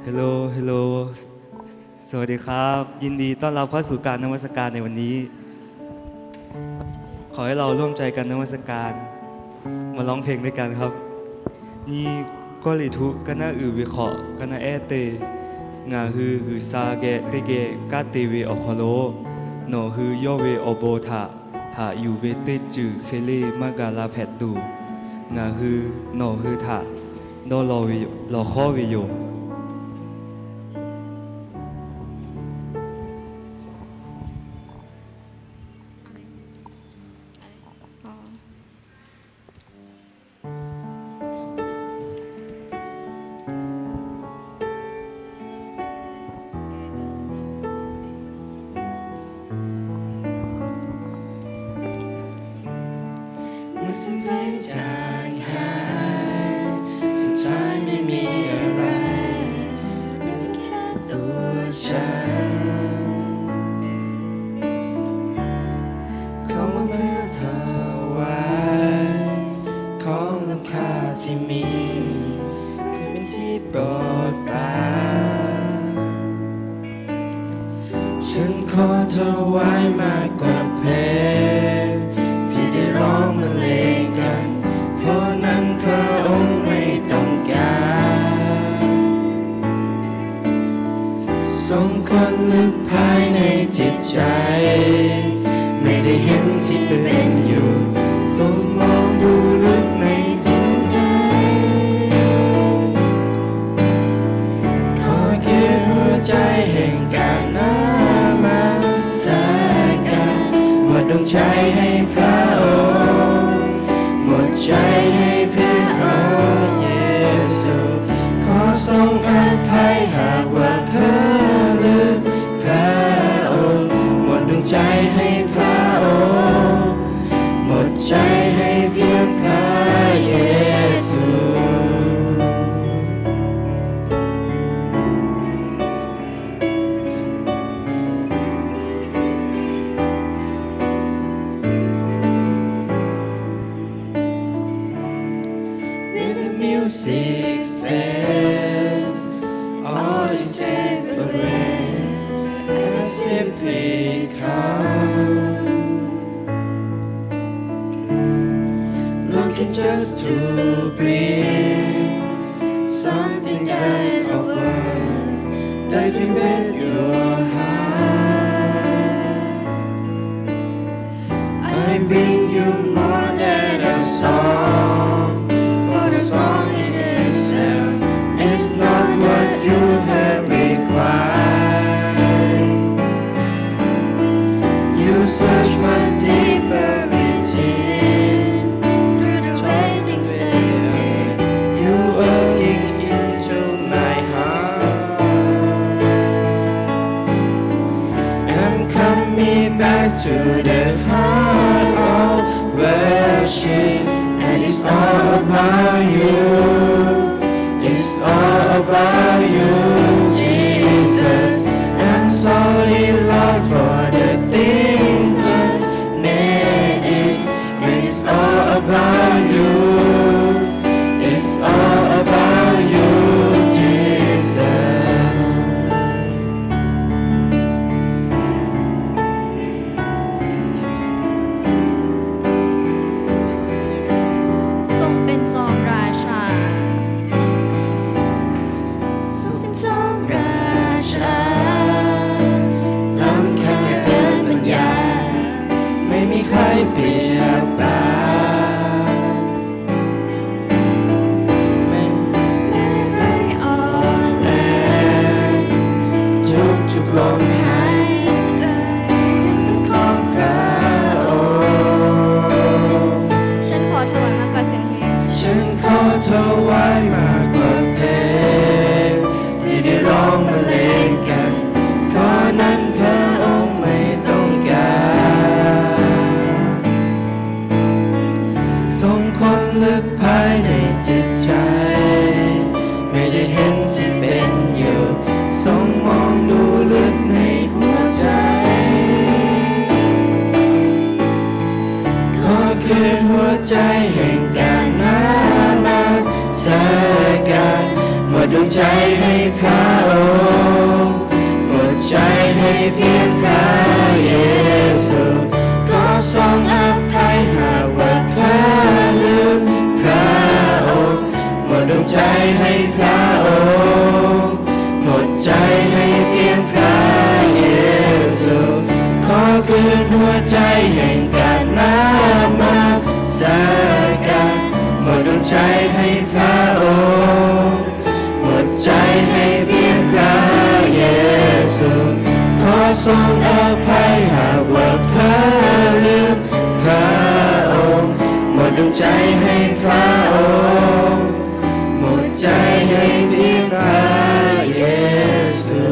ฮัลโหล ฮัลโหล สวัสดีครับ ยินดีต้อนรับเข้าสู่การนมัสการในวันนี้ ขอให้เราร่วมใจกันนมัสการ มาร้องเพลงด้วยกันครับ Nyi Kawˇrenˍhtuˆ ka naˆ uiˍ ve hk'awꞈ ka naˆ ehˉ teˇ, ngaˬ hui G'uiˬsha geh teˇ geh kanˉ te ve awˬ hk'aw lo, nawˬ hui yawˇ ve awˬ bon htaꞈ haꞈ yuˬ ve teˇ ceuˬ hk'e le maˇ ga la hpehꞈ tuˬ, ngaˬ hui nawˬ hui htaꞈ dawˇ law ve, lawˬ hkawˉ ve yoˬ. Moved simply ใจหาย สุดท้ายไม่มีอะไร เหลือเพียงแค่ตัวฉัน เข้ามาเพื่อถวาย ของล้ำค่าที่มี เพื่อเป็นที่โปรดปราน ฉันขอถวายมากกว่าเพลง ที่ได้ร้องบรรเลงกัน เพราะนั้นพระองค์ไม่ต้องการ ทรงค้นลึกภายในจิตใจ ไม่ได้เห็นที่เป็นอยู่ ทรงมองดูลึกในจิตใจ ขอคืนหัวใจแห่งการนมัสการ หมดดวงใจให้พระองค์ หมดใจให้เพียงองค์เยซู ขอทรงอภัยหากว่าเผลอลืมพระองค์ หมดดวงใจให้พระองค์ หมดใจให้เพียงพระเยซู When the music fades, all is stripped away, and I simply come, longing just to bring something that's over, that's been with your heart. I bring you more than a song, for the song in itself is not what you have required. You search much deeper within, through the way things that hurt, you are looking into my heart. I'm coming back to the heart of worship, and it's all about you. It's all about you, Jesus. I'm sorry, Lord, for the things that made it, and it's all about you. It's all about you, Jesus. ทรงเป็นจอมราชา ทรงเป็นจอมราชา ล้ำค่าเกินบรรยาย ไม่มีใครเปรียบปาน แม้แรงอ่อนแรง ทุกๆลมหายใจเป็นของพระองค์ ฉันขอถวายมากกว่าเสียงเพลง ฉันขอถวายมากกว่าเพลง ที่ได้ร้องบรรเลงกัน เพราะนั้นพระองค์ไม่ต้องการ ทรงค้นลึกภายในจิตใจ ไม่ได้เห็นที่เป็นอยู่ ทรงมองดูลึกในหัวใจ ขอคืนหัวใจแห่งการนมัสการ หมดดวง ใจให้พระองค์ หมดใจให้เพียงพระเยซู ขอทรงอภัยหากว่าพลาดลืมพระองค์ หมดดวงใจให้พระองค์ หมดใจให้เพียงพระเยซู ขอคืนหัวใจแห่งการนมัสการ หมดดวงใจให้พระองค์ หมดใจให้เพียงพระเยซู ขอทรงอภัยหากว่าพลาดลืมพระองค์ หมดดวงใจให้พระองค์ หมดใจให้เพียงพระเยซู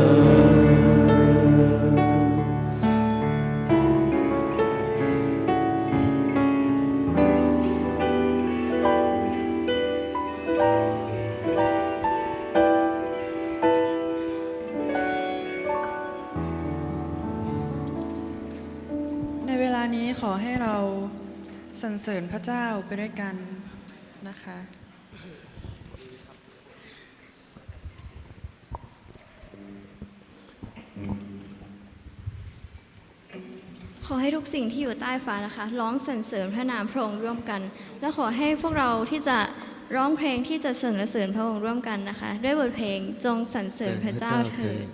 ในเวลานี้ขอให้เราสรรเสริญพระเจ้าไปด้วยกันนะคะ ขอให้ทุกสิ่งที่อยู่ใต้ฟ้านะคะ ร้องสรรเสริญพระนามพระองค์ร่วมกัน และขอให้พวกเราที่จะร้องเพลงที่จะสรรเสริญพระองค์ร่วมกันนะคะ ด้วยบทเพลงจงสรรเสริญพระเจ้าเถิด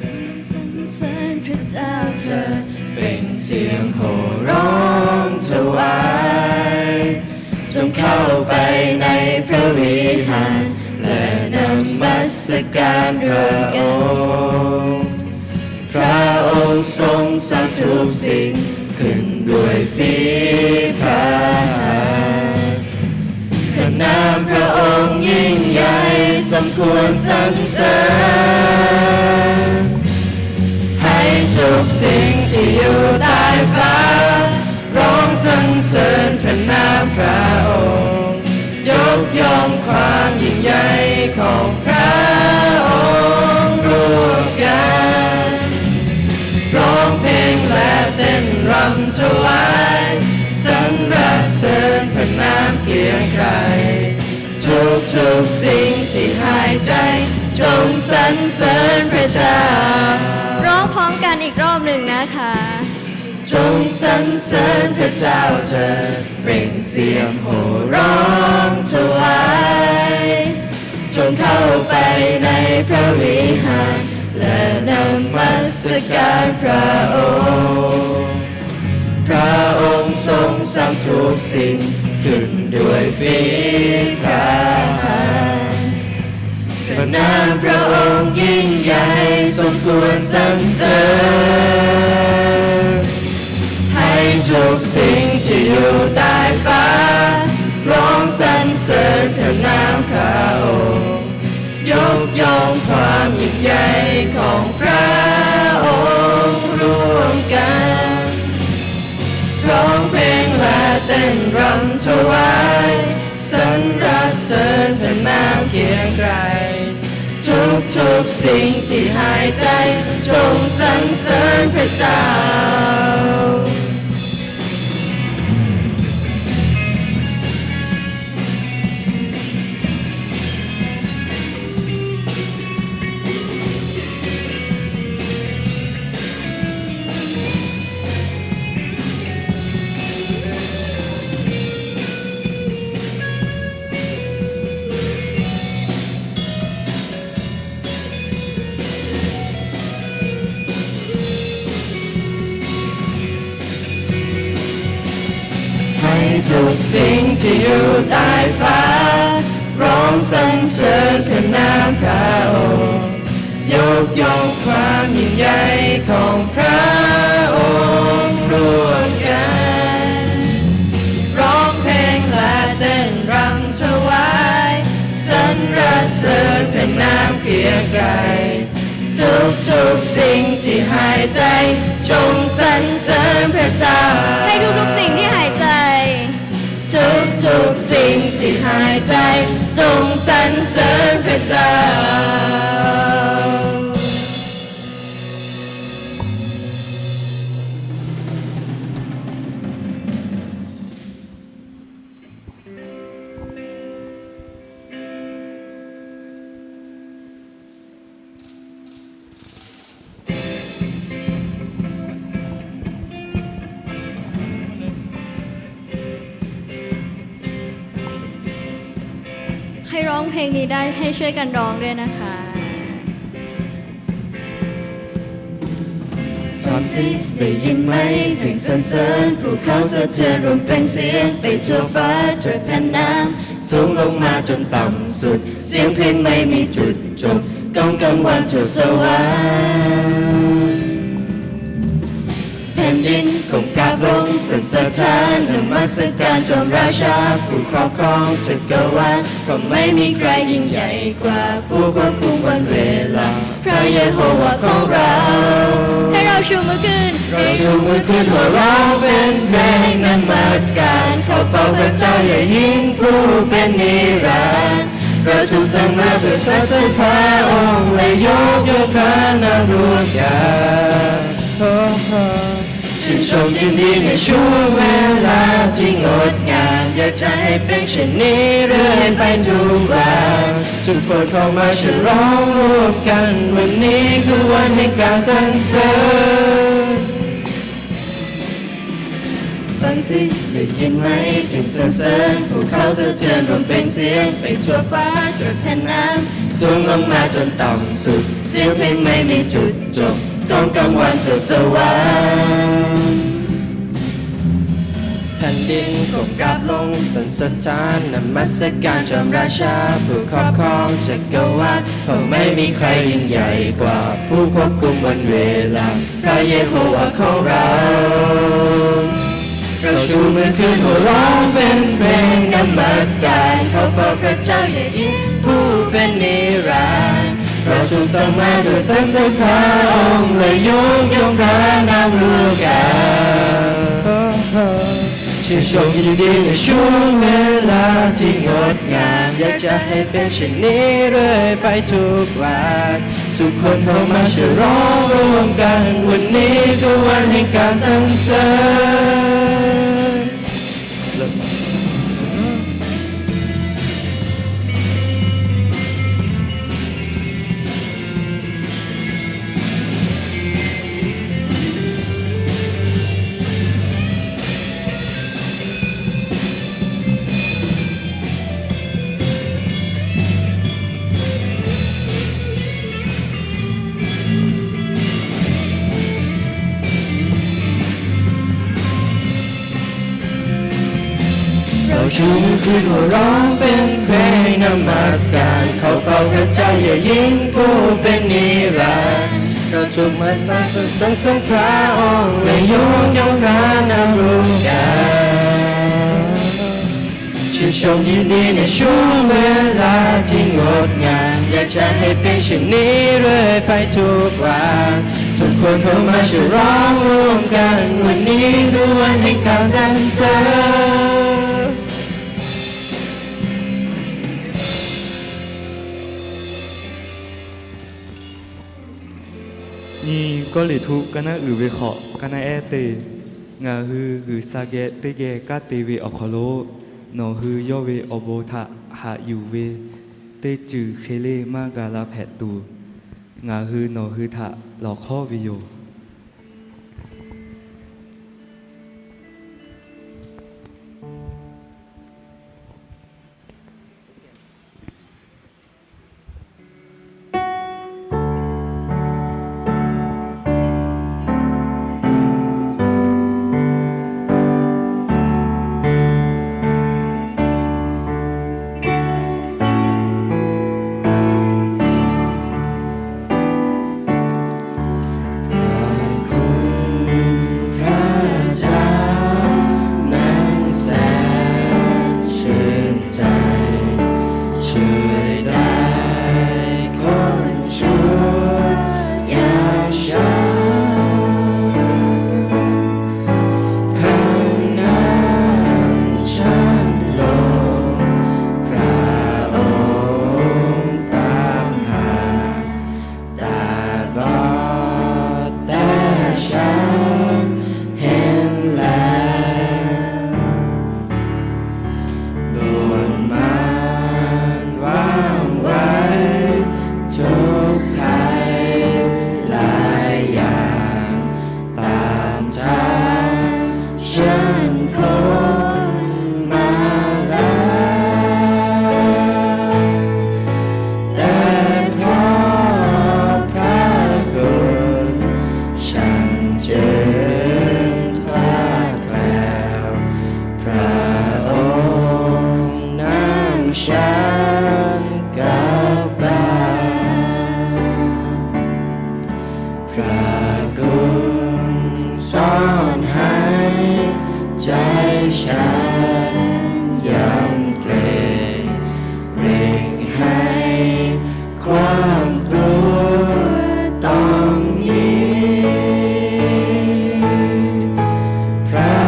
สรรเสริญพระเจ้าเถิด เปล่งเสียงโห่ร้องถวาย จงเข้าไปในพระวิหาร และนมัสการพระองค์ พระองค์ทรงสร้างทุกสิ่งขึ้นด้วยฝีพระหัตถ์ พระนามพระองค์ยิ่งใหญ่สมควรสรรเสริญ ให้ทุกสิ่งที่อยู่ใต้ฟ้า ร้องสรรเสริญพระนามพระองค์ ยกย่องความยิ่งใหญ่ของพระองค์ร่วมกัน ร้องเพลงและเต้นรำถวาย สรรเสริญพระนามเกรียงไกร ทุกๆสิ่งที่หายใจ จงสรรเสริญพระเจ้า ร้องพร้อมกันอีกรอบหนึ่งนะคะ จงสรรเสริญพระเจ้าเถิด เปล่งเสียงโห่ร้องถวาย จงเข้าไปในพระวิหาร และนมัสการพระองค์ พระองค์ทรงสร้างทุกสิ่งขึ้นด้วยฝีพระหัตถ์ พระนามพระองค์ยิ่งใหญ่สมควรสรรเสริญ ให้ทุกสิ่งที่อยู่ใต้ฟ้า ร้องสรรเสริญพระนามพระองค์ ยกย่องความยิ่งใหญ่ของพระองค์ร่วมกัน ร้องเพลงและเต้นรำถวาย สรรเสริญพระนามเกรียงไกร ทุกๆสิ่งที่หายใจ จงสรรเสริญพระเจ้า ให้ทุกสิ่งที่อยู่ใต้ฟ้า ร้องสรรเสริญพระนามพระองค์ ยกย่องความยิ่งใหญ่ของพระองค์ร่วมกัน ร้องเพลงและเต้นรำถวาย สรรเสริญพระนามเกรียงไกร ทุกๆสิ่งที่หายใจ จงสรรเสริญพระเจ้า ให้ทุกๆสิ่งที่หายใจ ทุกๆสิ่งที่หายใจ จงสรรเสริญพระเจ้า ร้องเพลงนี้ได้ให้ช่วยกันร้องด้วยนะคะ ฟังสิ ได้ยินไหม เพลงสรรเสริญ ภูเขาสะเทือน รวมเปล่งเสียง ไปทั่วฟ้า ตรดแผ่นน้ำ สูงลงมาจนต่ำสุด เสียงเพลงไม่มีจุดจบ ก้องกังวานทั่วสวรรค์ แผ่นดินก้มกราบลง สั่นสะท้าน นมัสการจอมราชา ผู้ครอบครองจักรวาล เพราะไม่มีใครยิ่งใหญ่กว่า ผู้ควบคุมวันเวลา พระเยโฮวาของเรา ให้เราชูมือขึ้น เราชูมือขึ้น โห่ร้องเป็นเพลงนมัสการ ขอเฝ้าพระเจ้าใหญ่ยิ่ง ผู้เป็นนิรันดร์ เราถูกสร้างมาเพื่อสรรเสริญพระองค์ และยกย่องพระนามร่วมกัน ชื่นชมยินดีในช่วงเวลาที่งดงาม อยากจะให้เป็นเช่นนี้เรื่อยไปทุกวัน ทุกคนเข้ามาฉลองร่วมกัน วันนี้คือวันแห่งการสรรเสริญ ฟังสิ ได้ยินไหม เพลงสรรเสริญ ภูเขาสะเทือน รวมเปล่งเสียง ไปทั่วฟ้า ตรดแผ่นน้ำ สูงลงมาจนต่ำสุด เสียงเพลงไม่มีจุดจบ ก้องกังวานทั่วสวรรค์ แผ่นดินก้มกราบลง สั่นสะท้าน นมัสการจอมราชา ผู้ครอบครองจักรวาล เพราะไม่มีใครยิ่งใหญ่กว่า ผู้ควบคุมวันเวลา พระเยโฮวาของเรา เราชูมือขึ้น โห่ร้องเป็นเพลงนมัสการ ขอเฝ้าพระเจ้าใหญ่ยิ่ง ผู้เป็นนิรันดร์ เราถูกสร้างมาเพื่อสรรเสริญพระองค์ และยกย่องพระนามร่วมกัน ชื่นชมยินดีในช่วงเวลาที่งดงาม อยากจะให้เป็นเช่นนี้เรื่อยไปทุกวัน ทุกคนเข้ามาฉลองร่วมกัน วันนี้คือวันแห่งการสรรเสริญ เราชูมือขึ้น โห่ร้องเป็นเพลงนมัสการ ขอเฝ้าพระเจ้าใหญ่ยิ่ง ผู้เป็นนิรันดร์ เราถูกมาสร้างสรรเสริญพระองค์ และยกย่องพระนามร่วมกัน ชื่นชมยินดีในช่วงเวลาที่งดงาม อยากจะให้เป็นเช่นนี้เรื่อยไปทุกวัน ทุกคนเข้ามาฉลองร่วมกัน วันนี้คือวันแห่งการสรรเสริญ Nyi Kawˇrenˍhtuˆ ka naˉ uiˍ ve hk'awꞈ ka naˉ ehˉ teˇ, ngaˬ hui G'uiˬsha geh teˇ geh kanˉ te ve awˬ hk'aw lo, nawˬ hui yawˇ ve awˬ bon htaꞈ haꞈ yuˬ ve teˇ ceuˬ hk'e le maˇ ga la hpehꞈ tuˬ, ngaˬ hui nawˬ hui htaꞈ lawˬ hkawˉ ve yoˬ. ฉันกลับบ้าน พระคุณซ่อนให้ใจฉันยำเกรง เร่งให้ความกลัวต้องหนี พระ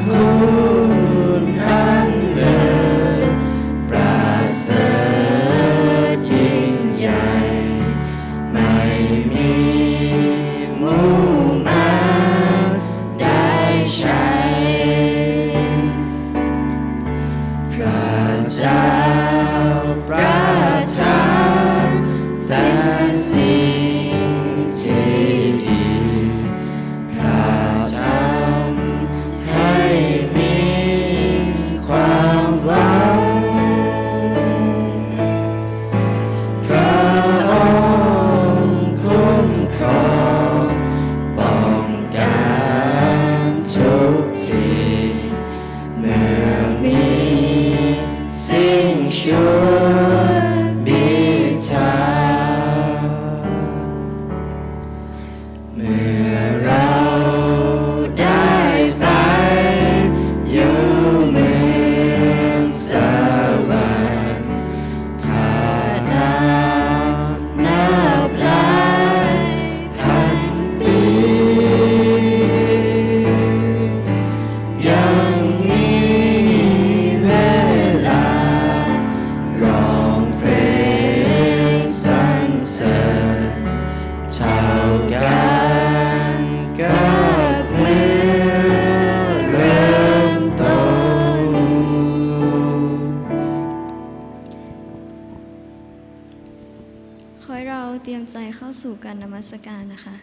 คุณอันเลิศประเสริฐยิ่งใหญ่ ไม่มีหมู่มารได้ใช้ พระเจ้าประทานแต่สิ่งที่ดี พระทำให้มีความหวัง พระองค์คุ้มครองป้องกันทุกที เมื่อมีสิ่งชั่วบิดา เมื่อเราได้ไปอยู่เมืองสวรรค์ ข้านับนับหลายพันปี ยังมีเวลาร้องเพลงสรรเสริญเท่ากันกับเมื่อเริ่มต้น ขอให้เราเตรียมใจเข้าสู่การนมัสการนะคะ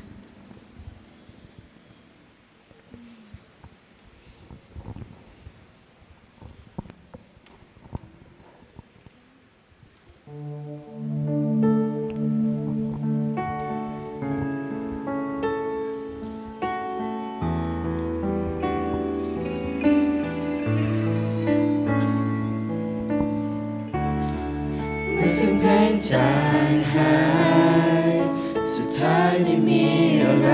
เมื่อสิ่งแพงจางหาย สุดท้ายไม่มีอะไร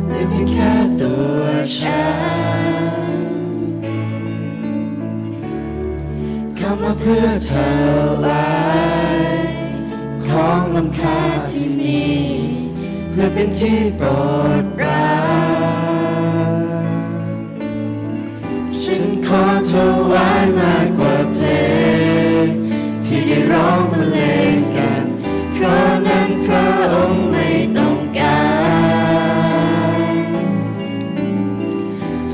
เหลือเพียงแค่ตัวฉัน เข้ามาเพื่อถวายของล้ำค่าที่มี เพื่อเป็นที่โปรดปราน ฉันขอถวายมากกว่าเพลงที่ได้ร้องบรรเลงกัน เพราะนั้นพระองค์ไม่ต้องการ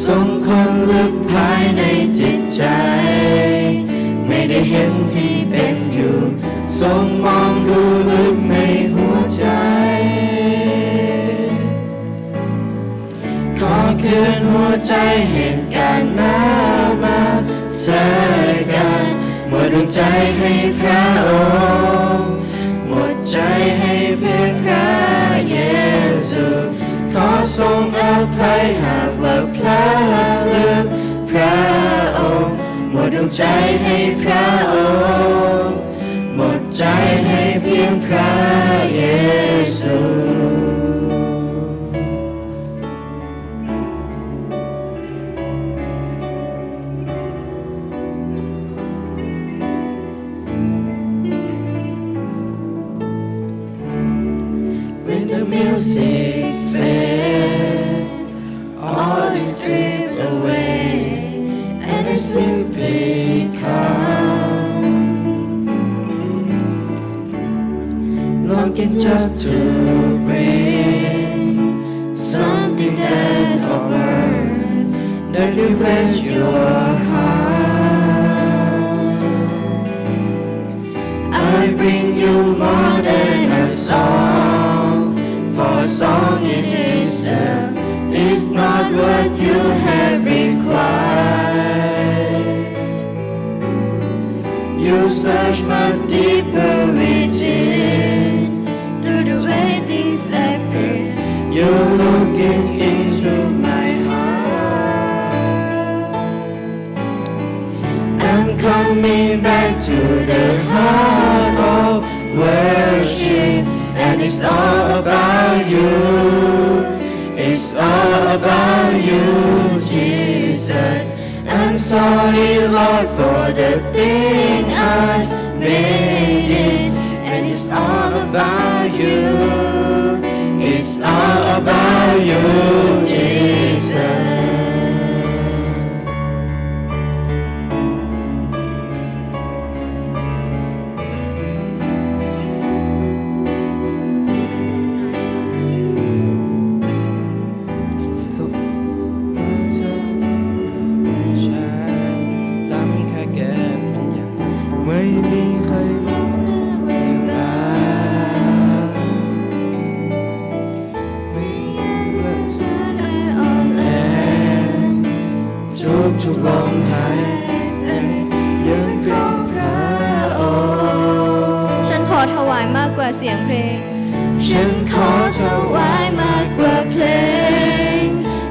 ทรงค้นลึกภายในจิตใจ ไม่ได้เห็นที่เป็นอยู่ ทรงมองดูลึกในหัวใจ ขอคืนหัวใจแห่งการนมัสการ หมดดวงใจให้พระองค์ หมดใจให้เพียงพระเยซู ขอทรงอภัยหากว่าพลาดลืมพระองค์ หมดดวงใจให้พระองค์ หมดใจให้เพียงพระเยซู When the music fades, all is stripped away, and I simply come, longing just to bring something that's of worth that will bless your heart. I bring you more than a song, for a song in itself is not what you have required. You search much deeper within, through the way things appear. You looking into my heart and come Coming back to the heart of worship, and it's all about you. It's all about you, Jesus. I'm sorry, Lord, for the thing I made it, and it's all about you. It's all about you, Jesus. ทุกๆ ลมหายใจ ยกย่องพระองค์ ฉันขอถวายมากกว่าเสียงเพลง ฉันขอถวายมากกว่าเพลง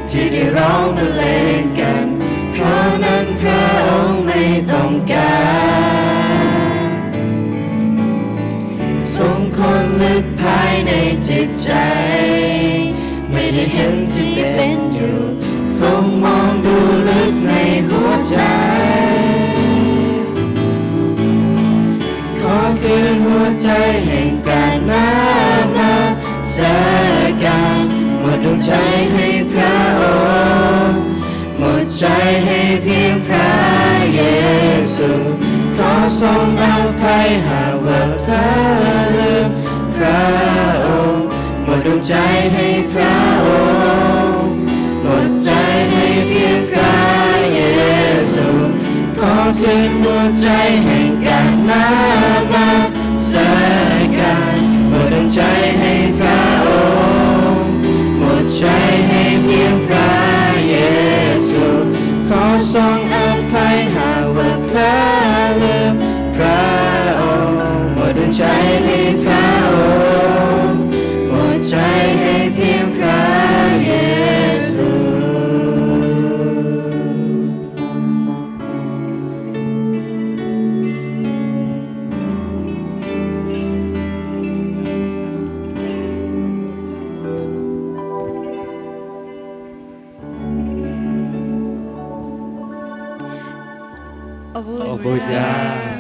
ที่ได้ร้องบรรเลงกัน เพราะนั้นพระองค์ไม่ต้องการ ทรงค้นลึกภายในจิตใจ ไม่ได้เห็นที่เป็นอยู่ ทรงมองดูลึกในหัวใจ ขอคืนหัวใจแห่งการนมัสการ หมดดวงใจให้พระองค์ หมดใจให้เพียงพระเยซู ขอทรงอภัยหากว่าพลาดลืมพระองค์ หมดดวงใจให้พระองค์ หมดใจให้เพียงพระเยซู ขอคืนหัวใจแห่งการนมัสการ หมดดวงใจให้พระองค์ หมดใจให้เพียงพระเยซู ขอทรงอภัยหากว่าพลาดลืมพระองค์ หมดดวงใจให้พระองค์ หมดใจให้เพียงพระเยซู Awˬ bon jaˇ.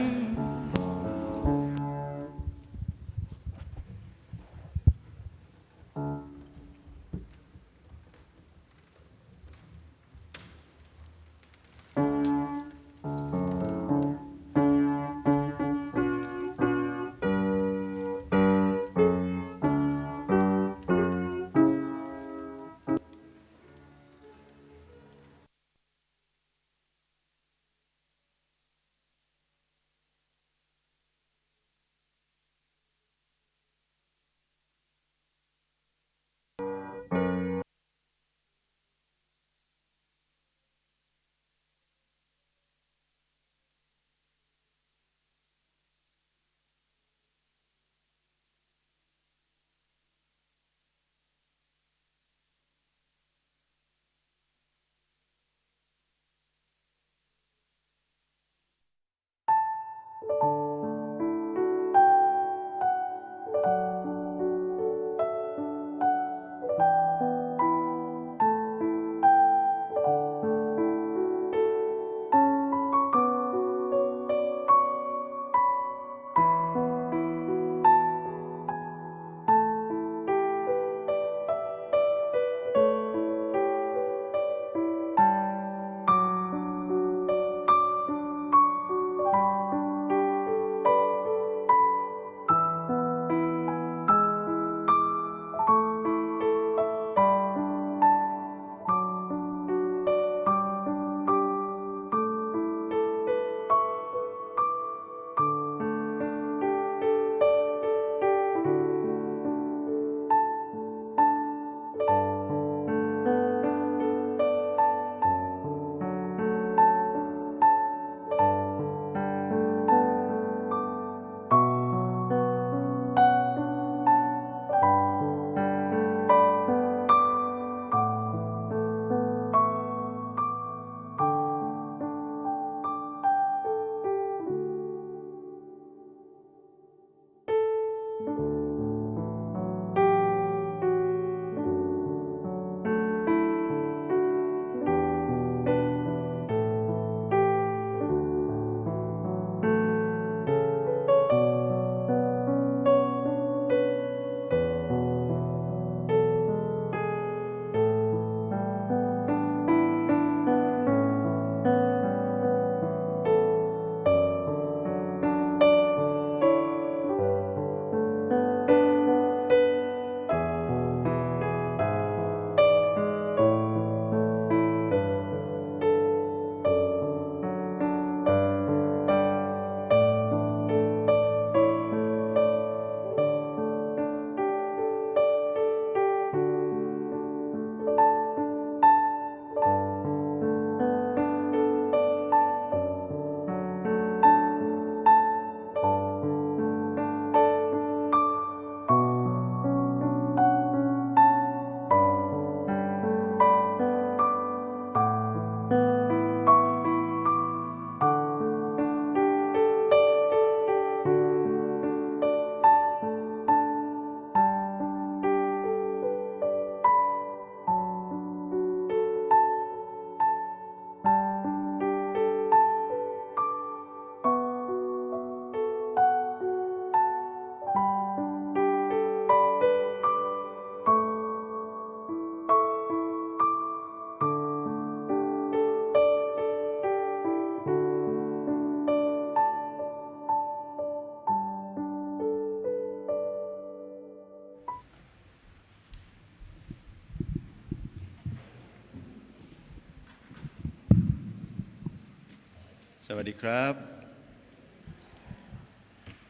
สวัสดีครับ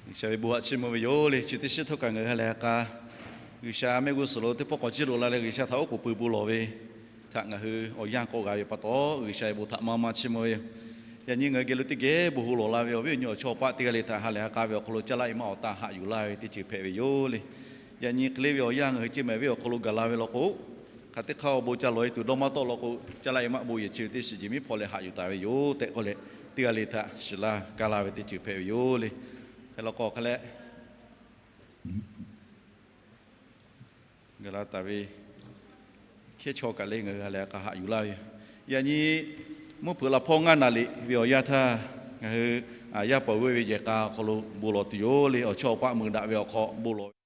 G'uiˬsha ve bon haꞈ chiˇ mvuh ve yoˬ le. Chi teˇ shiˉ htawˇ kaꞈ ngaˬ hui ha lehˬ ha k'a, G'uiˬsha mehˆ g'uˇ suhˍ lo teˇ pawˆ k'awꞈ ciˇ loꞈ la leh G'uiˬsha htaꞈ oˉ k'oˍ pui bon lawˬ ve htaꞈ ngaˬ hui awˬ yanˇ k'awꞈ g'a ve pa taw, G'uiˬsha ve bon htaꞈ maˇ maˇ chiˇ mvuh ve yoˬ. Yaꞈ nyi ngaˬ hui geh lo teˇ geh bon hu lawˬ la ve awˬ viˉ awˬ nyi awˬ chawˇ awˬ paˆ teˇ g'aˇ le htaꞈ ha lehˬ ha k'a ve awˬ hk'aw lo caˇ laˇ e maˆ awˬ taˇ haꞈ yuˬ laˇ ve teˇ ceuˬ hpehꞈ ve yoˬ le. Yaꞈ nyi hk'e le ve awˬ yanˇ ngaˬ hui ceh mehˍ ve awˬ hk'aw lo gaˬ la ve law k'o, hk'aˬ teˇ hk'aˇ awˬ bon ca lawˬ e tuˬ dawˇ maˇ tawˆ law k'o, caˇ laˇ e maˆ bon yehˬ chi ve teˇ shiˍ jeˬ miˉ hpawˇ leh haꞈ yuˬ taˍ ve yoˬ tehꞈ k'oˆ leh, teˇ g'aˇ le htaꞈ shiˍ laˇ kaˇ laˇ ve teˇ ceuˬ hpehꞈ ve yoˬ le. Hk'e law k'o hk'a leh, gaˬ la taˍ ve hkehˉ chaw kaꞈ le ngaˬ hui ha lehˬ ha k'a haꞈ yuˬ laˇ ve yoˬ. Yaꞈ nyi mvuhˇ hpeuꞈ laꞈ hpawˇ ngaˇ naˍ liꞈ ve awˬ yanˇ htaˇ, ngaˬ hui yaˇ paˍ g'euˆ ve yehˬ k'a awˬ hk'aw lo bon lawˬ tuˬ yoˬ le. Awˬ chawˇ awˬ paˆ mui daꞈ ve awˬ hk'aw bon lawˬ ve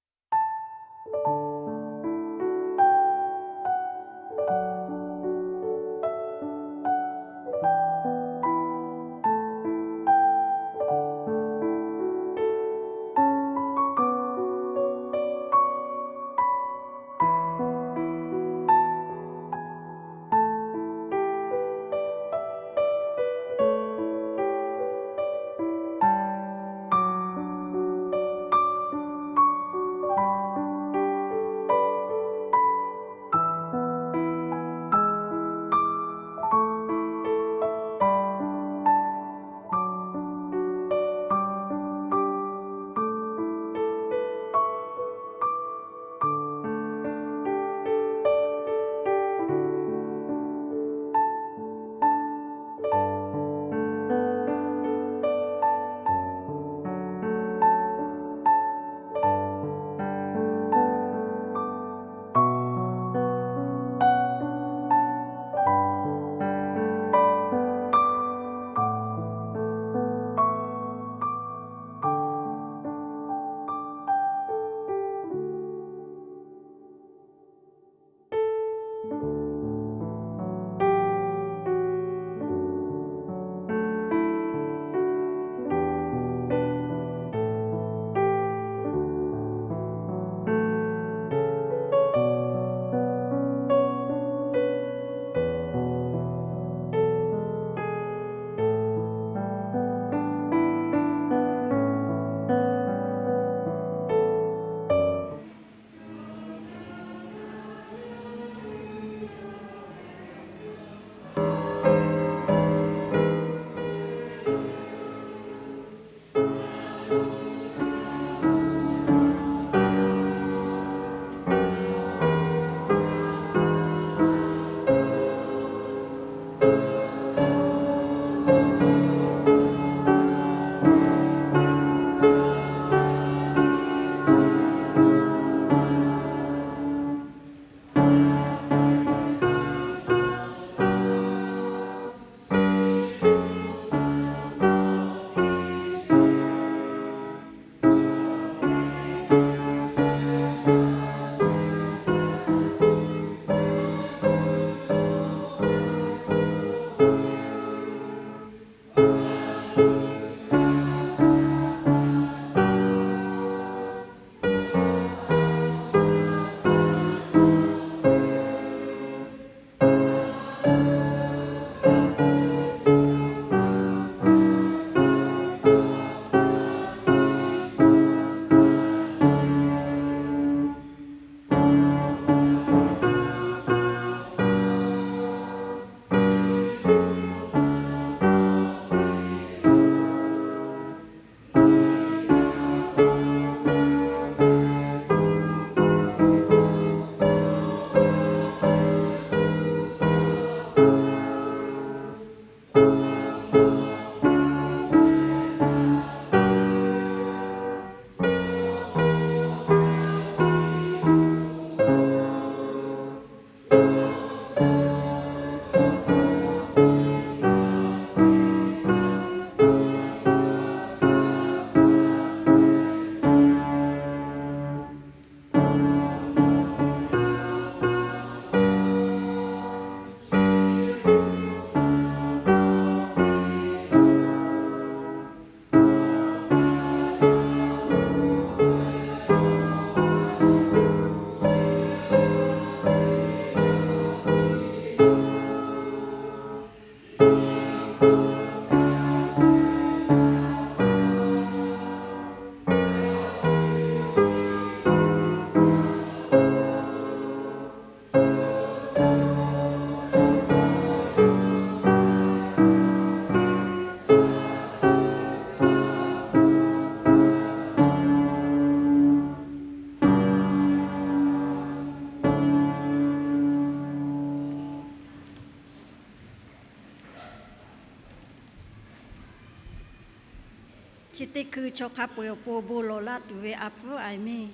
Chi teˇ hkui chaw hk'a peu-eˬ awˬ pon bon lawˬ laˇ tuˬ ve a pfuhˇ aiˍ miˇ.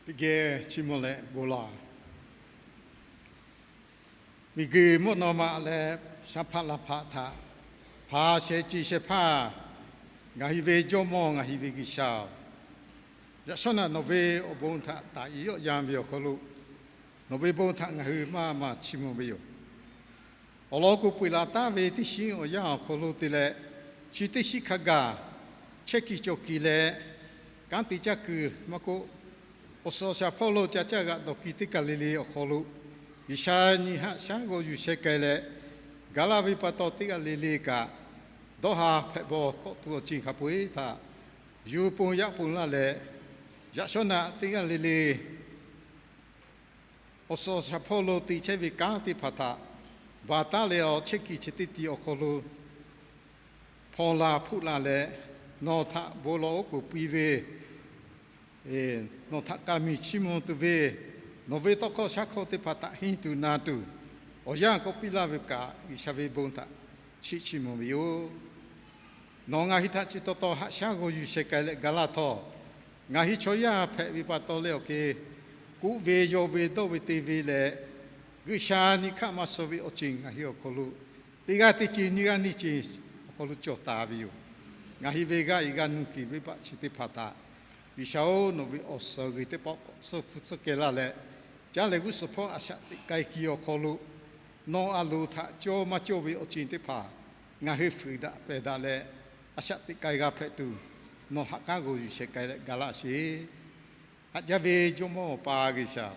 Teˇ geh chiˇ mvuh leh bon lawˬ. Miˬguiˬ mvuhˇ naw ma leh shaˉ hpaˆ laˇ hpaˆ htaꞈ hpaˍ sheh ciˬ sheh hpaˇ, ngaˬ hui ve Jawˇmawˇ, ngaˬ hui ve G'uiˬsha-oˬ, yaꞈ shawˉ naꞈ nawˬ ve awˬ bon htaꞈ taꞈ yawˆ yan ve awˬ hk'aw lo, nawˬ ve bon htaꞈ ngaˬ hui maˇ maˇ chiˇ mvuh ve yoˬ. Awˬ lawn k'o, peuˬ laˬ taˉ ve teˇ shinˉ awˬ yanˇ awˬ hk'aw lo te leh, chi teˇ shinˉ hk'a gaˬ chehˇ kiˬ cawˬ kiˬ leh, kanˉ te caˇ kuiˬ maˇ k'oˆ, awˬ suhˍ awˬ shaˍ hpawˇ lo ca caˇ g'aꞈ dawˬ kiˬ teˇ kaˬ le le awˬ hk'aw lo, G'uiˬsha nyi haꞈ shaˉ g'awˇ yuˬ sheh k'ai leh, gaˬ laˇ ve pa taw teˇ g'aˇ le le kaꞈ, dawˇ ha hpehꞈ bawˬ kawˆ tuˬ awˬ ceuˬ hk'a peu-eˬ htaꞈ yuˬ pon yaꞈ pon laˇ leh, yaꞈ shawˉ naꞈ teˇ g'aˇ le le awˬ suhˍ awˬ shaˍ hpawˇ lo te chehˇ ve kanˉ teˇ hpaˍ htaꞈ baˬ taˉ leh, awˬ chehˇ kiˬ chi teˇ tiꞈ awˬ hk'aw lo hpawnˬ la hpuˆ la leh, nawˬ htaꞈ bon lawˬ oˉ k'oˍ piˇ ve, nawˬ htaꞈ k'a miˬ chiˇ mvuh tuˬ ve, nawˬ ve tawˇ hkawˇ shaˉ hkawˇ teˇ hpaˍ htaꞈ henˇ tuˬ na tuˬ, awˬ yanˇ k'awꞈ piˇ laˇ ve kaꞈ, G'uiˬsha ve bon htaꞈ chiˇ chiˇ mvuh ve yoˬ. Nawˬ ngaˬ hui htaꞈ chi taw taw haꞈ shaˉ g'awˇ yuˬ sheh k'ai leh gaˬ laˇ htawˇ, ngaˬ hui chaw yaˇ hpehꞈ ve pa taw leh awˬ hk'e, k'oˆ ve yaw ve dawˇ ve te ve leh, G'uiˬsha nyi hk'aˆ maˇ suh ve awˬ ceuˬ ngaˬ hui awˬ hk'aw lo, teˇ g'aˇ teˇ ceuˬ nyiˇ g'aˇ nyiˇ ceuˬ awˬ hk'aw lo cawˬ taˍ ve yoˬ. Ngaˬ hui ve g'aˇ iˍ g'aˇ nuˇ kuiˬ venˇbaˆ chi teˇ hpaˍ htaꞈ, G'uiˬsha-oˬ, nawˬ ve awˬ suhˍ g'uiˬ teˇ pawˆ k'awꞈ tsuhˇ hpu tsuhˇ keh laˇ leh, caˇ lehˬ g'uˇ suhˍ hpawˇ a shaꞈ teꞈ k'ai kiˬ awˬ hk'aw lo, nawˬ a loˍ htaꞈ cawˇ maˇ cawˇ ve awˬ ceuˬ teˇ hpaˍ ngaˬ hui fuiˍ daꞈ pehˬ daꞈ leh, a shaꞈ teꞈ k'ai g'a hpehꞈ tuˬ, nawˬ haꞈ k'aˉ g'awˇ yuˬ sheh k'ai leh gaˬ laˇ sheˍ. Haꞈ jaˇ ve Jawˇmawˇ Awˬ pa G'uiˬsha,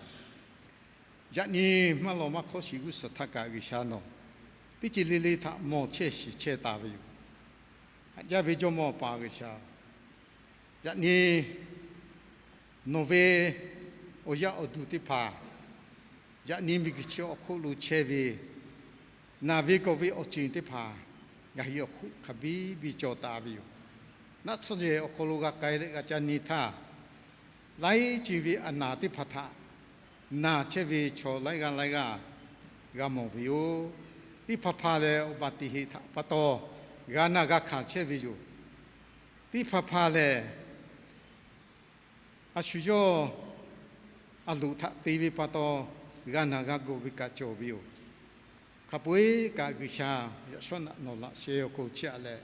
yaꞈ nyi maˇ lawˬ maˇ hkawˇ shiˍ g'uˇ suhˍ htaˇ kaꞈ G'uiˬsha nawˬ teˇ ceuˬ le le htaꞈ mawˬ chehˇ shiˍ chehˇ taˍ ve yoˬ. Haꞈ jaˇ ve Jawˇmawˇ Awˬ pa G'uiˬsha, yaꞈ nyi nawˬ ve awˬ yaˇ awˬ duˬ teˇ hpaˍ, yaꞈ nyi miˬguiˬ chi awˬ hk'oˆ lo chehˇ ve, naˬ ve gawˬ ve awˬ ceuˬ teˇ hpaˍ ngaˬ hui awˬ hk'oˆ hk'a biˇ biˇ cawˬ taˍ ve yoˬ. Naˆ tsuhˇ yehˬ awˬ hk'aw lo g'a k'ai leh g'a ca nyi htaˇ, laiˉ ceuˬ ve a naˬ teˇ hpaˍ htaꞈ naˬ chehˇ ve chaw laiˉ g'aˇ laiˉ g'aˇ g'a mawˬ ve yoˬ. Teˇ hpaˍ hpaˍ lehˬ, awˬ baˬ tiꞈ heꞈ htaꞈ pa taw g'a naˬ g'a hkanˍ chehˇ ve yoˬ. Teˇ hpaˍ hpaˍ lehˬ, a shu yawˇ a loˍ htaꞈ te ve pa taw, g'a naˬ g'a gawˬ ve kaꞈ cawˬ ve yoˬ. Hk'a peu-eˬ kaꞈ G'uiˬsha yaꞈ shawˉ naꞈ nawˬ laꞈ sheh awˬ hk'aw lo chiˇ aꞈ leh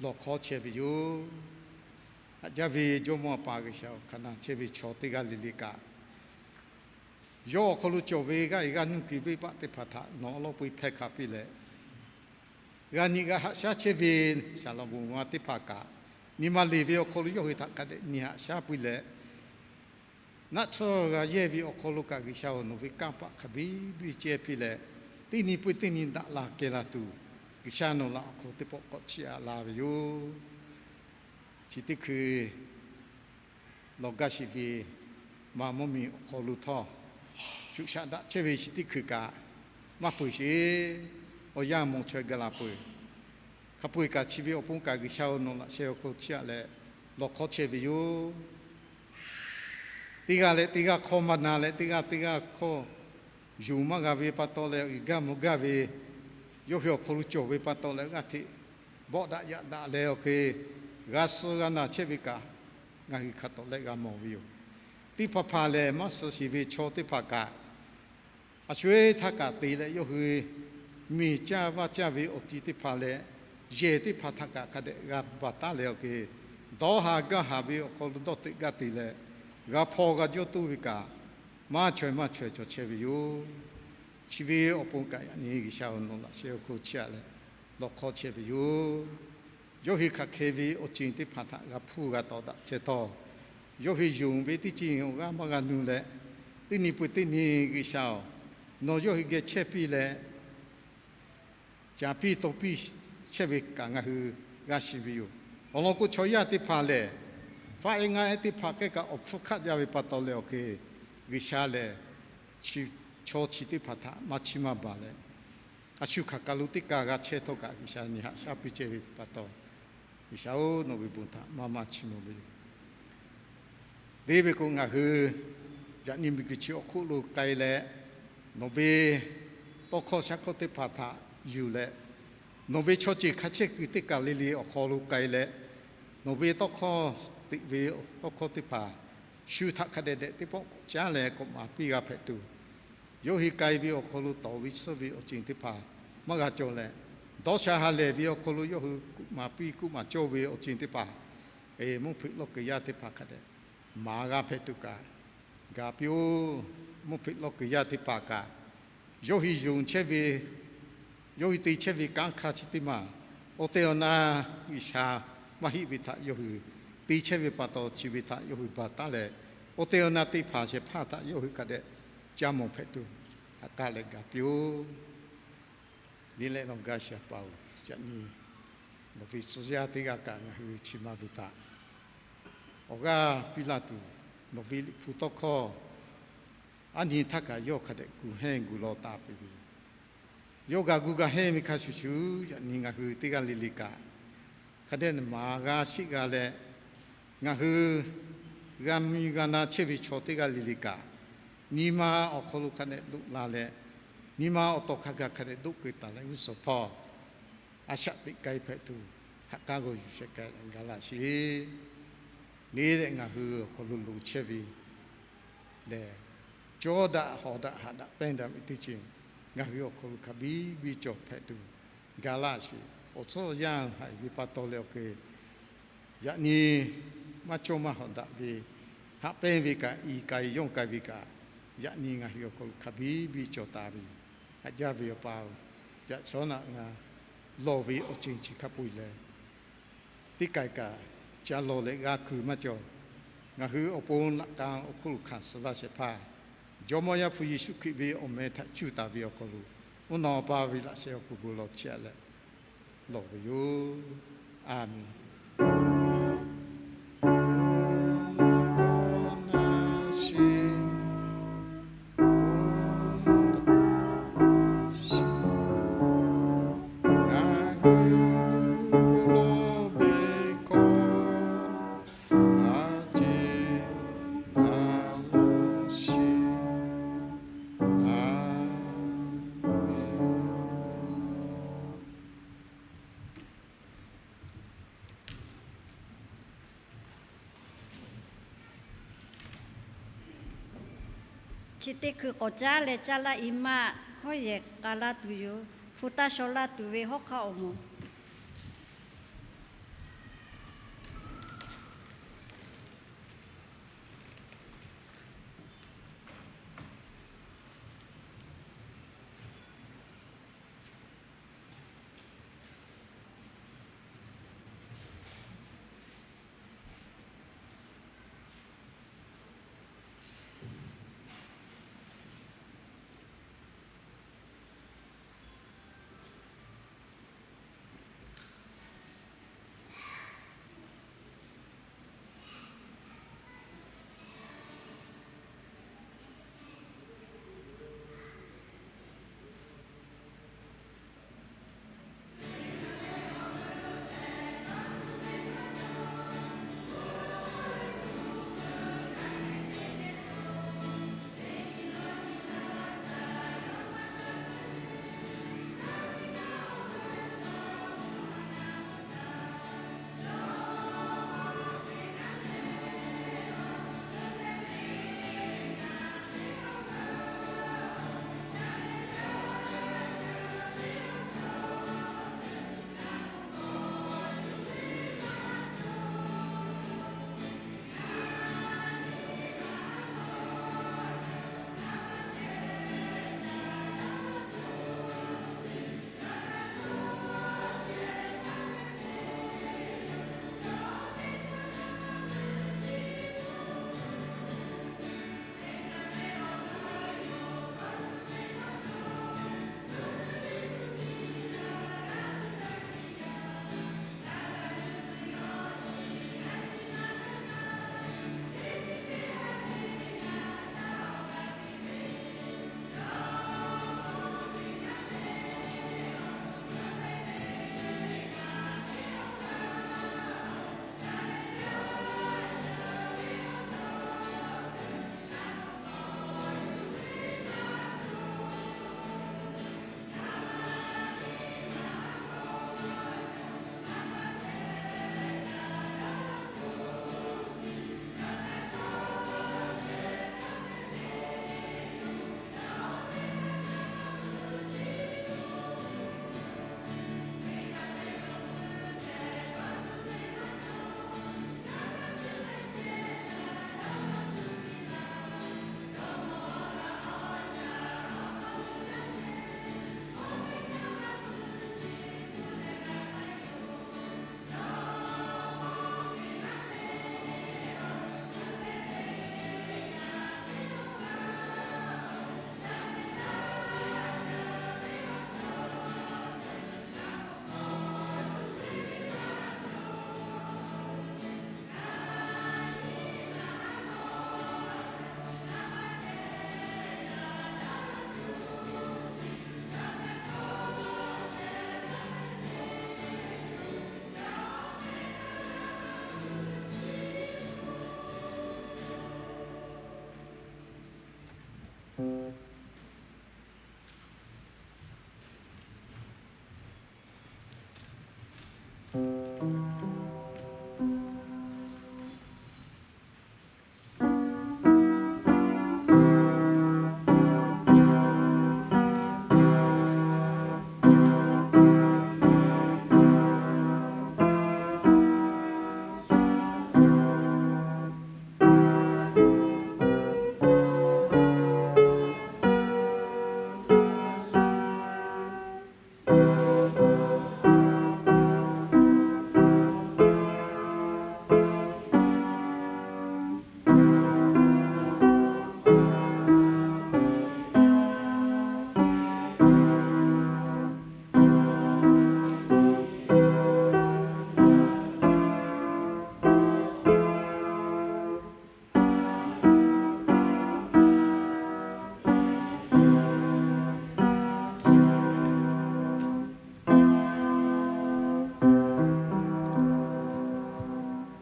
lawˬ hk'awˇ chehˇ ve yoˬ. Haꞈ jaˇ ve Jawˇmawˇ Awˬ pa G'uiˬsha, hkanˍ naˬ chehˇ ve chaw teˇ g'aˇ le le kaꞈ, yawˇ awˬ hk'aw lo cawˬ ve g'aˇ iˍ g'aˇ nuˇ kuiˬ venˇbaˆ teˇ hpaˍ htaꞈ nawˬ awˬ lawn peu-eˬ hpehˇ hkanˍ piˇ leh, g'a nyi g'a haꞈ shaˉ chehˇ ve saˍ laꞈ bvuhꞈ ma teˇ hpaˍ kaꞈ, nyi ma leˬ ve awˬ hk'aw lo yawˇ hui htaꞈ hk'a dehꞈ nyi haꞈ shaˉ piˇ leh, naˆ tsuhˇ g'a yehˇ ve awˬ hk'aw lo kaꞈ G'uiˬsha-oˬ, nawˬ ve kanˇ paˆ hk'a biˇ biˇ cehˇ piˇ leh, teˇ nyi pui teˇ nyi daꞈ la keh la tuˬ, G'uiˬsha nawˬ laꞈ awˬ hk'aw teˇ pawˆ k'awꞈ chiˇ aꞈ la ve yoˬ. Chi teˇ hkui lawˬ gaˇ sheˍ ve maˍ mvuhˇ miˬ awˬ hk'aw lo htawˇ, shuꞈ shaꞈ daꞈ chehˇ ve chi teˇ hkui kaꞈ maˇ peuˬ sheˍ. Awˬ yanˇ mawˬ chaweh gaˬ la peuˬ. Hk'a peu-eˬ kaꞈ chi ve awˬ pon kaꞈ G'uiˬsha-oˬ, nawˬ laꞈ sheh awˬ hk'aw lo chiˇ aꞈ leh lawˬ hk'awˇ chehˇ ve yoˬ. Teˇ g'aˇ leh teˇ g'aˇ hk'awˇ maˇ na leh, teˇ g'aˇ teˇ g'aˇ hk'awˇ yonˍ maˇ g'a ve pa taw leh, uiˍ gaˇ mvuh gaˇ ve yawˇ hui awˬ hk'aw lo cawˬ ve pa taw leh, g'aˇ hteꞈ bawˆ daꞈ yaꞈ daꞈ leh awˬ hk'e g'a suh g'a naˬ chehˇ ve kaꞈ, ngaˬ hui hk'a tawˍ leh g'a mawˬ ve yoˬ. Teˇ hpaˍ hpaˍ lehˬ, maˇ suh sheˍ ve chaw teˇ hpaˍ kaꞈ, a shu-eˬ htaˇ kaꞈ te leh yawˇ hui miˬ caˇ vaˇ caˇ ve awˬ ti teˇ hpaˍ leh, yehˬ teˇ hpaˍ htaꞈ kaꞈ hk'a dehꞈ g'a baˬ taˉ leh awˬ hk'e, dawˇ haˍ gaˇ haˍ ve awˬ hk'aw lo dawˇ teꞈ gaˇ te leh, g'a hpaw g'a jawˇ toˇ ve kaꞈ, maˇ chaweh maˇ chaweh cawˬ chehˇ ve yoˬ. Chi ve awˬ pon kaꞈ yaꞈ nyi G'uiˬsha-oˬ, nawˬ laꞈ sheh awˬ hk'aw lo chiˇ aꞈ leh lawˬ hk'awˇ chehˇ ve yoˬ. Yawˇ hui hk'aˬ hk'e ve awˬ ceuˬ teˇ hpaˍ htaꞈ g'a hpuˇ g'a tawˍ daꞈ chehˇ htawˇ, yawˇ hui yonˍ ve teˇ ceuˬ awˬ g'aˇ maˇ g'a nu leh, teˇ nyi pui teˇ nyi G'uiˬsha-oˬ, nawˬ yawˇ hui geh chehˇ piˇ leh, caˍ piˇ taw piˇ chehˇ ve kaꞈ ngaˬ hui g'a shiˍ ve yoˬ. Awˬ lawn k'o, chaw yaˇ teˇ hpaˍ lehˬ, faˆ ehˉ ngaˆ ehˉ teˇ hpaˍ hk'e kaꞈ awˬ hpfuhˇ hk'aˆ jaˇ ve pa taw leh awˬ hk'e, G'uiˬsha lehˬ chaw chi teˇ hpaˍ htaꞈ maˇ chiˇ maˇ baˬ leh, a shu hk'aˬ kaˬ lo teˇ kaˬ g'a chehˇ htawˇ kaꞈ, G'uiˬsha nyi haꞈ shaˉ piˇ chehˇ ve pa taw, G'uiˬsha-oˬ, nawˬ ve bon htaꞈ maˇ maˇ chiˇ mvuh ve yoˬ. Deˇ ve k'o, ngaˬ hui Yaꞈ nyi miˬguiˬ chi awˬ hk'oˆ lo k'ai leh, nawˬ ve tawˇ hkawˇ shaˉ hkawˇ teˇ hpaˍ htaꞈ yuˬ leh, nawˬ ve chaw ceuˬ hk'a chehˇ kuiˬ teˇ kaˬ le le awˬ hk'aw lo k'ai leh, nawˬ ve tawˇ hkawˇ, teꞈ ve tawˇ hkawˇ teˇ hpaˍ shu htaꞈ hk'a dehꞈ dehꞈ teˇ pawˆ k'awꞈ caˉ leh k'awꞈ maˍ piˇ g'a hpehꞈ tuˬ, yawˇ hui k'ai ve awˬ hk'aw lo tawˍ ve tsuhˇ ve awˬ ceuˬ teˇ hpaˍ maˇ g'a cawˬ leh, dawˇ sha ha lehˬ ve awˬ hk'aw lo yawˇ hui kuꞈ maˍ piˇ kuꞈ maˍ cawˇ ve awˬ ceuˬ teˇ hpaˍ, mvuhˇ hpeuꞈ lawˇ kuiˬ yaˇ teˇ hpaˍ hk'a dehꞈ maˍ g'a hpehꞈ tuˬ kaꞈ ga piˇ-oˆ. Mvuhˇ hpeuꞈ lawˇ kuiˬ yaˇ teˇ hpaˍ kaꞈ, yawˇ hui yonˍ chehˇ ve, yawˇ hui te chehˇ ve kanˉ hk'aˇ chi teˇ maˬ, awˬ tehˬ awˬ na G'uiˬsha maˇ heˆ ve htaꞈ yawˇ hui te chehˇ ve pa taw, chi ve htaꞈ yawˇ hui baˬ taˉ leh, awˬ tehˬ awˬ na te hpanˍ shehˍ hpaˇ htaꞈ yawˇ hui hk'a dehꞈ ca mawˬ hpehꞈ tuˬ, ha k'aˇ leh ga piˇ-oˆ. Liꞈ leh nawˬ ga shaˍ paˍ-oˬ, yaꞈ nyi nawˬ ve tcuh yaˇ teˇ g'aˇ kaꞈ ngaˬ hui chi ma vuiˬ htaꞈ awˬ g'aˇ piˇ laˇ tuˬ, nawˬ ve Liꞈ hpu tawˇ hkawˇ aˉ nyi htaˇ kaꞈ yawˇ hk'a dehꞈ gu hehnˇ gu law taˍ peuˬ ve yoˬ. Yawˇ g'a gu g'a hehnˇ ve hk'a shuˍ shuˍ, yaꞈ nyi ngaˬ hui teˇ g'aˇ le le kaꞈ hk'a dehꞈ maˍ g'a sheˆ g'a leh, ngaˬ hui g'a mui g'a na chehˇ ve chaw teˇ g'aˇ le le kaꞈ, nyi ma awˬ hk'aw lo hk'a dehꞈ loꞈ la leh, nyi ma awˬ taw hk'a gaˬ hk'a dehꞈ doˆ keu taˍ leh g'uˇ suhˍ hpawˇ a shaꞈ teꞈ k'ai hpehꞈ tuˬ, ha k'aˇ g'aw yuˬ sheh k'ai leh ga laˇ sheˍ. Neˇ leh ngaˬ hui awˬ hk'aw lo loꞈ chehˇ ve lehˬ, cawˇ daꞈ hawˍ daꞈ haꞈ daꞈ pehnˇ daꞈ ve teˇ ceuˬ ngaˬ hui awˬ hk'aw lo hk'a biˇ biˇ cawˬ hpehꞈ tuˬ ga laˇ sheˍ. Awˬ tcuhˉ awˬ yanˇ haiˬ ve pa taw leh awˬ hk'e yaꞈ nyi maˇ cawˇ maˇ hawˍ daꞈ ve, haꞈ pehnˇ ve kaꞈ, i k'ai yawˇ k'ai ve kaꞈ, yaꞈ nyi ngaˬ hui awˬ hk'aw lo hk'a biˇ biˇ cawˬ taˍ ve yoˬ. Haꞈ jaˇ ve awˬ pa, yaꞈ shawˉ naꞈ ngaˬ lawˬ ve awˬ ceuˬ chi hk'a peu-eˬ leh, teˇ k'ai kaꞈ ca lawˬ leh g'a kuiˬ maˇ cawˬ. Ngaˬ hui awˬ pon laꞈ k'aˇ awˬ hk'oˆ lo hkanˍ suh laˇ shehˍ hpaˇ, Jawˇmawˇ Yaˇ hpu Yeˍsuˆ Hkriꞈ ve awˬ meh htaꞈ cuˇ taˍ ve awˬ hk'aw lo, mvuhˇ naw pa ve laꞈ sheh awˬ kuˬ bon lawˬ chehˇ leh lawˬ ve yoˬ. A menˬ. Chi teˇ hkui k'awꞈ caˉ leh caˇ laˇ i maˇ, hkawˇ yehˬ k'a laˇ tuˬ yoˬ. Hpu taˇ shaw laˇ tuˬ ve hawˉ hk'aˇ awˬ moˍ.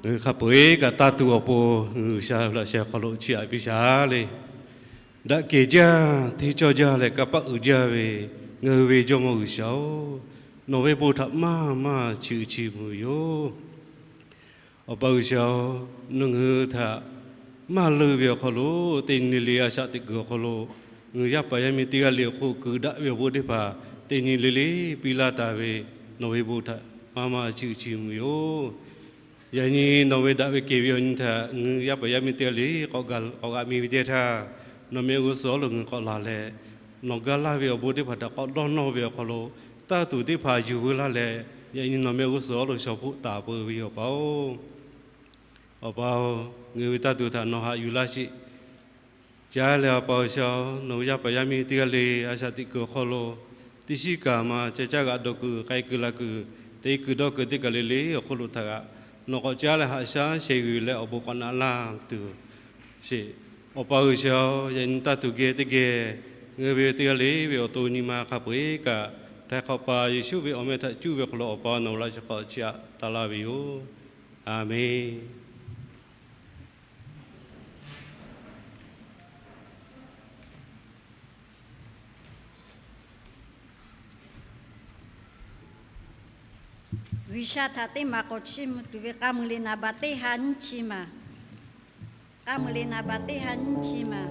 Ngaˬ hui hk'a peu-eˬ kaꞈ taˇ tuˬ awˬ pon G'uiˬsha laꞈ sheh awˬ hk'aw lo chiˇ aꞈ piˇ shaˍ le. Daꞈ kehˬ jaˇ, hteˇ cawˇ jaˇ leh kanˇ paˆ uiˍ jaˇ ve ngaˬ hui ve Jawˇmawˇ G'uiˬsha-oˬ, nawˬ ve bon htaꞈ maˇ maˇ chi uiˍ chi mvuh ve yoˬ. Awˬ pa G'uiˬsha-oˬ, nawˬ ngaˬ hui htaꞈ maˇ leuˆ ve awˬ hk'aw lo teˇ nyi le le a shaꞈ teꞈ kuiˬ awˬ hk'aw lo ngaˬ hui yaˇ paˍ yaˇ miˇ teˇ g'aˇ le awˬ hk'oˆ kuiˬ daꞈ ve awˬ bon teˇ hpaˍ teˇ nyi le le piˇ laˇ taˍ ve nawˬ ve bon htaꞈ maˇ maˇ chi uiˍ chi mvuh ve yoˬ. Yaꞈ nyi nawˬ ve daꞈ ve kehˬ ve awˬ nyi htaꞈ ngaˬ hui yaˇ paˍ yaˇ miˇ teˇ g'aˇ le k'awꞈ g'a miˇ ve teˇ htaˇ, nawˬ meh g'uˇ suhˍ awˉ lo ngaˬ hui k'awꞈ laˬ leh, nawˬ gaˇ laˇ ve awˬ bon teˇ hpaˍ htaꞈ k'awꞈ dawˇ nawˇ ve awˬ hk'aw lo, taˇ tuˬ teˇ hpaˍ yuˬ veu laˇ leh, yaꞈ nyi nawˬ meh g'uˇ suhˍ awˉ lo shaw hpoˆ taˍ peuˬ ve yoˬ, Awˬ pa-oˬ. Awˬ pa-oˬ, ngaˬ hui ve taˇ tuˬ htaꞈ nawˬ haꞈ yuˬ laˇ sheˍ. Caˇ leh Awˬ pa G'uiˬsha-oˬ, nawˬ ve yaˇ paˍ yaˇ miˇ teˇ g'aˇ le a shaꞈ teꞈ kuiˬ awˬ hk'aw lo, teˇ shiˉ kaꞈ maˇ ca caˇ g'aꞈ dawˬ kuiˬ k'ai kuiˬ la kuiˬ, te kuiˬ dawˇ kuiˬ teˇ kaˬ le le awˬ hk'oˆ lo htaꞈ kaꞈ nawˬ k'awꞈ caˇ leh haꞈ shaˉ sheh g'uiˬ leh awˬ bon k'awꞈ naꞈ laˇ tuˬ sheˍ. Awˬ pa G'uiˬsha-oˬ, yaꞈ nyi taˇ tuˬ geh teˇ geh ngaˬ hui ve teˇ g'aˇ le ve awˬ to nyi ma hk'a peu-eˬ kaꞈ, htaiˍ hk'awꞈ pa Yeˍsuˆ ve awˬ meh htaꞈ cuˇ ve awˬ hk'aw lo Awˬ pa nawˬ ve laꞈ sheh hk'aw chiˇ aꞈ taˍ laˇ ve yoˬ. Aˍmenˍ. G'uiˬsha htaꞈ teˇ maˍ k'awꞈ chiˇ mvuh tuˬ ve k'a muiˬ le naˍ baˬ teˇ ha nyiˇ chi maˬ. K'a muiˬ le naˍ baˬ teˇ ha nyiˇ chi maˬ.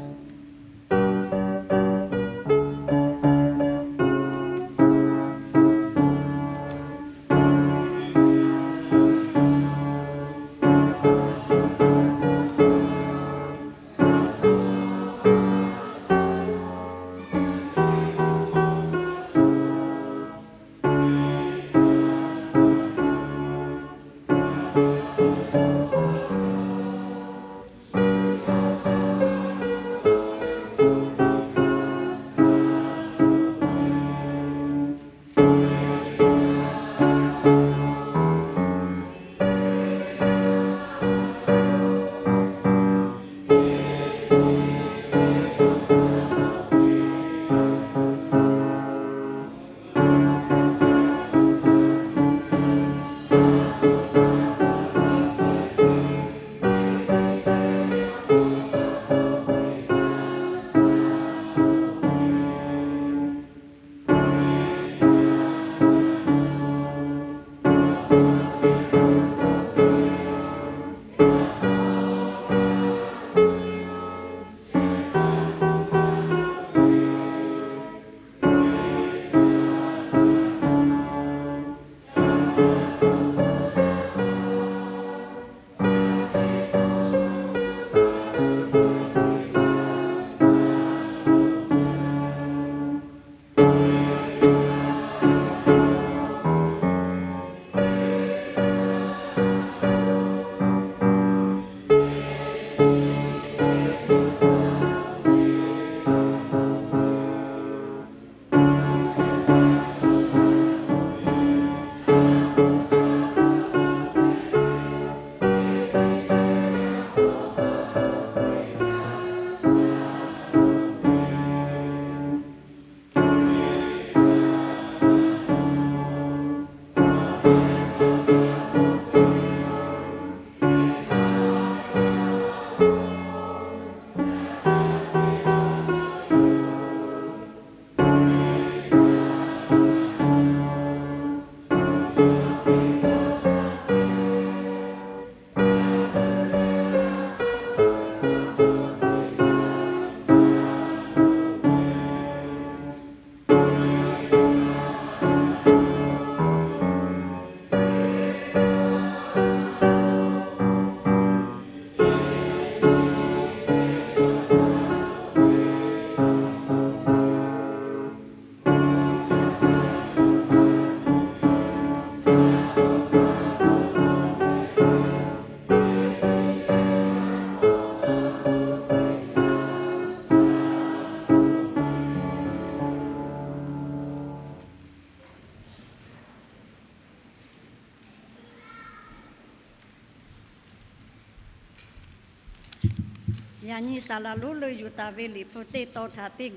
Yaꞈ nyi saˍ laˍ lonˉ leuˆ yuˬ taˍ ve Liꞈ hpu teˇ tawn htaꞈ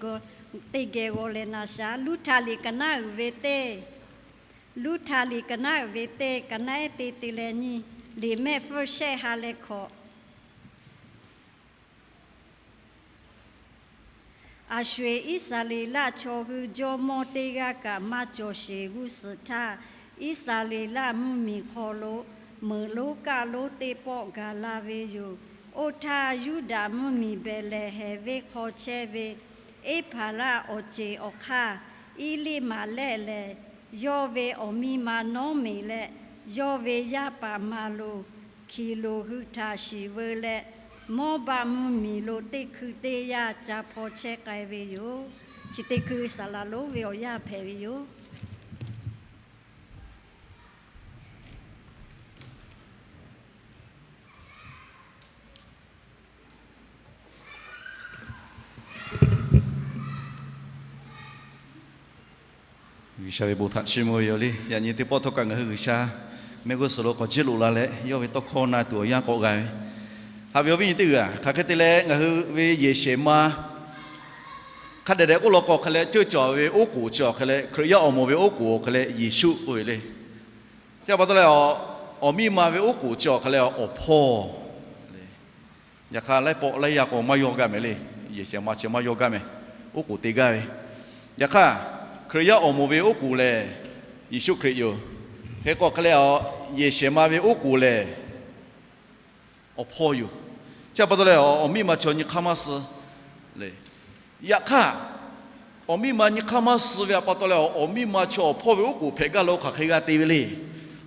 teˇ geh g'aw leh na shaˍ. Luˇ htaˇ liꞈ ka naˉ uiˍ ve teˇ, Luˇ htaˇ liꞈ ka naˉ uiˍ ve teˇ, ka naˉ ehˉ te te leh nyi, liꞈ mehˆ hpfuhˇ shehˆ ha leh hkawꞈ. A sho-eˬ Iˉsaˍreˍlaˆ chaw hui jawˇmawˇ teˇ g'aˇ kaꞈ maˇ cawˬ sheˍ g'uˇ suhˍ htaˇ, Iˉsaˍreˍlaˆ mvuhˇmiˬ hk'aw lo meuꞈ lonˉ kaˆ lonˉ teˇ pawˆ gaˬ la ve yoˬ. Oˇ htaˇ, Yuˇdaꞈ mvuhˇmiˬ Behˍlehˍhehnˍ venˇ hk'aw chehˇ ve Eˇhpaˍraˆ awˬ ceˬ awˬ hk'aˇ Eˇliˇmaˍlehˆ lehˬ, yawˇ ve awˬ miˇ ma Nawˉmiˬ leh yawˇ ve yaˇ paˍ Maˍloˍ, Hkiˍloˍ hui htaꞈ shiˍ veu leh, Mawˇbaˆ mvuhˇmiˬ lo teˇ hkui teˇ yanˇ ca hpaw chehˇ k'ai ve yoˬ. Chi teˇ hkui saˍ laˍ lonˉ ve awˬ yanˇ hpehꞈ ve yoˬ. G'uiˬsha ve bon htaꞈ chiˇ mvuh ve yoˬ le. Yaꞈ nyi teˇ pawˆ htawˇ kaꞈ ngaˬ hui G'uiˬsha mehˆ g'uˇ suhˍ lo k'awꞈ jiˇ loꞈ la leh, yawˇ ve tawˇ hkawˇ na tuˬ awˬ yanˇ k'awꞈ g'a ve, haꞈ ve awˬ viˉ nyi teˇ g'aˇ, hk'aˬ hk'e te leh ngaˬ hui ve yehˬ shehˍ ma hk'a dehꞈ dehꞈ k'oˆ law k'o hk'e leh, ceuˇ cawˬ ve oˉ k'oˍ chi awˬ hk'e leh, Hkriꞈ yaˇ awˬ moˍ ve oˉ k'oˍ awˬ hk'e leh Yeˍsuˆ k'oˆ ve le. Chi pa taw leh, awˬ miˇ ma ve oˉ k'oˍ chi awˬ hk'e leh awˬ hpawˇ. Yaꞈ hk'aˇ, laiˉ pawˆ laiˉ yaˇ k'o maˇ yawˇ gaˇ mehˍ le. Yehˬ shehˍ ma chi maˇ yawˇ gaˇ mehˍ. Oˉ k'oˍ te gaˇ ve. Yaꞈ hk'aˇ, Hkriꞈ yaˇ awˬ moˍ ve oˉ k'oˍ lehˬ, Yeˍsuˆ Hkriꞈ yoˬ. Hk'e k'o hk'e leh, yehˬ shehˍ ma ve oˉ k'oˍ lehˬ, awˬ hpawˇ yoˬ. Chi pa taw leh, awˬ miˇ ma chaw nyi hk'aˇ maˇ suh le. Yaꞈ hk'aˇ, awˬ miˇ ma nyi hk'aˇ maˇ suh ve pa taw leh, awˬ miˇ ma chaw awˬ hpawˇ ve oˉ k'oˍ hpehꞈ gaˇ lo hk'aˬ hk'e g'a te ve le.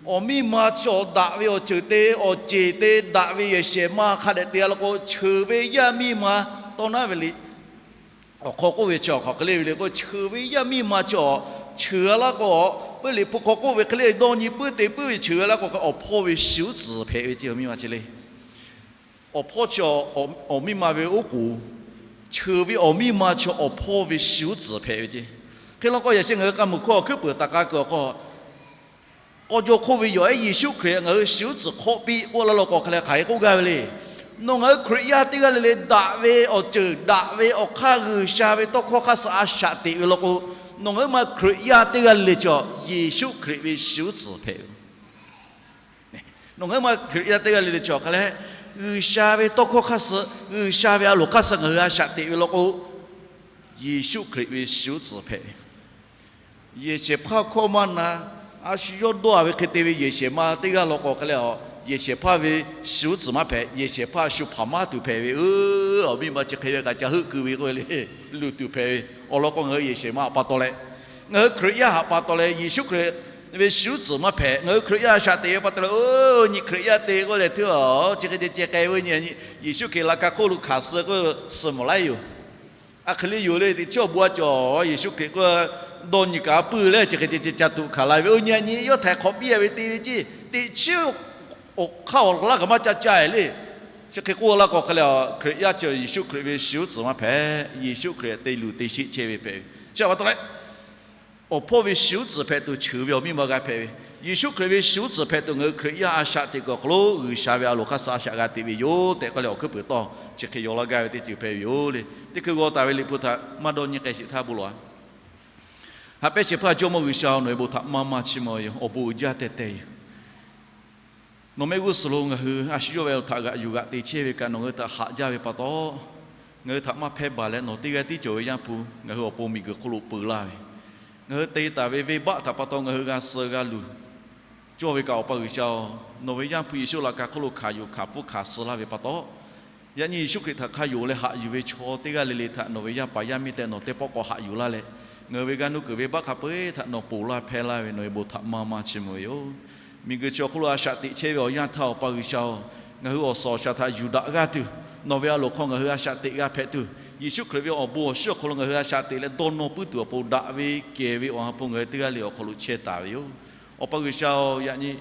Awˬ miˇ ma chaw daꞈ ve awˬ ceuˬ te, awˬ ceˬ te, daꞈ ve yehˬ shehˍ ma hk'a dehꞈ te g'a law k'o, cheuˬ ve yaˇ miˇ ma tawˇ naˉ ve le. Awˬ hk'aw k'oˆ ve chi awˬ hk'aˬ hk'e le ve le k'o, cheuˬ ve yaˇ miˇ ma chaw, cheuˬ a laˇ k'o, peuˇ Liꞈ hpu hk'aw k'oˆ ve hk'e le, dawˇ nyi puiˉ te puiˉ ve cheuˬ a laˇ k'o, awˬ hpawˇ ve shiˍ uˉ tcuhˍ hpehꞈ ve ce awˬ miˇ ma ce le. Awˬ hpawˇ chi awˬ miˇ ma ve oˉ k'oˍ, cheuˬ ve awˬ miˇ ma chi awˬ hpawˇ ve shiˍ uˉ tcuhˍ hpehꞈ ve ce. Hk'e law k'o, yaꞈ sheh ngaˬ hui k'a muiˬ hkawˇ awˬ hkuiˉ peuˬ taˍ k'a kuiˬ awˬ hk'aw, k'aw jaw hk'oˆ ve yawˬ ehˉ Yeˍsuˆ Hkriꞈ ngaˬ hui shiˍ uˉ tcuhˍ hk'awˆ piˇ k'oˆ laˇ law k'o, hk'aˬ hk'e k'oˆ gaˇ ve le. Nawˬ ngaˬ hui Hkriꞈ yaˇ teˇ g'aˇ le le daꞈ ve awˬ ceuˬ, daꞈ ve awˬ hk'aˇ, G'uiˬsha ve tawˇ hkawˇ hk'aˇ suh a shaꞈ teꞈ ve law k'o, nawˬ ngaˬ hui ma Hkriꞈ yaˇ teˇ g'aˇ le le chaw Yeˍsuˆ Hkriꞈ ve shiˍ uˉ tcuhˍ hpehꞈ ve. Nawˬ ngaˬ hui ma Hkriꞈ yaˇ teˇ g'aˇ le le chaw hk'a leh, G'uiˬsha ve tawˇ hkawˇ hk'aˇ suh, G'uiˬsha ve a loˍ hk'aˇ suh ngaˬ hui a shaꞈ teꞈ ve law k'o, Yeˍsuˆ Hkriꞈ ve shiˍ uˉ tcuhˍ hpehꞈ ve. Yehˬ shehˍ hpaˇ hkawˇ maˇ na, a shu yawˇ dawˇ a ve hk'e te ve yehˬ shehˍ ma teˇ g'aˇ law k'o hk'a leh, yehˬ shehˍ hpaˇ ve shiˍ uˉ tcuhˍ maˇ hpehꞈ. Yehˬ shehˍ hpaˇ shu hpaˍ maˇ tuˬ hpehꞈ ve. Awˬ miˇ ma chi hk'e ve kaꞈ ca heuˆ keu ve k'oˆ ve le, luˬ tuˬ hpehꞈ ve. Awˬ lawn k'o, ngaˬ hui yehˬ shehˍ ma pa taw leh, ngaˬ hui Hkriꞈ yaˇ htaꞈ pa taw leh Yeˍsuˆ Hkriꞈ ve shiˍ uˉ tcuhˍ maˇ hpehꞈ. Ngaˬ hui Hkriꞈ yaˇ a shaꞈ teꞈ ve pa taw leh, oˇ nyi Hkriꞈ yaˇ te k'oˆ leh hteˇ a, chi hk'e ceh ceh k'ai ve nyi, Yeˍsuˆ Hkriꞈ laꞈ ka hk'oˆ lo hkanˍ suh k'o, suh mawˬ laiˉ yoˬ. A hk'e le yoˬ le, teˇ chi awˬ bon a cawˬ Yeˍsuˆ Hkriꞈ k'o, dawˇ nyi kaꞈ puiˉ leh chi hk'e ceh ceh ca tuꞈ hkanˍ la ve, oˇ nyi a nyi yawˇ htaiˍ hk'awꞈ piˇ a ve te ve ce. Teˇ chi awˬ hk'aˇ awˬ laˇ kaꞈ maˇ ca ca le. Chi hk'e k'oˆ laˇ k'o hk'a leh, Hkriꞈ yaˇ chi Yeˍsuˆ Hkriꞈ ve shiˍ uˉ tcuhˍ maˇ hpehꞈ. Yeˍsuˆ Hkriꞈ te luˬ te sheˆ chehˇ ve hpehꞈ ve. Chi pa taw leh, awˬ hpawˇ ve shiˍ uˉ tcuhˍ hpehꞈ tuˬ cheuˬ ve awˬ miˇ ma g'a hpehꞈ ve. Yeˍsuˆ Hkriꞈ ve shiˍ uˉ tcuhˍ hpehꞈ tuˬ ngaˬ hui Hkriꞈ yaˇ a shaꞈ teꞈ kuiˬ awˬ hk'aw lo G'uiˬsha ve a loˍ hk'aˇ suh a shaꞈ g'a teꞈ ve yoˬ tehꞈ k'oˆ leh awˬ hkuiˉ peuˬ tawˇ chi hk'e yaw laˇ gaˇ ve teˇ ceuˬ hpehꞈ ve yoˬ le. Teˇ hkui g'aw taˍ ve Liꞈ hpu htaꞈ maˇ dawˇ nyi k'ai sheˍ htaˇ bon lawˬ-a. Haꞈ pehnˇ shehˍ hpaˇ Jawˇmawˇ G'uiˬsha, nawˬ ve bon htaꞈ maˇ maˇ chiˇ mvuh ve yoˬ. Awˬ bon uiˍ jaˇ teh teh yoˬ. Nawˬ mehˆ g'uˇ suhˍ lo ngaˬ hui a shu yawˇ ve awˬ htaꞈ g'aꞈ yuˬ g'aꞈ te chehˇ ve kaꞈ, nawˬ ngaˬ hui htaꞈ haꞈ jaˇ ve pa taw, ngaˬ hui htaꞈ maˇ hpehˇ baˬ leh nawˬ teˇ g'aˇ tiˉ cawˬ ve Yaˇ hpu ngaˬ hui awˬ pon miˬguiˬ hk'oˆ lo peu laˇ ve, ngaˬ hui te taˍ ve venˇbaˆ htaꞈ pa taw ngaˬ hui g'a suh g'a luˬ cawˇ ve kaꞈ, Awˬ pa G'uiˬsha-oˬ, nawˬ ve Yaˇ hpu Yeˍsuˆ laꞈ ka hk'oˆ lo hkanˍ yuˬ hkanˍ pfuhˇ hkanˍ suh laˇ ve pa taw, yaꞈ nyi Yeˍsuˆ Hkriꞈ htaꞈ hk'a yonˍ leh haꞈ yuˬ ve chaw teˇ g'aˇ le le htaꞈ nawˬ ve yaˇ paˍ yaˇ miˇ tehꞈ nawˬ teˇ pawˆ k'awꞈ haꞈ yuˬ laˇ leh, ngaˬ hui ve g'aˇ nuˇ kuiˬ venˇbaˆ hk'a peu-eˬ htaꞈ nawˬ ponˬ laˇ hpehˇ laˇ ve nawˬ ve bon htaꞈ maˇ maˇ chiˇ mvuh ve yoˬ. Miˬguiˬ chi awˬ hk'oˆ lo a shaꞈ teꞈ chehˇ ve awˬ yanˇ htaˇ, Awˬ pa G'uiˬsha-oˬ, ngaˬ hui awˬ suhˍ awˬ shaˍ htaꞈ yuˬ daꞈ g'aˇ tuˬ, nawˬ ve a loˍ hk'aw ngaˬ hui a shaꞈ teꞈ g'a hpehꞈ tuˬ, Yeˍsuˆ Hkriꞈ ve awˬ bon awˬ shinˉ awˬ hk'aw lo ngaˬ hui a shaꞈ teꞈ leh dawˇ nawˇ puiˉ tuˬ awˬ pon daꞈ ve kehˬ ve Awˬ ha hpu ngaˬ hui teˇ g'aˇ le awˬ hk'aw lo chehˇ taˍ ve yoˬ. Awˬ pa G'uiˬsha-oˬ, yaꞈ nyi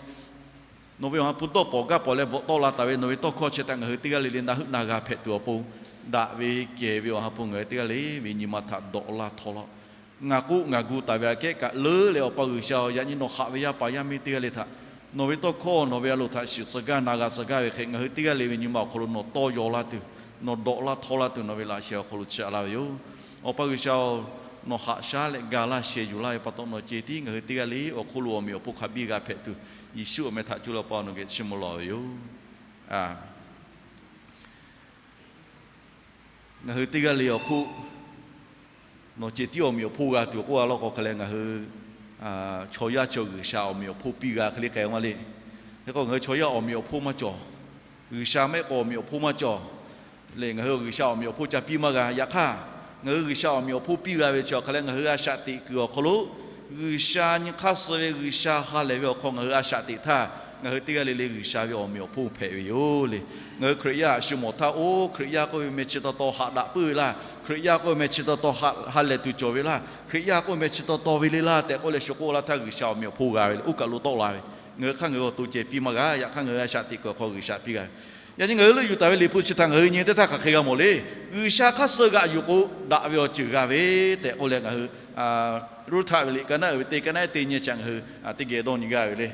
nawˬ ve Awˬ ha hpu dawˇ pawnˍ gaˇ pawnˍ leh bvuhꞈ tawˆ la taˍ ve nawˬ ve tawˇ hkawˇ chi htaꞈ ngaˬ hui teˇ g'aˇ le le na heuˆ na g'a hpehꞈ tuˬ awˬ pon, daꞈ ve kehˬ ve Awˬ ha hpu ngaˬ hui teˇ g'aˇ le ve nyi ma htaꞈ dawꞈ laˇ htawˇ laˇ. Ngaˬ k'oˆ ngaˬ gu taˍ ve aꞈ kehˉ kaꞈ leuˉ leh, Awˬ pa G'uiˬsha-oˬ, yaꞈ nyi nawˬ haꞈ ve yaˇ paˍ yaˇ miˇ teˇ g'aˇ le htaꞈ Nawˬ ve tawˇ hkawˇ nawˬ ve a loˍ htaꞈ shiˍ tcuh gaˇ na g'a tcuh gaˇ ve hk'e, ngaˬ hui teˇ g'aˇ le ve nyi ma awˬ hk'aw lo nawˬ tawˇ yaw laˇ tuˬ, nawˬ dawꞈ laˇ htawˇ laˇ tuˬ, nawˬ ve laꞈ sheh awˬ hk'aw lo chiˇ aꞈ laˇ ve yoˬ. Awˬ pa G'uiˬsha-oˬ, nawˬ haꞈ shaˉ leh ga laˇ sheh yuˬ laˇ ve pa taw, nawˬ ceh tiˉ ngaˬ hui teˇ g'aˇ le awˬ hk'oˆ lo awˬ meꞈ awˬ hponˇ hk'a biˇ g'a hpehꞈ tuˬ, Yeˍsuˆ awˬ meh htaꞈ cuˇ leh Awˬ pa nawˬ geh chiˇ mvuh lawˬ ve yoˬ. Ngaˬ hui teˇ g'aˇ le awˬ hk'oˆ nawˬ ceh tiˉ awˬ meꞈ awˬ hponˇ g'a tuˬ k'oˆ a laˇ k'o, hk'aˬ lehˬ ngaˬ hui chaw yaˇ chi G'uiˬsha awˬ meꞈ awˬ hponˇ piˇ g'a hk'e le k'ai maˇ le. Hk'e k'o, ngaˬ hui chaw yaˇ awˬ meꞈ awˬ hponˇ maˇ cawˬ. G'uiˬsha mehˆ k'o awˬ meꞈ awˬ hponˇ maˇ cawˬ. Lehˬ, ngaˬ hui G'uiˬsha awˬ meꞈ awˬ hponˇ ca piˇ maˇ g'a. Yaꞈ hk'aˇ, ngaˬ hui G'uiˬsha awˬ meꞈ awˬ hponˇ piˇ g'a ve chi awˬ hk'aˬ lehˬ, ngaˬ hui a shaꞈ teꞈ kuiˬ awˬ hk'aw lo G'uiˬsha nyi hk'aˇ suh ve, G'uiˬsha ha lehˬ ve awˬ hk'aw ngaˬ hui a shaꞈ teꞈ htaˇ, ngaˬ hui teˇ g'aˇ le le G'uiˬsha ve awˬ meꞈ awˬ hponˇ hpehꞈ ve yoˬ le. Ngaˬ hui Hkriꞈ yaˇ a shu mawˬ htaˇ, oˇ Hkriꞈ yaˇ k'oˆ ve meh chi taw taw haꞈ daꞈ puiˉ ve laˇ, Hkriꞈ yaˇ k'oˆ ve meh chi taw taw ha lehˬ tuˬ cawˬ ve laˇ, Hkriꞈ yaˇ k'oˆ ve meh chi taw taw ve le laˇ tehꞈ k'oˆ leh shu k'oˆ laˇ htaˇ, G'uiˬsha awˬ meꞈ awˬ hponˇ g'a ve le. Oˇ kaˬ lo tawˆ la ve, ngaˬ hui hk'aˇ ngaˬ hui awˬ to ceh piˇ maˇ g'a. Yaꞈ hk'aˇ, ngaˬ hui a shaꞈ teꞈ kuiˬ awˬ hk'aw G'uiˬsha piˇ g'a ve. Yaꞈ nyi ngaˬ hui leuˆ yuˬ taˍ ve Liꞈ hpu chi htaꞈ ngaˬ hui nyi teˇ htaˇ hk'aˬ hk'e g'a mawˬ le. G'uiˬsha hk'aˇ suh g'aꞈ yuˬ k'o, daꞈ ve awˬ ceuˬ g'a ve tehꞈ k'oˆ leh, ngaˬ hui Ruˇhtaˆ ve liꞈ ka naˉ uiˍ ve teˇ, ka naˉ ehˉ teˇ nyi chi ngaˬ hui teˇ geh dawˇ nyi g'a ve le.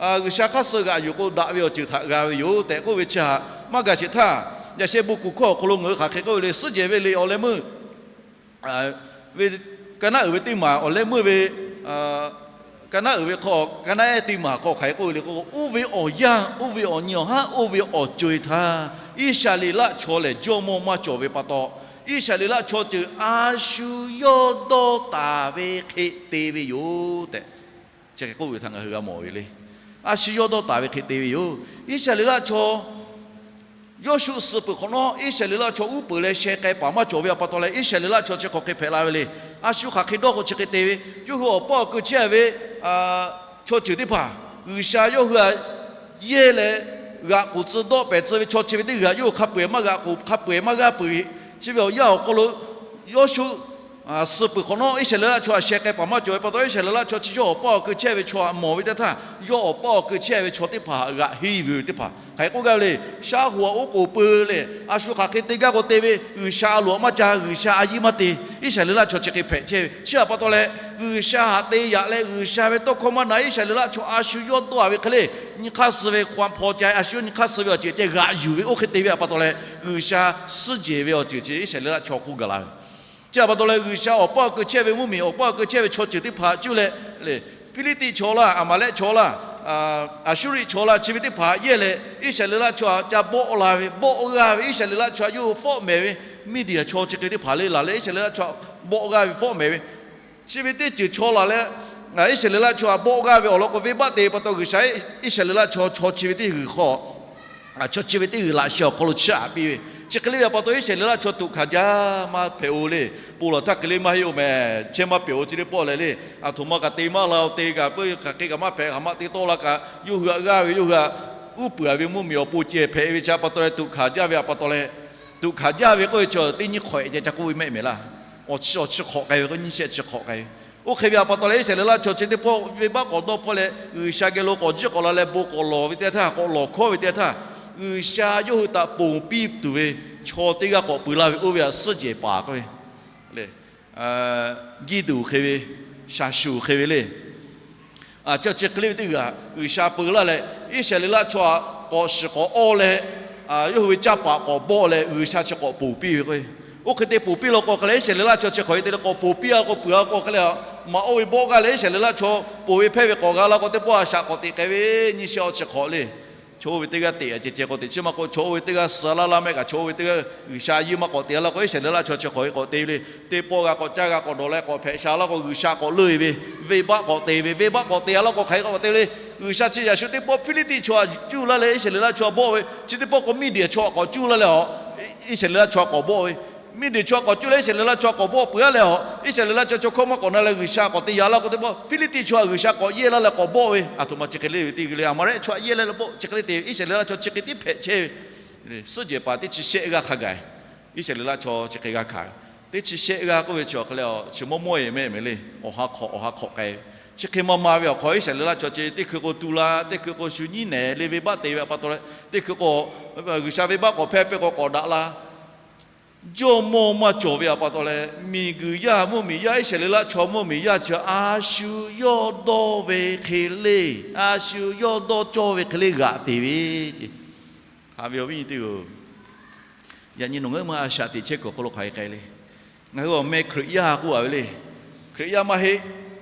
G'uiˬsha hk'aˇ suh g'aꞈ yuˬ k'o, daꞈ ve awˬ ceuˬ htaꞈ g'a ve yoˬ tehꞈ k'oˆ ve chi htaꞈ maˇ gaˬ sheˍ htaˇ, yaꞈ sheh bon kuˬ hkawˇ awˬ hk'aw lo ngaˬ hui hk'aˬ hk'e k'oˆ ve le. Suhˉ jehˬ ve liꞈ awˬ leh meuˇ ve, ka naˉ uiˍ ve teˇ maˬ awˬ leh meuˇ ve, ka naˉ uiˍ ve hk'aw, ka naˉ ehˉ teˇ maˬ hk'aw hk'aˬ hk'e k'oˆ ve le k'o, oˇ ve awˬ yanˇ, oˇ ve awˬ nyi awˬ haˉ, oˇ ve awˬ co-e htaˇ, Iˉsaˍreˍlaˆ chaw lehˬ jawˇmawˇ maˇ cawˬ ve pa taw, Iˉsaˍreˍlaˆ chaw ceuˬ a shu yawˇ dawˇ taˍ ve hk'e te ve yoˬ tehꞈ, chi hk'e k'oˆ ve htaꞈ ngaˬ hui g'a mawˬ ve le. A shu yawˇ dawˇ taˍ ve hk'e te ve yoˬ. Iˉsaˍreˍlaˆ chaw Yoˇshuˆ suh peuˬ hk'awꞈ nawˉ, Iˉsaˍreˍlaˆ chaw uˉ peunˍ leh sheh k'ai paˍ maˇ cawˬ ve a pa taw leh, Iˉsaˍreˍlaˆ chaw chi hk'aˬ hk'e hpehꞈ la ve le. A shu hk'aˬ hk'e dawˇ k'o chi hk'e te ve, yawˇ hui awˬ paˇ awˬ keu chehˇ ve chaw ceuˬ teˇ hpaˍ, G'uiˬsha yawˇ hui a yehˇ leh g'aꞈ k'oˬ tcuh dawˆ pehˍ tcuh ve chaw chi ve teˇ g'aˇ yawˇ hui hk'a peu-eˬ maˇ g'aꞈ k'oˬ, hk'a peu-eˬ maˇ g'aˇ peuˬ. Chi ve awˬ yanˇ awˬ hk'aw lo Yoˇshuˆ suh peuˬ hk'awꞈ nawˉ, Iˉsaˍreˍlaˆ chaw htaꞈ sheh k'ai paˍ maˇ cawˬ ve pa taw, Iˉsaˍreˍlaˆ chaw chi yawˇ awˬ paˇ awˬ keu chehˇ ve chaw htaꞈ mawˬ ve teˇ htaˇ, yawˇ awˬ paˇ awˬ keu chehˇ ve chaw teˇ hpaˍ htaꞈ g'aꞈ henˇ yuˬ ve teˇ hpaˍ hk'aˬ hk'e k'oˆ gaˇ ve le. Shaˉ hoꞈ aꞈ oˉ k'oˍ peu leh, a shu hk'aˬ hk'e te gaˇ k'o te ve, G'uiˬsha a loꞈ maˇ ca, G'uiˬsha a yiˇ maˇ te. Iˉsaˍreˍlaˆ chaw chi hk'e hpehꞈ chehˇ ve chi a pa taw leh, G'uiˬsha htaꞈ te yaꞈ leh G'uiˬsha ve tawˇ hkawˇ maˇ na Iˉsaˍreˍlaˆ chaw a shu yawˇ dawˇ a ve hk'e le, nyi hk'aˇ suh ve hk'aw hpaw ca, a shu yawˇ nyi hk'aˇ suh ve awˬ ceuˬ ceh g'aꞈ yuˬ ve oˇ hk'e te ve a pa taw leh, G'uiˬsha suhˉ jehˬ ve awˬ ceuˬ chi Iˉsaˍreˍlaˆ chaw k'oˆ gaˬ la ve. Chi a pa taw leh, G'uiˬsha awˬ paˇ awˬ keu chehˇ ve mvuhˇmiˬ, awˬ paˇ awˬ keu chehˇ ve chaw ceuˬ teˇ hpaˍ cuˇ leh le, Hpiˇliˇtiˆ chaw laˇ, Aˍmaˍlehˆ chaw laˇ, Aˍsuˇriˆ chaw laˇ, chi ve teˇ hpaˍ yehˇ leh Iˉsaˍreˍlaˆ chaw htaꞈ ca bawˆ la ve, bawˆ g'aˇ ve, Iˉsaˍreˍlaˆ chaw htaꞈ yawˇ hui fawˆ mehˍ ve, Miˇdiˍaˍ chaw chi hk'e teˇ hpaˍ le laˬ leh Iˉsaˍreˍlaˆ chaw htaꞈ bawˆ g'aˇ ve fawˆ mehˍ ve, chi ve teˇ ceuˬ chaw laˬ leh, Iˉsaˍreˍlaˆ chaw htaꞈ bawˆ g'aˇ ve awˬ lawn k'o, venˇbaˆ te pa taw G'uiˬsha Iˉsaˍreˍlaˆ chaw, chaw chi ve teˇ g'uiˬ hk'aw, chaw chi ve teˇ g'uiˬ laꞈ sheh awˬ hk'aw lo chiˇ aꞈ piˇ ve. Chi hk'e le ve a pa taw, Iˉsaˍreˍlaˆ chaw tuꞈ hkanˍ jaˇ maˇ hpehꞈ-o le. Pon lawˬ htaˇ hk'e le maˇ heˆ-o mehˍ, chehˇ maˇ peuˬ-o chi teˇ pawˆ leh le. A htoꞈ ma kaꞈ te maˇ la-o, te kaꞈ peuˬ hk'aˬ hk'e kaꞈ maˇ hpehꞈ, hk'aˬ ma te tawˆ la kaꞈ yawˇ hui htaꞈ g'aˇ ve, yawˇ hui htaꞈ uˉ peunˍ ve mvuhˇmiˬ awˬ pon ceh hpehꞈ ve chi a pa taw leh tuꞈ hkanˍ jaˇ ve a pa taw leh, tuꞈ hkanˍ jaˇ ve k'oˆ ve chi teˇ nyi hk'awꞈ-e ceh ca k'oˆ ve mehˆ mehˍ laˇ. Awˬ chi awˬ chi hk'awꞈ k'ai ve k'o, nyiˇ shehˆ chi hk'awꞈ k'ai ve. Oˇ hk'e ve a pa taw leh, Iˉsaˍreˍlaˆ chaw chi teˇ pawˆ venˇbaˆ k'awꞈ dawˇ hpfuhˆ leh G'uiˬsha geh lo k'awꞈ jiˆ k'awꞈ la leh bon k'awꞈ lawˬ ve teˇ htaˇ, k'awꞈ lawˬ hkawˉ ve teˇ htaˇ, G'uiˬsha yawˇ hui htaꞈ ponˬ piˇ tuˬ ve chaw teˇ g'aˇ k'awꞈ peu laˇ ve oˇ ve htaꞈ suhˉ jehˬ paˍ k'oˆ ve le. Giˇduˍ hk'e ve, Shaˍshuˍ hk'e ve le. Chi chi hk'e le ve teˇ g'aˇ G'uiˬsha peu laˇ leh, Iˉsaˍreˍlaˆ chaw htaꞈ k'awꞈ shiˍ k'awꞈ awˇ leh, yawˇ hui ve caˇ paˍ k'awꞈ bawˆ leh G'uiˬsha chi k'awꞈ ponˬ piˇ ve k'o, oˇ hk'e te ponˬ piˇ law k'o hk'e leh, Iˉsaˍreˍlaˆ chaw chi hk'awꞈ-e te leh k'awꞈ ponˬ piˇ-a k'o, peuˬ-a k'o hk'e leh, maꞈ oˇ ve bawˆ g'aˇ leh Iˉsaˍreˍlaˆ chaw ponˬ ve hpehˇ ve k'awꞈ g'a la k'o, teˇ pawˆ a shaꞈ k'awꞈ teꞈ k'ai ve nyiˇ shehˆ awˬ chi hk'awꞈ le. Chaw oˇ ve teˇ g'aˇ teꞈ-a ceh ceh k'awꞈ teꞈ chiˇ maˇ k'o, chaw oˇ ve teˇ g'aˇ suh laˇ laˇ mehˆ kaꞈ, chaw oˇ ve teˇ g'aˇ G'uiˬsha a yiˇ maˇ k'awꞈ teꞈ-a laˇ k'o, Iˉsaˍreˍlaˆ chaw chi hk'awꞈ-e k'awꞈ te ve le. Teˇ pawˆ g'a k'awꞈ caˇ g'a k'awꞈ dawˬ leh k'awꞈ hpehꞈ sha laˇ k'o, G'uiˬsha k'awꞈ leuˆ-e ve, venˇbaˆ k'awꞈ te ve, venˇbaˆ k'awꞈ te-a laˇ k'o hk'aˬ hk'e k'awꞈ te ve le. G'uiˬsha chi yaꞈ shu teˇ pawˆ Hpiˇliˇtiˆ chaw htaꞈ cuˇ laˇ leh Iˉsaˍreˍlaˆ chaw htaꞈ bawˆ ve, chi teˇ pawˆ k'o Miˇdiˍaˍ chaw htaꞈ k'awꞈ cuˇ laˇ leh, Iˉsaˍreˍlaˆ chaw htaꞈ k'awꞈ bawˆ ve, Miˇdiˍaˍ chaw htaꞈ k'awꞈ cuˇ leh Iˉsaˍreˍlaˆ chaw htaꞈ k'awꞈ bawˆ peuˬ-a leh, Iˉsaˍreˍlaˆ chaw chaw hkawˇ maˇ k'awꞈ na leh G'uiˬsha k'awꞈ te yaꞈ laˇ k'o, teˇ pawˆ Hpiˇliˇtiˆ chaw htaꞈ G'uiˬsha k'awꞈ yehˇ laˇ leh k'awꞈ bawˆ ve, a htoꞈ ma chi hk'e le ve teˇ g'aˇ le. Aˍmaˍlehˆ chaw htaꞈ yehˇ laˇ leh bawˆ chi hk'e le te ve, Iˉsaˍreˍlaˆ chaw chi hk'e tiˉ hpehꞈ chehˇ ve. Suhˉ jehˬ paˍ teˇ chi shehˆ g'aˇ hk'a gaˬ, Iˉsaˍreˍlaˆ chaw chi hk'e g'a hkanˍ ve. Teˇ chi shehˆ g'aˇ k'oˆ ve chi awˬ hk'e leh, chi mawˇ mawˇ e mehˆ mehˍ le. Awˬ ha hk'awꞈ awˬ ha hk'awꞈ k'ai ve. Chi hk'e ma ma ve awˬ hk'aw, Iˉsaˍreˍlaˆ chaw chi teˇ hkui k'o tu la, teˇ hkui k'o shu nyiˉ nehˬ le venˇbaˆ te ve a pa taw leh, teˇ hkui k'o G'uiˬsha venˇbaˆ k'awꞈ hpehˇ pehˇ k'o k'awꞈ daꞈ la. Jawˇmawˇ maˇ cawˬ ve htaꞈ pa taw leh, miˬguiˬ yaˇ mvuhˇmiˬ yaˇ Iˉsaˍreˍlaˆ chaw mvuhˇmiˬ yaˇ chi a shu yawˇ dawˇ ve hk'e le, a shu yawˇ dawˇ cawˇ ve hk'e le g'aꞈ te ve ce. Haꞈ ve awˬ viˉ nyi teˇ-oˬ, yaꞈ nyi nawˬ ngaˬ hui ma a shaꞈ teꞈ chehˇ kuiˬ awˬ hk'aw lo hk'aˬ hk'e k'ai le. Ngaˬ hui awˬ meh Hkriꞈ yaˇ k'oˆ a ve le. Hkriꞈ yaˇ maˇ heˆ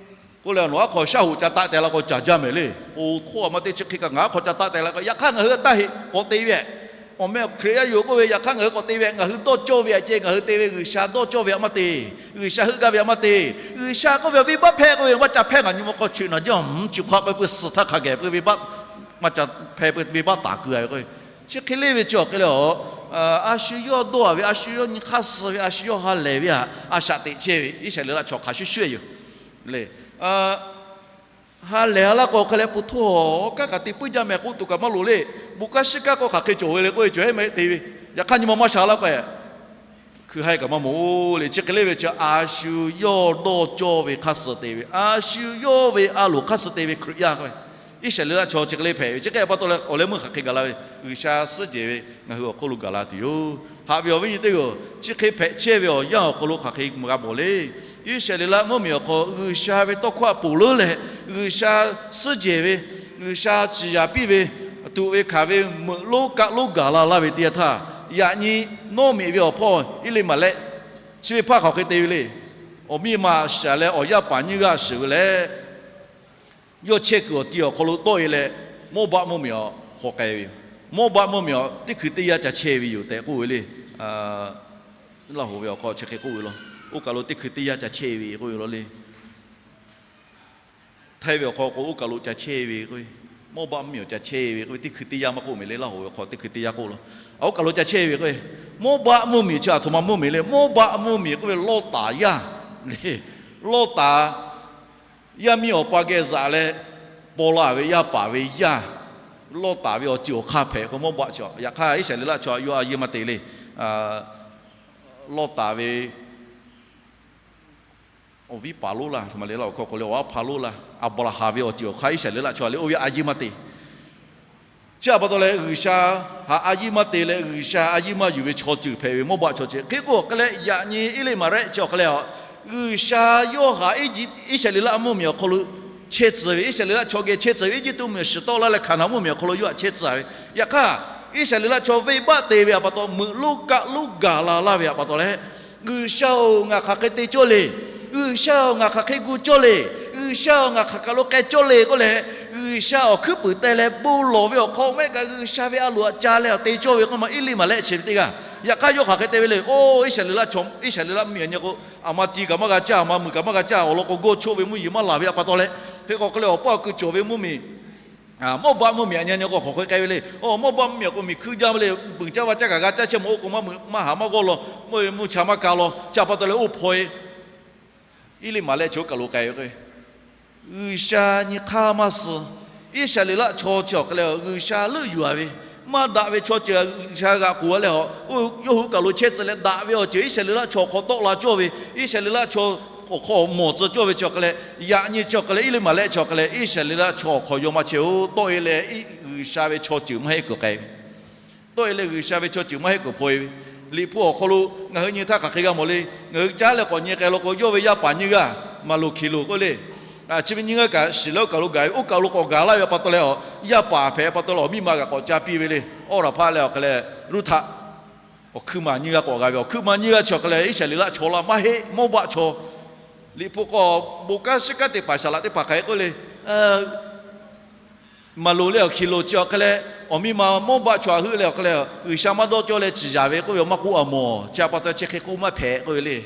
k'oˆ leh, nawˬ aˉ hk'aw shaˉ hoꞈ ca taˆ teh la k'o caˍ jaˇ mehˍ le. Oˬ htoˇ a ma teˇ chi hk'e kaꞈ ngaˬ aˉ hk'aw ca taˆ teh la k'o, yaꞈ hk'aˇ ngaˬ hui taˇ heˆ k'awꞈ te ve. Awˬ meh Hkriꞈ yaˇ yoˬ k'oˆ ve, yaꞈ hk'aˇ ngaˬ hui k'awꞈ te ve. Ngaˬ hui dawˇ cawˇ ve htaꞈ ceh ngaˬ hui te ve, G'uiˬsha dawˇ cawˇ ve htaꞈ maˇ te. G'uiˬsha heuˆ gaˇ ve htaꞈ maˇ te. G'uiˬsha k'oˆ ve, venˇbaˆ hpehˇ k'oˆ ve, maˇ ca hpehˇ ngaˬ nyi ma hk'aw cheuꞈ naˬ jaˇ mvuhˇ chi hk'aˆ peuˬ peuˬ suhˍ htaˇ hk'a geh peuˬ venˇbaˆ maˇ ca hpehˇ peuˬ venˇbaˆ taˍ keu a ve k'o, chi hk'e le ve chi awˬ hk'e leh a, a shu yawˇ dawˇ a ve, a shu yawˇ nyi hk'aˇ suh ve, a shu yawˇ ha lehˬ ve htaꞈ a shaꞈ teꞈ chehˇ ve Iˉsaˍreˍlaˆ chaw hk'a shuˍ shuˍ yoˬ le. Ha lehˬ a laˇ k'o hk'e leh, pu htoˇ a, kanˉ kaꞈ te puiˉ jaˇ mehˍ k'oˆ tuˬ kaꞈ maˇ loˍ le. Bon kanˉ shiˉ kanˉ k'o hk'aˬ hk'e cawˬ ve le k'oˆ ve, cawˬ heˆ mehˍ te ve. Yaꞈ hk'aˇ nyi ma maˇ sha laˇ k'o, hkui haiˉ kaꞈ maˇ mawˬ le. Chi hk'e le ve chi a shu yawˇ dawˇ cawˇ ve hk'aˇ suh te ve, a shu yawˇ ve a loˍ hk'aˇ suh te ve Hkriꞈ yaˇ k'o, Iˉsaˍreˍlaˆ chaw chi hk'e le hpehꞈ ve. Chi hk'e pa taw leh awˬ leh meuˇ hk'aˬ hk'e gaˬ la ve, G'uiˬsha suhˉ jehˬ ve ngaˬ hui awˬ hk'oˆ lo gaˬ la tuˬ yoˬ. Haꞈ ve awˬ viˉ nyi teˇ-oˬ, chi hk'e hpehꞈ chehˇ ve awˬ yanˇ awˬ hk'aw lo hk'aˬ hk'e g'a mawˬ le. Iˉsaˍreˍlaˆ mvuhˇmiˬ awˬ hk'aw G'uiˬsha ve tawˇ hkawˇ htaꞈ ponˬ leuˉ leh, G'uiˬsha suhˉ jehˬ ve, G'uiˬsha ciˍ yaˍ piˇ ve, tuꞈ ve hkanˍ ve meuꞈ lonˉ kaˆ lonˉ gaˬ la laˇ ve teˇ yanˇ htaˇ, yaꞈ nyi Nawˇmiꞈ ve awˬ hpawˇ Eˇliˇmaˍlehˆ chi ve hpaˇ hk'aˬ hk'e te ve le. Awˬ miˇ ma shaˍ leh awˬ yaˇ paˍ nyiˇ g'aˇ shiˍ ve leh, yawˇ chehˇ kuiˬ awˬ ti awˬ hk'aw lo tawˆ e leh, Mawˇbaˆ mvuhˇmiˬ awˬ hk'aw k'ai ve yoˬ. Mawˇbaˆ mvuhˇmiˬ awˬ teˇ hkui teˇ yanˇ ca chehˇ ve yoˬ tehꞈ k'oˆ ve le. Laˇ hoꞈ ve awˬ hk'aw chi hk'e k'oˆ ve law. Oˇ kaˬ lo teˇ hkui teˇ yanˇ ca chehˇ ve k'oˆ ve law le. Htaiˇ ve awˬ hk'aw k'o, oˇ kaˬ lo ca chehˇ ve k'o, Mawˇbaˆ mvuhˇmiˬ awˬ ca chehˇ ve k'o, teˇ hkui teˇ yanˇ maˇ k'oˆ mehˍ le. Laˇ hoꞈ ve awˬ hk'aw teˇ hkui teˇ yanˇ k'oˆ law. Oˇ kaˬ lo ca chehˇ ve k'o, Mawˇbaˆ mvuhˇmiˬ chi aˬ htoꞈ ma mvuhˇmiˬ le. Mawˇbaˆ mvuhˇmiˬ k'oˆ ve Lawˇtaˍ yaˇ le. Lawˇtaˍ yaˇ miˇ awˬ pa geh zaꞈ leh paw la ve yaˇ paˍ ve yaˇ, Lawˇtaˍ ve awˬ ceuˬ awˬ hk'aˇ hpehꞈ k'o, Mawˇbaˆ chi yaꞈ hk'aˇ Iˉsaˍreˍlaˆ chaw yawˇ a yeˇ maˇ te le. Lawˇtaˍ ve awˬ viˉ paˍ lonˉ laˇ, htoꞈ ma le laˇ awˬ hk'aw k'oˆ leh, awˬ aˉ hpaˇ lonˉ laˇ, Aˍbraˍhanˍ ve awˬ ceuˬ awˬ hk'aˇ Iˉsaˍreˍlaˆ chaw le oˇ ve a yeˇ maˇ te. Chi htaꞈ pa taw leh G'uiˬsha htaꞈ a yeˇ maˇ te leh G'uiˬsha a yeˇ maˇ yuˬ ve chaw ceuˬ hpehꞈ ve Mawˇbaˆ chaw chi hk'e k'o hk'e leh, yaꞈ nyi Eˇliˇmaˍrehˆ chi awˬ hk'e leh a, G'uiˬsha yawˇ htaꞈ Iˉsaˍreˍlaˆ mvuhˇmiˬ awˬ hk'aw lo chehˇ tcuh ve, Iˉsaˍreˍlaˆ chaw geh chehˇ tcuh ve, Eˇjiˇtuꞈ mvuhˇmiˬ shiˍ tawˆ laˇ leh Hkaˍnanˍ mvuhˇmiˬ awˬ hk'aw lo yawˇ htaꞈ chehˇ tcuh ve. Yaꞈ hk'aˇ, Iˉsaˍreˍlaˆ chaw venˇbaˆ te ve htaꞈ pa taw, meuꞈ lonˉ kaˆ lonˉ gaˬ la laˇ ve htaꞈ pa taw leh, G'uiˬsha-oˬ, ngaˬ hk'aˬ hk'e te cawˇ le. G'uiˬsha-oˬ, ngaˬ hk'aˬ hk'e gu cawˇ le. G'uiˬsha-oˬ, ngaˬ hk'aˬ kaˬ lo k'ai cawˇ le k'oˆ leh, G'uiˬsha awˬ hkuiˉ puiˍ teh leh bon lawˬ ve awˬ hk'aw mehˆ kaꞈ G'uiˬsha ve a loˍ htaꞈ ca leh awˬ te cawˇ ve k'oˆ ma Eˇliˇmaˍrehˆ chi ve teˇ g'aˇ. Yaꞈ hk'aˇ yawˇ hk'aˬ hk'e te ve le. Oˇ Iˉsaˍreˍlaˆ chaw, Iˉsaˍreˍlaˆ mvuhˇmiˬ a nyi k'o, aˬ ma ti kaꞈ maˇ g'a caˇ, aˬ ma muiˬ kaꞈ maˇ g'a caˇ, awˬ lawn k'o gawˇ choˆ ve mvuhˇ yeˬ maˇ laˬ ve htaꞈ pa taw leh, hk'e k'o hk'e leh awˬ paˇ awˬ kui cawˬ ve mvuhˇmiˬ Mawˇbaˆ mvuhˇmiˬ a nyi a nyi k'o hk'aˬ hk'e k'ai ve le. Oˇ Mawˇbaˆ mvuhˇmiˬ a k'o miˬ hkuiˇ jaˇ ve le. Beuˬ caˇ va caˇ kaꞈ g'a caˇ chehˇ mawˬ, oˇ k'o maˇ meuꞈ maˇ haˍ maˇ g'awˇ law, mvuhˇ cha maˇ ka law. Chi htaꞈ pa taw leh oˇ hpaw e Eˇliˇmaˍrehˆ chi oˇ kaˬ lo k'ai ve k'o, G'uiˬsha nyi hk'aˇ maˇ suh. Iˉsaˍreˍlaˆ chaw chi awˬ hk'e leh G'uiˬsha leuˆ yuˬ a ve, maˇ daꞈ ve chaw ceuˬ G'uiˬsha g'aꞈ k'oˬ a leh a, yawˇ hui kaˬ lo chehˇ tcuh leh daꞈ ve awˬ ceuˬ Iˉsaˍreˍlaˆ chaw awˬ hk'aw tawˆ la cawˇ ve, Iˉsaˍreˍlaˆ chaw awˬ hk'aw mawˬ tcuh cawˇ ve chi awˬ hk'e leh, yaꞈ nyi chi awˬ hk'e leh Eˇliˇmaˍrehˆ chi awˬ hk'e leh Iˉsaˍreˍlaˆ chaw awˬ hk'aw yawˇ maˇ chehˇ-oˬ. Tawˆ e leh G'uiˬsha ve chaw ceuˬ maˇ heˆ kuiˬ k'ai ve Tawˆ e leh G'uiˬsha ve chaw ceuˬ maˇ heˆ kuiˬ hpaw e ve. Liꞈ hpu awˬ hk'aw lo ngaˬ hui nyi htaˇ hk'aˬ hk'e g'a mawˬ le. Ngaˬ hui caˉ leh k'awꞈ nyi k'ai law k'o, yawˇ ve yaˇ paˍ nyiˇ g'aˇ, Maˍloˍhkeˍloˬ k'oˆ le. Chi ve nyiˇ g'aˇ kaꞈ shiˍ leh oˇ kaˬ lo gaˬ ve, oˇ kaˬ lo k'awꞈ gaˬ laˇ ve pa taw leh a, yaˇ paˍ hpehꞈ pa taw leh awˬ miˇ ma kaꞈ k'awꞈ ca piˇ ve le. Awˇraˍhpaˆ leh awˬ hk'e leh Ruˇhtaˆ, awˬ hkuiˇ ma nyiˇ g'aˇ k'awꞈ g'a ve, awˬ hkuiˇ ma nyiˇ g'aˇ chi awˬ hk'e leh Iˉsaˍreˍlaˆ chaw laˇ maˇ heˆ, Mawˇbaˆ chaw. Liꞈ hpu k'o bon kanˉ shiˉ kanˉ teˇ hpaˍ saˍ laꞈ teˇ hpaˍ hk'aˬ hk'e k'oˆ le. Maˍloˍ leh awˬ Hkeˍloˬ chi awˬ hk'e leh, awˬ miˇ ma Mawˇbaˆ chaw htaꞈ heuˆ leh awˬ hk'e leh, G'uiˬsha maˇ dawˇ cawˇ leh ciˍ yaˍ ve k'oˆ ve awˬ maˇ k'oˆ a mawˬ. Chi htaꞈ pa taw chi hk'e k'oˆ maˇ hpehꞈ k'oˆ ve le.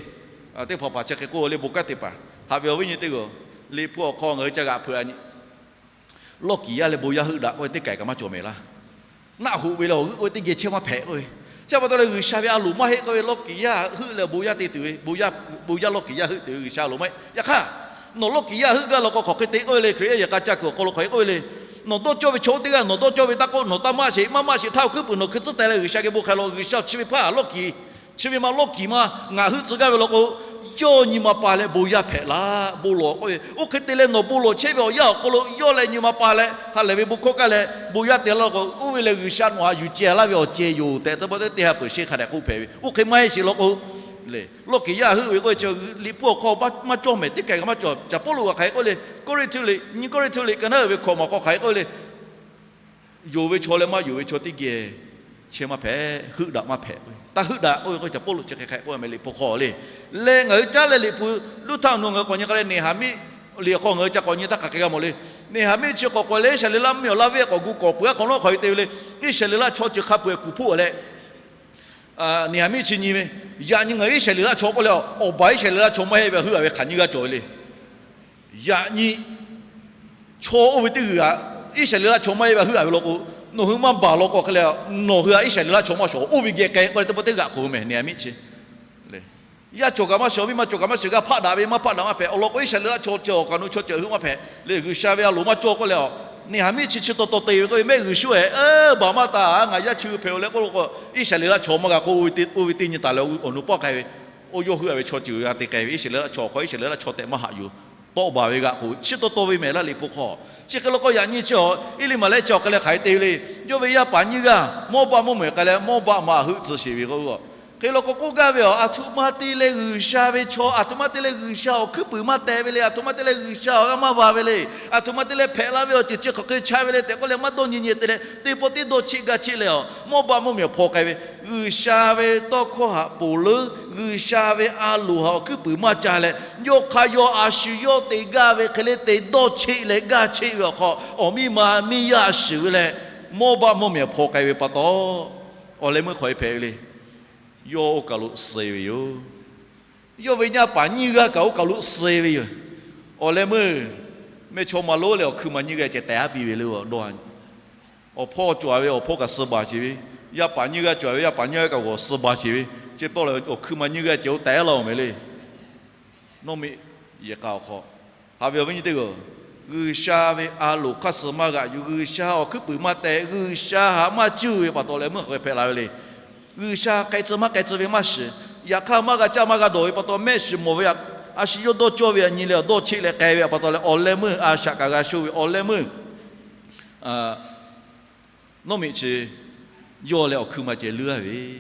Teˇ hpaˍ hpaˍ chi hk'e k'oˆ le, bon kanˉ teˇ hpaˍ. Haꞈ ve awˬ viˉ nyi teˇ-oˬ, Liꞈ hpu awˬ hk'aw ngaˬ hui ca g'aꞈ hpeuꞈ a nyi, lawˇ kiˍ yaˇ leh bon yaˇ heuˆ daꞈ k'oˆ ve teˇ kaiˬ kaꞈ maˇ cawˬ mehˍ laˇ. Naˆ hoꞈ ve leh awˬ g'euˆ k'oˆ ve teˇ geh chehˇ maˇ hpehꞈ k'oˆ ve. Chi htaꞈ pa taw leh G'uiˬsha ve a loˍ maˇ heˆ k'oˆ ve, lawˇ kiˍ yaˇ heuˆ leh bon yaˇ te tuˬ ve, bon yaˇ lawˇ kiˍ yaˇ heuˆ tuˬ ve G'uiˬsha loˍ maˇ heˆ. Yaꞈ hk'aˇ, nawˬ lawˇ kiˍ yaˇ heuˆ gaˇ law k'o hk'aˬ hk'e te k'oˆ ve le. Hkriꞈ yaˇ yehˬ k'a caˇ kuiˬ awˬ hk'aw lo hk'aˬ hk'e k'oˆ ve le. Nawˬ dawˇ cawˇ ve chaw oˇ teˇ g'aˇ nawˬ dawˇ cawˇ ve taˇ k'oˆ, nawˬ taˇ maˇ sheˍ, maˇ maˇ sheˍ htaˇ awˬ hkuiˉ puiˍ nawˬ hkui tcuhˉ teh leh G'uiˬsha geh bon hk'ai law. G'uiˬsha chi ve hpaˇ lawˇ kiˍ, chi ve ma lawˇ kiˍ ma ngaˬ heuˆ tcuh gaˇ ve law k'o, Yawˇ nyi ma pa leh bon yaˇ hpehꞈ laˇ, bon lawˬ k'oˆ ve. Oˇ hk'e te leh nawˬ bon lawˬ chehˇ ve awˬ yanˇ awˬ hk'aw lo yawˇ leh nyi ma pa leh ha lehˬ ve bon hkawˇ kaˇ leh bon yaˇ te laˇ k'o, oˇ ve lehˬ G'uiˬsha nawˬ htaꞈ yuˬ ceh laˇ ve awˬ ceh yoˬ tehꞈ, teˇ pawˆ teˇ ha peuˬ sheˍ hk'a dehꞈ k'oˆ hpehꞈ ve. Oˇ hk'e maˇ heˆ sheˍ law k'o, lawˇ kiˍ yaˇ heuˆ ve k'oˆ ve chi Liꞈ hpu awˬ hk'aw maˇ cawˇ mehˍ, teˇ kaˬ kaꞈ maˇ cawˬ. Caˍ Pawˇluꞈ kaꞈ hk'aˬ hk'e k'oˆ le, Kawˇrenˍhtuˆ liꞈ, nyiˇ Kawˇrenˍhtuˆ liꞈ ka naˉ uiˍ ve hkawꞈ maˬ hk'aw hk'aˬ hk'e k'oˆ le, yonˍ ve chaw leh maˇ yonˍ ve chaw teˇ geh chehˇ maˇ hpehꞈ, heuˆ daꞈ maˇ hpehꞈ. Taˇ heuˆ daꞈ k'oˆ ve k'o, Caˍ Pawˇluꞈ chi hk'e hk'e k'oˆ ve mehˍ, Liꞈ hpu hk'aw le. Leh ngaˬ hui caˉ leh Liꞈ hpu duˇ htaˇ awˬ nu ngaˬ hui k'awꞈ nyi k'ai leh, Neˍhaˍmiˆ liꞈ awˬ hk'aw ngaˬ hui ca k'awꞈ nyi htaˇ hk'aˬ hk'e g'a mawˬ le. Neˍhaˍmiˆ chi k'awꞈ k'awꞈ leh Iˉsaˍreˍlaˆ mvuhˇmiˬ awˬ laˇ venˇ k'awꞈ gu k'awꞈ peuˬ aˉ hk'awꞈ nawˉ hk'aˬ hk'e te ve le. Iˉsaˍreˍlaˆ chaw ceuˬ hk'a peu-eˬ kuˬ hpoˆ leh, Neˍhaˍmiˆ chi nyi ve, yaꞈ nyi ngaˬ hui Iˉsaˍreˍlaˆ chaw k'oˆ leh, awˬ baˬ Iˉsaˍreˍlaˆ chaw maˇ heˆ ve heuˆ-a ve hk'aˬ nyiˇ g'aˇ cawˬ ve le. Yaꞈ nyi chaw oˇ ve teˇ g'uiˬ-a, Iˉsaˍreˍlaˆ chaw maˇ heˆ ve heuˆ-a ve law k'o, nawˬ hui maˇ baˬ law k'o hk'e leh, nawˬ hui-a Iˉsaˍreˍlaˆ chaw maˇ shawˍ, oˇ ve geh k'ai k'oˆ leh teˇ pawˆ teˇ g'aꞈ k'oˬ mehˍ Neˍhaˍmiˆ chi. Yaˇ cawˬ kaꞈ maˇ shawˍ, miˇ ma cawˬ kaꞈ maˇ shawˍ, g'a hpaˆ daꞈ ve maˇ hpaˆ daꞈ maˇ hpehꞈ. Awˬ lawn k'o Iˉsaˍreˍlaˆ chaw cawˬ awˬ kaꞈ nu chaw ceuˬ heuˆ maˇ hpehꞈ le. G'uiˬsha ve a loˍ maˇ cawˇ k'oˆ leh, Neˍhaˍmiˆ chi chi taw taw te ve k'oˆ ve, mehˆ g'uiˬsha-oˬ-e, baˬ maˇ taˍ, ngaˬ yaˇ chi hpehꞈ-oˬ leh k'oˆ law k'o, Iˉsaˍreˍlaˆ chaw maˇ g'a k'oˆ, oˇ ve teˇ nyi taˍ leh awˬ nu pawˆ k'ai ve. Oˇ yawˇ heuˆ-a ve chaw ceuˬ g'a te k'ai ve, Iˉsaˍreˍlaˆ chaw hk'aw, Iˉsaˍreˍlaˆ chaw tehꞈ maˇ haꞈ yuˬ. Tawˆ baˬ ve g'aꞈ k'oˬ, chi taw taw ve mehˍ laˇ Liꞈ hpu hk'aw. Chi hk'e law k'o yaꞈ nyi chi awˬ Eˇliˇmaꞈlehˆ chi awˬ hk'e leh hk'aˬ hk'e te ve le. Yawˇ ve yaˇ paˍ nyiˇ g'aˇ Mawˇbaˆ mvuhˇmiˬ k'ai leh Mawˇbaˆ ma heuˆ tcuh sheˍ ve k'o, hk'e law k'o k'oˆ gaˇ ve, aˬ htoꞈ ma te leh G'uiˬsha ve chaw, aˬ htoꞈ ma te leh G'uiˬsha awˬ hkuiˉ puiˍ maˇ teh ve le, aˬ htoꞈ ma te leh G'uiˬsha awˬ g'aˇ maˇ va ve le, aˬ htoꞈ ma te leh hpehꞈ la ve awˬ ceuˬ chi hk'aˬ hk'e chaˇ ve le tehꞈ k'oˆ leh maˇ dawˇ nyi nyi te leh teˇ pawˆ teˇ dawˇ cheˆ gaˇ cheˆ leh, Mawˇbaˆ mvuhˇmiˬ awˬ hpaw k'ai ve, G'uiˬsha ve tawˇ hkawˇ haꞈ ponˬ leuˉ, G'uiˬsha ve a loˍ haꞈ awˬ hkuiˉ puiˍ maˇ ca leh, yawˇ hk'aˇ yawˇ a shu yawˇ te gaˇ ve hk'e le te dawˇ cheˆ leh gaˇ cheˆ ve awˬ hk'aw, awˬ miˇ ma miˇ yaˇ a shuˍ ve leh, Mawˇbaˆ mvuhˇmiˬ awˬ hpaw k'ai ve pa taw, awˬ leh meuˇ hk'aˬ hk'e hpehꞈ ve le. Yawˇ oˇ kaˬ lo suh ve yoˬ. Yawˇ ve yaˇ paˍ nyiˇ g'aˇ kaꞈ oˇ kaˬ lo suh ve yoˬ. Awˬ leh meuˇ mehˇchawˇma lonˉ leh awˬ hkui ma nyiˇ g'aˇ ceh tehꞈ aˉ piˇ ve le. Awˬ dawˇ awˬ hpawˇ cawˬ-a ve awˬ hpawˇ kaꞈ suh baˬ sheˍ ve, yaˇ paˍ nyiˇ g'aˇ cawˬ-a ve, yaˇ paˍ nyiˇ g'aˇ kaꞈ g'awˬ suh baˬ sheˍ ve, chi pa leh awˬ hkui ma nyiˇ g'aˇ ceh oˇ tehꞈ laˇ-oˬ mehˍ le. Nawˇ miꞈ yehˬ k'a awˬ hk'aw, haꞈ ve awˬ viˉ nyi teˇ g'aˇ, G'uiˬsha ve a loˍ hk'aˇ suh maˇ g'aꞈ yuˬ, G'uiˬsha awˬ hkuiˉ puiˍ maˇ teh, G'uiˬsha haꞈ maˇ cuˇ ve pa taw leh meuˇ hk'aˬ hk'e hpehꞈ la ve le. G'uiˬsha k'ai tcuh maˇ k'ai tcuh ve maˇ shiˍ. Yaꞈ hk'aˇ maˇ g'a caˇ maˇ g'a dawˬ ve pa taw mehˆ shiˍ mawˬ ve, a shu yawˇ dawˇ cawˇ ve aꞈ nyi leh awˬ dawˇ cheˆ leh k'ai ve pa taw leh awˬ leh meuˇ a shaꞈ kaꞈ g'a sho ve awˬ leh meuˇ Nawˇ miꞈ chi yawˇ leh awˬ hkui ma ceh leuˉ-a ve,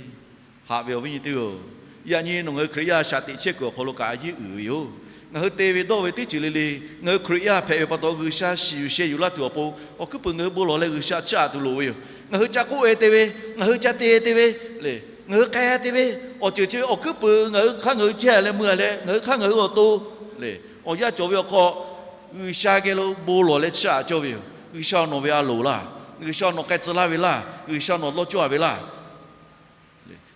haꞈ ve awˬ viˉ nyi teˇ g'aˇ-oˬ, yaꞈ nyi nawˬ ngaˬ hui Hkriꞈ yaˇ shaꞈ teꞈ chehˇ kuiˬ awˬ hk'aw lo kaꞈ a yeˇ uiˍ ve yoˬ. Ngaˬ hui te ve dawˇ ve teˇ ceuˬ le le, ngaˬ hui Hkriꞈ yaˇ hpehꞈ ve pa taw G'uiˬsha shiˍ yuˬ sheh yuˬ laˇ tuˬ awˬ pon, awˬ hkuiˉ puiˍ ngaˬ hui bon lawˬ leh G'uiˬsha chiˇ aꞈ tuˬ loˍ ve yoˬ. Ngaˬ hui ca k'oˆ-e te ve, ngaˬ hui ca te te ve le, ngaˬ hui k'ai te ve, awˬ ceuˬ chi ve awˬ hkuiˉ puiˍ ngaˬ hui hk'aˇ ngaˬ hui chehˇ leh meuˇ leh ngaˬ hui hk'aˇ ngaˬ hui awˬ to le, awˬ yanˇ cawˬ ve awˬ hk'aw G'uiˬsha geh lo bon lawˬ leh chiˇ aꞈ cawˇ ve yoˬ. G'uiˬsha nawˬ ve a loˍ laˇ, G'uiˬsha nawˬ k'ai tcuh laˇ ve laˇ, G'uiˬsha nawˬ lawˇ cawˇ-a ve laˇ.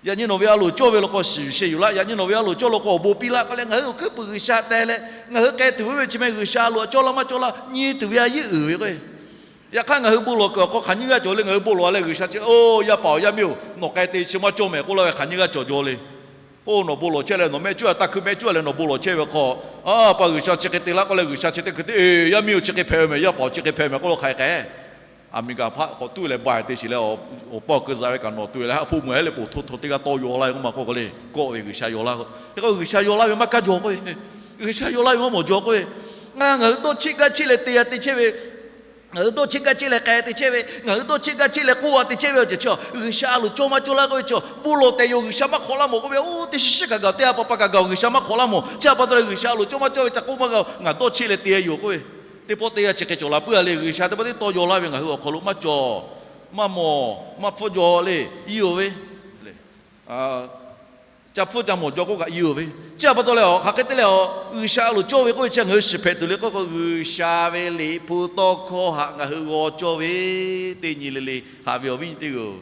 Yaꞈ nyi nawˬ ve a loˍ cawˇ ve law k'o shiˍ yuˬ sheh yuˬ laˇ. Yaꞈ nyi nawˬ ve a loˍ cawˇ law k'o awˬ bon piˇ laˇ k'oˆ leh ngaˬ hui awˬ hkuiˉ puiˍ G'uiˬsha teh leh ngaˬ hui k'ai tuˬ ve chi meh G'uiˬsha a loˍ cawˇ laˇ maˇ cawˇ laˇ nyi tuˬ ve a yeˇ uiˍ ve k'o, yaꞈ hk'aˇ ngaˬ hui bon lawˬ kuiˬ awˬ hk'aw hk'aˬ nyiˇ g'aˇ cawˬ le. Ngaˬ hui bon lawˬ leh G'uiˬsha chi, oˇ yaˇ paˍ-oˬ, yaˇ miˇ-oˬ, nawˬ k'ai te chi maˇ cawˇ mehˍ k'oˆ laˇ ve hk'aˬ nyiˇ g'aˇ cawˬ jaw le. Oˇ nawˬ bon lawˬ chehˇ leh nawˬ mehˆ cuˉ-a taˇ hkui mehˆ cuˉ-a leh nawˬ bon lawˬ chehˇ ve hk'aw, a pa G'uiˬsha chi hk'e te laˇ k'oˆ leh G'uiˬsha chi teˇ hkui te, yaˇ miˇ-oˬ, chi hk'e hpehꞈ ve mehˍ, yaˇ paˍ-oˬ, chi hk'e hpehꞈ mehˍ k'oˆ lo hk'aˬ hk'e k'ai. Aˍmeˍriˍkaˍ hpaˆ k'awꞈ tuˉ leh ba te shiˍ leh, awˬ pa awˬ keu zaꞈ ve kaꞈ nawˬ tuˬ leh haˆ hpoˆ meuˬ heˉ leh poˬ hto hto teˇ g'aˇ tawˇ yaw laˇ ve k'oˆ ma k'oˆ k'o le, kawˆ ve G'uiˬsha yaw laˇ k'o, hk'e k'o G'uiˬsha yaw laˇ ve maˇ kaˇ jaw k'oˆ ve, G'uiˬsha yaw laˇ ve maˇ mawˬ jaw k'oˆ ve, ngaˬ hui dawˇ cheˆ gaˇ cheˆ leh te g'a te chehˇ ve, ngaˬ hui dawˇ cheˆ gaˇ cheˆ leh k'ai te chehˇ ve, ngaˬ hui dawˇ cheˆ gaˇ cheˆ leh k'oˆ g'a te chehˇ ve awˬ ceuˬ chi G'uiˬsha a loˍ cawˇ maˇ cawˇ laˇ k'oˆ ve chi, bon lawˬ tehꞈ yoˬ. G'uiˬsha maˇ hk'awꞈ laˇ mawˬ k'oˆ ve, oˇ teˇ shiˍ shiˍ kaꞈ gaˬ teˇ ha pa pa kaꞈ gaˬ G'uiˬsha maˇ hk'awꞈ laˇ mawˬ. Chi htaꞈ pa taw leh G'uiˬsha a loˍ cawˇ maˇ cawˇ ve ca k'oˆ maˇ g'a-oˬ, ngaˬ dawˇ cheˆ leh te yoˬ k'oˆ ve, teˇ pawˆ teˇ yanˇ chi hk'e cawˬ la puiˉ-a le. G'uiˬsha teˇ pawˆ teˇ tawˇ yaw laˇ ve ngaˬ hui awˬ hk'aw lo maˇ cawˬ, maˇ mawˬ, maˇ hpfuhˇ jaw le, i-oˬ ve le. Ca hpfuhˇ ca mawˬ jaw k'oˆ kaꞈ i-oˬ ve. Chi htaꞈ pa taw leh a hk'aˬ hk'e te leh a, G'uiˬsha a loˍ cawˇ ve k'oˆ ve chi ngaˬ hui shiˍ hpehꞈ tuˬ le k'oˆ k'o, G'uiˬsha ve Liꞈ hpu tawˇ hkawˇ htaꞈ ngaˬ hui g'aw cawˇ ve, teˇ nyi le le haꞈ ve awˬ viˉ nyi teˇ g'aˇ-oˬ,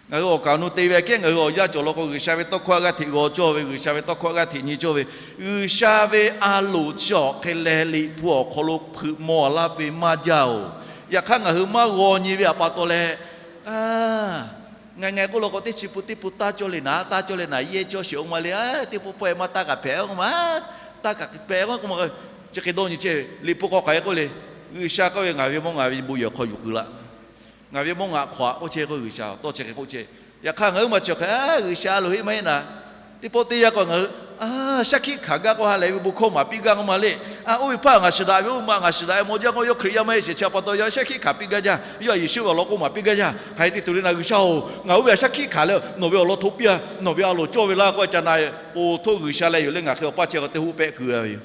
ngaˬ hui awˬ kaˍ awˬ nu te ve aꞈ kehˉ ngaˬ hui awˬ yanˇ cawˬ law k'o G'uiˬsha ve tawˇ hkawˇ g'aˇ hteꞈ g'aw cawˇ ve, G'uiˬsha ve tawˇ hkawˇ g'aˇ hteꞈ nyi cawˇ ve, G'uiˬsha ve a loˍ chi awˬ hk'e leh Liꞈ hpu awˬ hk'aw lo hpeuꞈ maw laˇ ve maˇ jaˇ-oˬ. Yaꞈ hk'aˇ ngaˬ hui maˇ g'aw nyi ve htaꞈ pa taw leh, ngaˬ ngaˬ k'oˆ law k'o teˇ chi pun teˇ pun taˇ cawˇ le naˍ, taˇ cawˇ le naˍ, yehˇ cawˇ sheˍ-oˬ ma le, teˇ pawˆ pawehˇ maˇ taˇ kaꞈ hpehꞈ-oˬ ma, taˇ kaꞈ hpehꞈ-oˬ ma, chi hk'e dawˇ nyi chehˇ ve. Liꞈ hpu k'aw k'ai k'oˆ le, G'uiˬsha k'oˆ ve, ngaˬ ve mawˇ ngaˬ ve bon yehˬ hk'aw yuˬ keu laˇ. Ngaˬ ve mawˇ ngaˬ hk'awꞈ k'oˆ chehˇ k'o G'uiˬsha tawˇ chi hk'e k'oˆ chehˇ. Yaꞈ hk'aˇ ngaˬ hui maˇ chi hk'e, G'uiˬsha a loˍ heˆ maˇ heˆ naˍ, teˇ pawˆ teˇ yanˇ k'o ngaˬ hui A, shaˉ hkiˆ hkanˍ gaˇ k'o ha lehˬ ve bon hkawˇ maˍ piˇ gaˇ k'oˆ ma le. A, oˇ ve hpaˇ ngaˬ shiˍ daꞈ ve oˇ ma ngaˬ shiˍ daꞈ ve maw jaˇ k'o, yawˇ Hkriꞈ yaˇ maˇ heˆ sheˍ chi pa taw yaˇ shaˉ hkiˆ hkanˍ piˇ gaˇ jaˇ. Yawˇ Yeˍsuˆ ve awˬ lawn k'oˆ maˍ piˇ gaˇ jaˇ. Hk'aˬ hk'e te tuˬ le na G'uiˬsha-oˬ, ngaˬ oˇ ve a shaˉ hkiˆ hkanˍ leh nawˬ ve awˬ lawn hto piˇ-a, nawˬ ve a loˍ cawˇ ve laˇ k'oˆ ca na, po htoˆ G'uiˬsha leh yoˬ le ngaˬ hk'e awˬ paˇ chehˇ k'o teˇ hoˆ pehˆ keu-a ve yoˬ.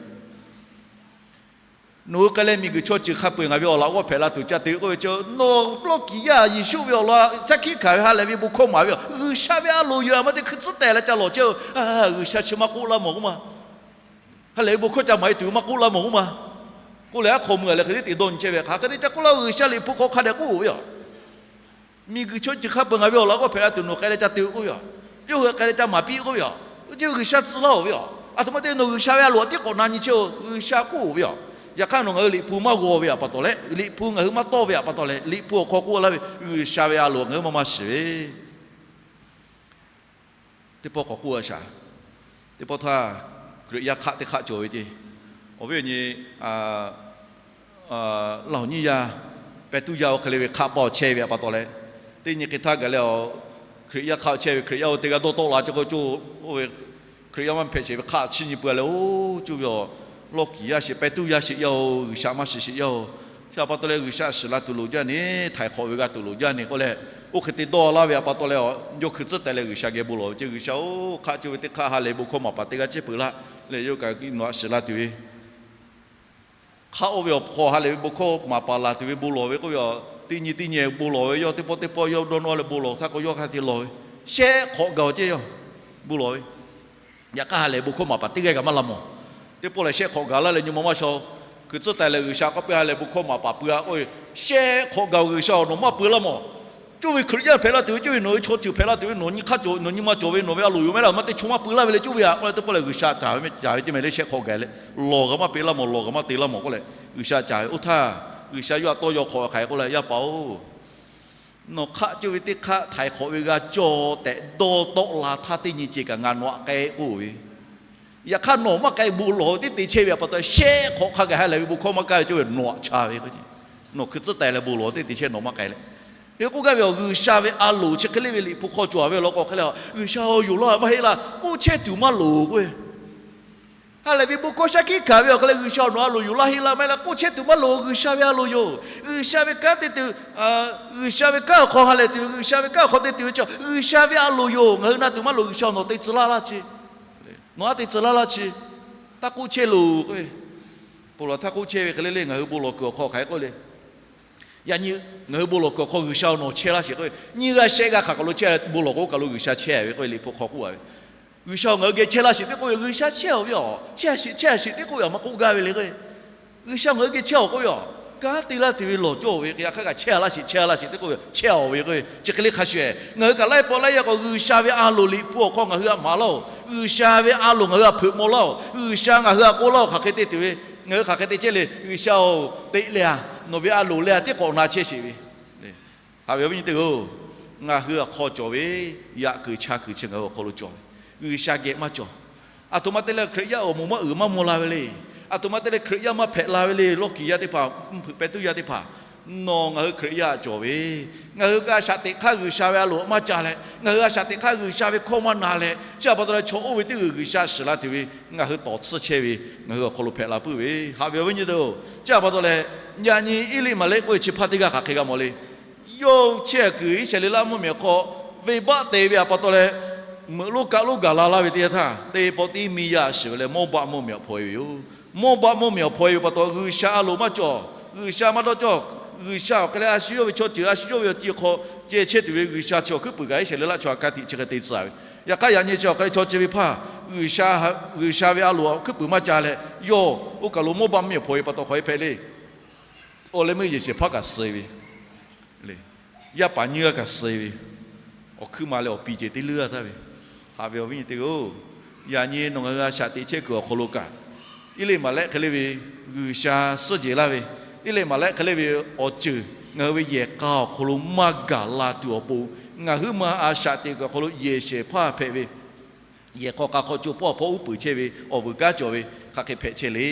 Nawˬ hui k'ai leh miˬguiˬ chaw ceuˬ hk'a peu-eˬ ngaˬ ve awˬ laꞈ g'awˇ hpehꞈ la tuˬ ca te k'oˆ ve chi, nawˬ lawˇ kiˍ yaˇ Yeˍsuˆ ve awˬ lawn shaˉ hkiˆ hkanˍ ve ha lehˬ ve bon hkawˇ maˍ ve a, G'uiˬsha ve a loˍ yoˬ, a ma te hkui tcuhˉ tehˬ leh ca lawˬ chehˇ-oˬ. G'uiˬsha chi maˇ k'oˆ laˇ mawˬ k'oˆ ma. Ha lehˬ ve bon hkawˇ ca maˍ-e tuˬ ve maˇ k'oˆ laˇ mawˬ k'oˆ ma. K'oˆ leh aˉ hk'aw mui-a leh hk'e te dawˇ nyi chehˇ ve hk'aˬ hk'e te ca k'oˆ laˇ-oˬ, G'uiˬsha liꞈ hpu hk'aw hk'a dehꞈ k'oˆ ve yoˬ. Miˬguiˬ chaw ceuˬ hk'a peu-eˬ ngaˬ ve awˬ laꞈ g'awˇ hpehꞈ la tuˬ nawˬ k'ai leh ca te-o k'oˆ ve yoˬ. Yawˇ hui k'ai leh ca maˍ piˇ k'oˆ ve yoˬ. Chi G'uiˬsha tcuh laˇ-oˬ ve yoˬ. A htoꞈ ma te nawˬ G'uiˬsha ve a loˍ tiˉ k'awꞈ na nyi chehˇ-oˬ, G'uiˬsha k'oˆ-oˬ ve yoˬ. Yaꞈ hk'aˇ nawˬ ngaˬ hui liꞈ hpu maˇ g'aw ve pa taw leh, liꞈ hpu ngaˬ hui maˇ tawˇ ve pa taw leh, liꞈ hpu awˬ hk'aw k'oˆ laˇ ve G'uiˬsha ve a loˍ ngaˬ hui maˇ maˇ shiˍ ve Teˇ pawˆ k'awꞈ k'oˆ-a shaˍ. Teˇ pawˆ htaˇ, Hkriꞈ yaˇ hk'aˆ teˇ hk'aˆ cawˬ ve ceˇ. Awˬ viˉ awˬ nyi, Laˇ hoˍ nyiˇ yaˇ, pehˇ tuˇ yaˇ oˇ hk'e le ve hk'aˆ paˇ awˬ chehˇ ve pa taw leh, teˇ nyi hk'e htaˇ gaˬ leh, Hkriꞈ yaˇ hk'aˆ awˬ chehˇ ve Hkriꞈ yaˇ oˇ teˇ g'aˇ dawˇ tawˆ la cawˬ k'o, oˇ ve Hkriꞈ yaˇ maˇ hpehꞈ sheˍ ve hk'aˆ chiˇ nyi peuˬ-a leh, oˇ cuˇ ve awˬ lawˇ kiˍ yaˇ sheˍ, pehˇ tuˇ yaˇ sheˍ yaˇ-oˬ, G'uiˬsha maˇ shiˍ sheˍ yaˇ-oˬ. Chi pa taw leh G'uiˬsha shiˍ la tuˬ loˍ jaˇ ne, htaiˍ hk'awꞈ ve g'a tuˬ loˍ jaˇ ne k'oˆ leh, oˇ hk'e te dawˇ laˇ ve pa taw leh, yawˇ hkui tcuhˉ teh leh G'uiˬsha geh bon lawˬ ve ceˇ. G'uiˬsha-oˬ, hk'aˆ cawˇ ve teˇ hk'aˆ ha lehˬ bon hkawˇ maˍ paˍ teˇ g'aˇ chehˇ peuˬ laˇ leh, yawˇ kaꞈ nawˬ a shiˍ la tuˬ ve hk'aˆ oˇ ve awˬ hk'aw ha lehˬ ve bon hkawˇ maˍ paˍ laˬ tuˬ ve bon lawˬ ve k'oˆ ve, teˇ nyi teˇ nyi bon lawˬ ve, yawˇ teˇ pawˆ teˇ pawˆ yawˇ dawˇ nawˇ leh bon lawˬ htaˇ k'o yawˇ hk'a te lawˬ ve, shehˆ hk'awꞈ gaˬ-oˬ ceˇ yawˇ bon lawˬ ve. Yaꞈ hk'aˇ ha lehˬ bon hkawˇ maˍ paˍ teˇ g'aˇ kaꞈ maˇ la mawˬ. Teˇ pawˆ lehˬ shehˆ hk'awꞈ gaˬ laˇ leh nyi ma maˇ shaw. Hkui tcuhˉ teh leh G'uiˬsha k'awꞈ piˇ ha lehˬ bon hkawˇ maˍ paˍ pui-a k'oˆ ve, shehˆ hk'awꞈ gaˬ-oˬ, G'uiˬsha-oˬ, nawˬ maˇ pui laˇ mawˬ. Cuˇ ve Hkriꞈ yaˇ hpehꞈ la tuˬ ve, cuˇ ve nawˬ hui chaw ceuˬ hpehꞈ la tuˬ ve, nawˬ nyi hk'aˇ cawˬ, nawˬ nyi ma cawˬ ve, nawˬ ve a loˍ yoˬ mehˉ laˇ, maˇ te chaw maˇ pui laˇ ve leh cuˇ ve aꞈ k'oˆ leh, teˇ pawˆ lehˬ G'uiˬsha caˍ ve mehˉ caˍ ve ceˇ mehˍ le, shehˆ hk'awꞈ gaˬ leh lawˬ g'a maˇ pe laˇ mawˬ, lawˬ g'a maˇ te laˇ mawˬ k'oˆ leh, G'uiˬsha caˍ ve oˇ htaˇ, G'uiˬsha yawˇ htaꞈ tawˇ yaw hk'awꞈ hk'aˬ hk'e k'oˆ leh, Yaˇ paˍ-oˬ, nawˬ hk'aˆ cawˇ ve teˇ hk'aˆ htaiˍ hk'awꞈ ve g'a cawˬ tehꞈ dawˇ tawˆ la htaˇ teˇ nyi ceuˬ kaꞈ ngaˬ nawˬ aꞈ k'ai k'oˆ ve. Yaꞈ hk'aˇ nawˬ maˇ k'ai bon lawˬ ve teˇ te chehˇ ve pa taw shehˆ hk'awꞈ hk'a gaˬ ha lehˬ ve bon hkawˇ maˇ kaˇ ve cawˇ ve nawˬ aꞈ chaˇ ve k'o, nawˬ hkui tcuhˉ teh leh bon lawˬ teˇ te chehˇ nawˬ maˇ k'ai leh, hk'e k'oˆ gaˇ ve awˬ G'uiˬsha ve a loˍ chi hk'e le ve liꞈ hpu hk'aw cawˬ ve awˬ lawn k'o hk'e le, G'uiˬsha-oˬ, yonˍ laˇ maˇ heˆ laˇ k'oˆ chehˇ tuˬ maˇ loˍ k'oˆ ve. Ha lehˬ ve bon hkawˇ shaˉ hkiˆ hkanˍ ve awˬ hk'e leh, G'uiˬsha-oˬ, nawˬ a loˍ yonˍ laˇ heˆ laˇ maˇ heˆ laˇ k'oˆ chehˇ tuˬ maˇ loˍ. G'uiˬsha ve a loˍ yoˬ. G'uiˬsha ve kanˉ te tuˬ, G'uiˬsha ve kanˉ awˬ hk'aw ha lehˬ tuˬ ve, G'uiˬsha ve kanˉ awˬ hk'aw te tuˬ ve chi G'uiˬsha ve a loˍ yoˬ. Ngaˬ hui na tuˬ maˇ loˍ. G'uiˬsha-oˬ, nawˬ te tcuh laˇ laˇ chi, nawˬ a te tcuh laˇ laˇ chi, taˇ k'oˆ chehˇ loˬ k'oˆ ve. Bon lawˬ htaˇ k'oˆ chehˇ ve hk'e le le ngaˬ hui bon lawˬ kuiˬ awˬ hk'aw hk'aˬ hk'e k'oˆ le. Yaꞈ nyi ngaˬ hui bon lawˬ kuiˬ awˬ hk'aw G'uiˬsha-oˬ, nawˬ chehˇ laˇ sheˍ k'oˆ ve, nyiˇ g'aˇ shehˆ g'aˇ hk'aˬ kaˬ lo chehˇ, bon lawˬ k'o oˇ kaˬ lo G'uiˬsha chehˇ ve k'oˆ ve liꞈ hpu hk'aw k'oˆ ve. G'uiˬsha-oˬ, ngaˬ hui geh chehˇ laˇ sheˍ tehꞈ k'oˆ ve, G'uiˬsha chehˇ-oˬ ve yoˬ. Chehˇ sheˍ, chehˇ sheˍ tehꞈ k'oˆ ve, a maˇ k'oˆ gaˇ ve le k'o, G'uiˬsha ngaˬ hui geh chehˇ-oˬ k'oˆ ve yoˬ. Kanˉ te laˇ tuˬ ve lawˬ cawˇ ve hk'e, yaꞈ hk'aˇ kaꞈ chehˇ laˇ sheˍ, chehˇ laˇ sheˍ tehꞈ k'oˆ ve, chehˇ-oˬ ve k'o, chi hk'e le hk'a shuˍ-ehˍ ngaˬ hui kaꞈ laiˉ pawˆ laiˉ yaˇ k'o G'uiˬsha ve a loˍ liꞈ hpu awˬ hk'aw ngaˬ hui htaꞈ maˍ laˇ-oˬ. G'uiˬsha ve a loˍ ngaˬ hui htaꞈ hpeuꞈ maw laˇ-oˬ. G'uiˬsha ngaˬ hui htaꞈ k'oˆ laˇ-oˬ, hk'aˬ hk'e te tuˬ ve, ngaˬ hui hk'aˬ hk'e te chehˇ le. G'uiˬsha-oˬ, teꞈ leh-a, nawˬ ve a loˍ leh-a tiˉ k'awꞈ na chehˇ sheˍ ve. Haꞈ ve awˬ viˉ nyi teˇ-oˬ, ngaˬ hui awˬ hk'aw cawˬ ve yaꞈ kuiˬ chaˇ kuiˬ chi ngaˬ hui awˬ hk'aw lo cawˬ ve. G'uiˬsha geh maˇ cawˬ. A htoꞈ ma te leh Hkriꞈ yaˇ awˬ moˍ maˇ uiˍ maˇ maw la ve le. A htoꞈ ma te leh Hkriꞈ yaˇ maˇ hpehꞈ la ve le. Lawˇ kiˍ yaˇ teˇ hpaˍ, mvuhˇ hpeuꞈ pehˇ tuˇ yaˇ teˇ hpaˍ, nawˬ ngaˬ hui Hkriꞈ yaˇ cawˬ ve. Ngaˬ hui kaꞈ a shaꞈ teꞈ hk'aˇ G'uiˬsha ve a loˍ maˇ ca leh, ngaˬ hui a shaꞈ teꞈ hk'aˇ G'uiˬsha ve hkawˇ maˇ na leh, chi htaꞈ pa taw leh chaw oˇ ve teˇ g'uiˬ G'uiˬsha shiˍ la tuˬ ve ngaˬ hui tawˍ tsuhˇ chehˇ ve ngaˬ hui awˬ hk'aw lo hpehꞈ la puiˉ ve. Haꞈ ve awˬ viˉ nyi teˇ-oˬ, chi htaꞈ pa taw leh, yaꞈ nyi Iˉliˆmaꞈlehˆ k'oˆ ve chi hpaˇ teˇ g'aˇ hk'aˬ hk'e g'a mawˬ le. Yawˇ chehˇ kuiˬ Iˉsaˍreˍlaˆ mvuhˇmiˬ awˬ hk'aw venˇbaˆ te ve htaꞈ pa taw leh, meuꞈ lonˉ kaˆ lonˉ gaˬ la laˇ ve teˇ yanˇ htaˇ, teˇ pawˆ tiˉ miˇ yaˇ shiˍ ve leh Mawˇbaˆ mvuhˇmiˬ awˬ hpaw-e ve yoˬ. Mawˇbaˆ mvuhˇmiˬ awˬ hpaw-e ve pa taw G'uiˬsha a loˍ maˇ cawˬ. G'uiˬsha maˇ dawˇ cawˇ. G'uiˬsha awˬ hk'e leh a shu yawˇ ve chaw ceuˬ a shu yawˇ ve awˬ ti awˬ hk'aw ceh chehˇ tuˬ ve G'uiˬsha chi awˬ hkuiˉ puiˍ kaꞈ Iˉsaˍreˍlaˆ chaw htaꞈ ka tiꞈ chi hk'e te tcuh ve. Yaꞈ hk'aˇ yaꞈ nyi chi awˬ hk'e leh chaw chi ve hpaˇ G'uiˬsha ve a loˍ awˬ hkuiˉ puiˍ maˇ ca leh, yawˇ oˇ kaˬ lo Mawˇbaˆ mvuhˇmiˬ awˬ hpaw-e pa taw hk'aˬ hk'e hpehꞈ le. Awˬ leh meuˇ yehˬ shehˍ hpaˇ kaꞈ suh-e ve, yaˇ paˍ nyiˇ g'aˇ kaꞈ suh-e ve, awˬ hkuiˉ ma leh awˬ pi ceh teˇ leuˉ g'aˇ taˍ ve. Haꞈ ve awˬ viˉ nyi teˇ-oˬ, yaꞈ nyi nawˬ ngaˬ hui a shaꞈ teꞈ chehˇ kuiˬ awˬ hk'aw lo kaꞈ, Iˉliˆmaꞈlehˆ hk'e le ve G'uiˬsha suhˉ jehˬ laˇ ve, Iˉliˆmaꞈlehˆ hk'e le ve awˬ ceuˬ ngaˬ hui ve yehˬ k'a awˬ hk'aw lo maˇ gaˬ la tuˬ awˬ pon, ngaˬ huiˉ ma a shaꞈ teꞈ kuiˬ awˬ hk'aw lo yehˬ shehˍ hpaˇ hpehꞈ ve, yehˬ hk'aw k'a hk'aw co hpawˇ hpawˇ uˉ peunˍ chehˇ ve awˬ vuiˬ kanˉ cawˬ ve hk'aˬ hk'e hpehꞈ chehˇ le.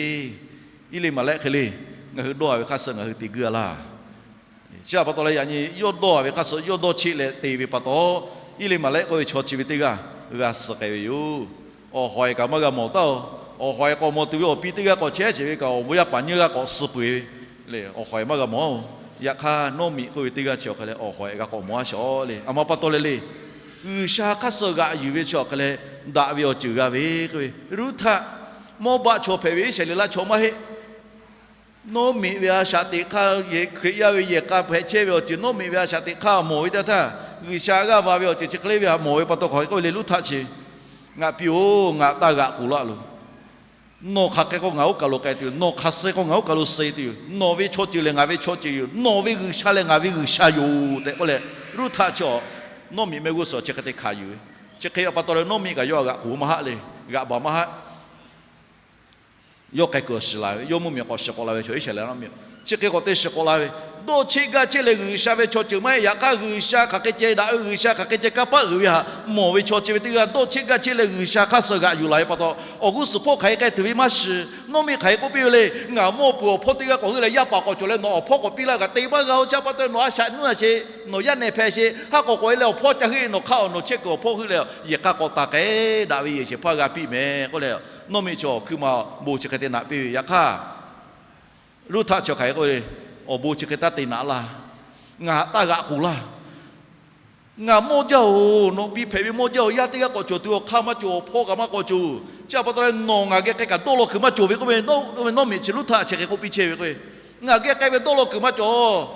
Iˉliˆmaꞈlehˆ hk'e le ngaˬ hui dawˇ-a ve hk'aˇ suh ngaˬ hui te guiˇ-a laˇ. Chi htaꞈ pa taw leh yaꞈ nyi yawˇ dawˇ-a ve hk'aˇ suh yawˇ dawˇ cheˆ leh te ve pa taw, Iˉliˆmaꞈlehˆ k'oˆ ve chaw chi ve teˇ g'aˇ g'a suh k'ai ve yoˬ. Awˬ hawehˬ kaꞈ maˇ g'a mawˬ taˉ-oˬ. Awˬ hawehˬ k'awꞈ mawˬ tuˬ ve awˬ pi teˇ g'aˇ k'awꞈ chehˇ sheˍ ve kaꞈ, awˬ moˍ yaˇ paˍ nyiˇ g'aˇ k'awꞈ suh peuˬ ve le. Awˬ hawehˬ maˇ g'a mawˬ-oˬ. Yaꞈ hk'aˇ, Nawˉmiꞈ k'oˆ ve teˇ g'aˇ chi awˬ hk'aˬ leh awˬ hawehˬ g'a k'awꞈ mawˬ-a shawˍ le. A ma pa taw leh le, G'uiˬsha hk'aˇ suh g'aꞈ yuˬ ve chi awˬ hk'aˬ leh daꞈ ve awˬ ceuˬ g'a ve k'oˆ ve, Ruˇhtaˆ Mawˇbaˆ chaw hpehꞈ ve Iˉsaˍreˍlaˆ chaw maˇ heˆ. Nawˉmiꞈ ve a shaꞈ teꞈ hk'aˇ, Hkriꞈ yaˇ ve yehˬ k'a hpehꞈ chehˇ ve awˬ ceuˬ Nawˉmiꞈ ve a shaꞈ teꞈ hk'aˇ mawˬ ve teˇ htaˇ, G'uiˬsha g'aˇ va ve awˬ ceuˬ chi hk'e le ve htaꞈ mawˬ ve pa taw hk'aˬ hk'e k'oˆ ve le, Ruˇhtaˆ chi, Ngaˬ piˇ-oˬ, ngaˬ taˇ g'aꞈ k'oˬ laˇ loˬ. Nawˬ hk'aˬ hk'e k'o ngaˬ oˇ kaˬ lo k'ai tuˬ yoˬ. Nawˬ hk'aˬ suh k'o ngaˬ oˇ kaˬ lo suh tuˬ yoˬ. Nawˬ ve chaw ceuˬ lehˬ ngaˬ ve chaw ceuˬ yoˬ. Nawˬ ve G'uiˬsha lehˬ ngaˬ ve G'uiˬsha yoˬ tehꞈ k'oˆ leh, Ruˇhtaˆ chi awˬ Nawˉmiꞈ mehˆ g'uˇ suhˍ chi hk'e te hkanˍ yuˬ ve. Chi hk'e pa taw leh Nawˉmiꞈ kaꞈ yawˇ htaꞈ g'aꞈ k'oˬ maˇ haˆ le, g'aꞈ baˬ maˇ haˆ. Yawˇ k'ai kuiˬ awˬ shiˍ la ve, yawˇ mvuhˇmiˬ k'awꞈ shiˍ k'awꞈ la ve chaw Iˉsaˍreˍlaˆ Nawˉmiꞈ, chi hk'e k'awꞈ te shiˍ k'awꞈ la ve, dawˇ cheˆ gaˇ cheˆ leh G'uiˬsha ve chaw ceuˬ maˇ heˆ. Yaꞈ hk'aˇ, G'uiˬsha hk'aˬ hk'e ceh daꞈ ve, G'uiˬsha hk'aˬ hk'e ceh kanˇ paˆ uiˍ ve htaꞈ mawˬ ve chaw chi ve teˇ g'aˇ dawˇ cheˆ gaˇ cheˆ leh G'uiˬsha hk'aˇ suh g'aꞈ yuˬ la ve pa taw, awˬ g'uˇ suhˍ hpawˇ hk'aˬ hk'e k'ai tuˬ ve maˇ shiˍ. Nawˉmiꞈ hk'aˬ hk'e k'oˆ piˇ ve le, Ngaˬ mawˇ peuˬ awˬ hpawˇ teˇ g'aˇ k'awꞈ heuˆ leh yaˇ paˍ k'awꞈ cawˬ leh nawˬ awˬ hpawˇ k'awꞈ piˇ laˇ kaꞈ te maˇ g'a-oˬ. Chi pa taw nawˬ a shaꞈ nuˇ a sheˍ, nawˬ yaˇ nehˬ hpehꞈ sheˍ. Haˉ k'awꞈ k'awꞈ e leh awˬ hpawˇ ca heuˆ, nawˬ hk'aˇ awˬ nawˬ chehˇ kuiˬ awˬ hpawˇ heuˆ leh yehˬ k'a k'awꞈ taˍ k'ai daꞈ ve yehˬ shehˍ hpaˇ g'a piˇ mehˍ k'oˆ leh, Nawˉmiꞈ chi awˬ hkuiˇ ma awˬ bon chi hk'e te naꞈ piˇ ve. Yaꞈ hk'aˇ, Ruˇhtaˆ chi hk'aˬ hk'e k'oˆ ve le, Awˬ bon chi hk'e taˇ te naꞈ laˇ. Ngaˬ taˇ g'aꞈ k'oˬ laˇ. Ngaˬ mawˇ jaˇ-oˬ. Nawˬ piˇ hpehꞈ ve mawˇ jaˇ-oˬ. Yaˇ teˇ g'aˇ k'awꞈ cawˬ tuˬ awˬ hk'aˇ maˇ cawˬ, awˬ hpawˇ kaꞈ maˇ k'awꞈ cawˬ. Chi pa taw leh nawˬ ngaˬ geh k'ai kaꞈ dawˇ law kuiˬ maˇ cawˬ ve k'oˆ ve, Nawˉmiꞈ chi Ruˇhtaˆ chi hk'e k'oˆ piˇ chehˇ ve k'o, Ngaˬ geh k'ai ve dawˇ law kuiˬ maˇ cawˬ.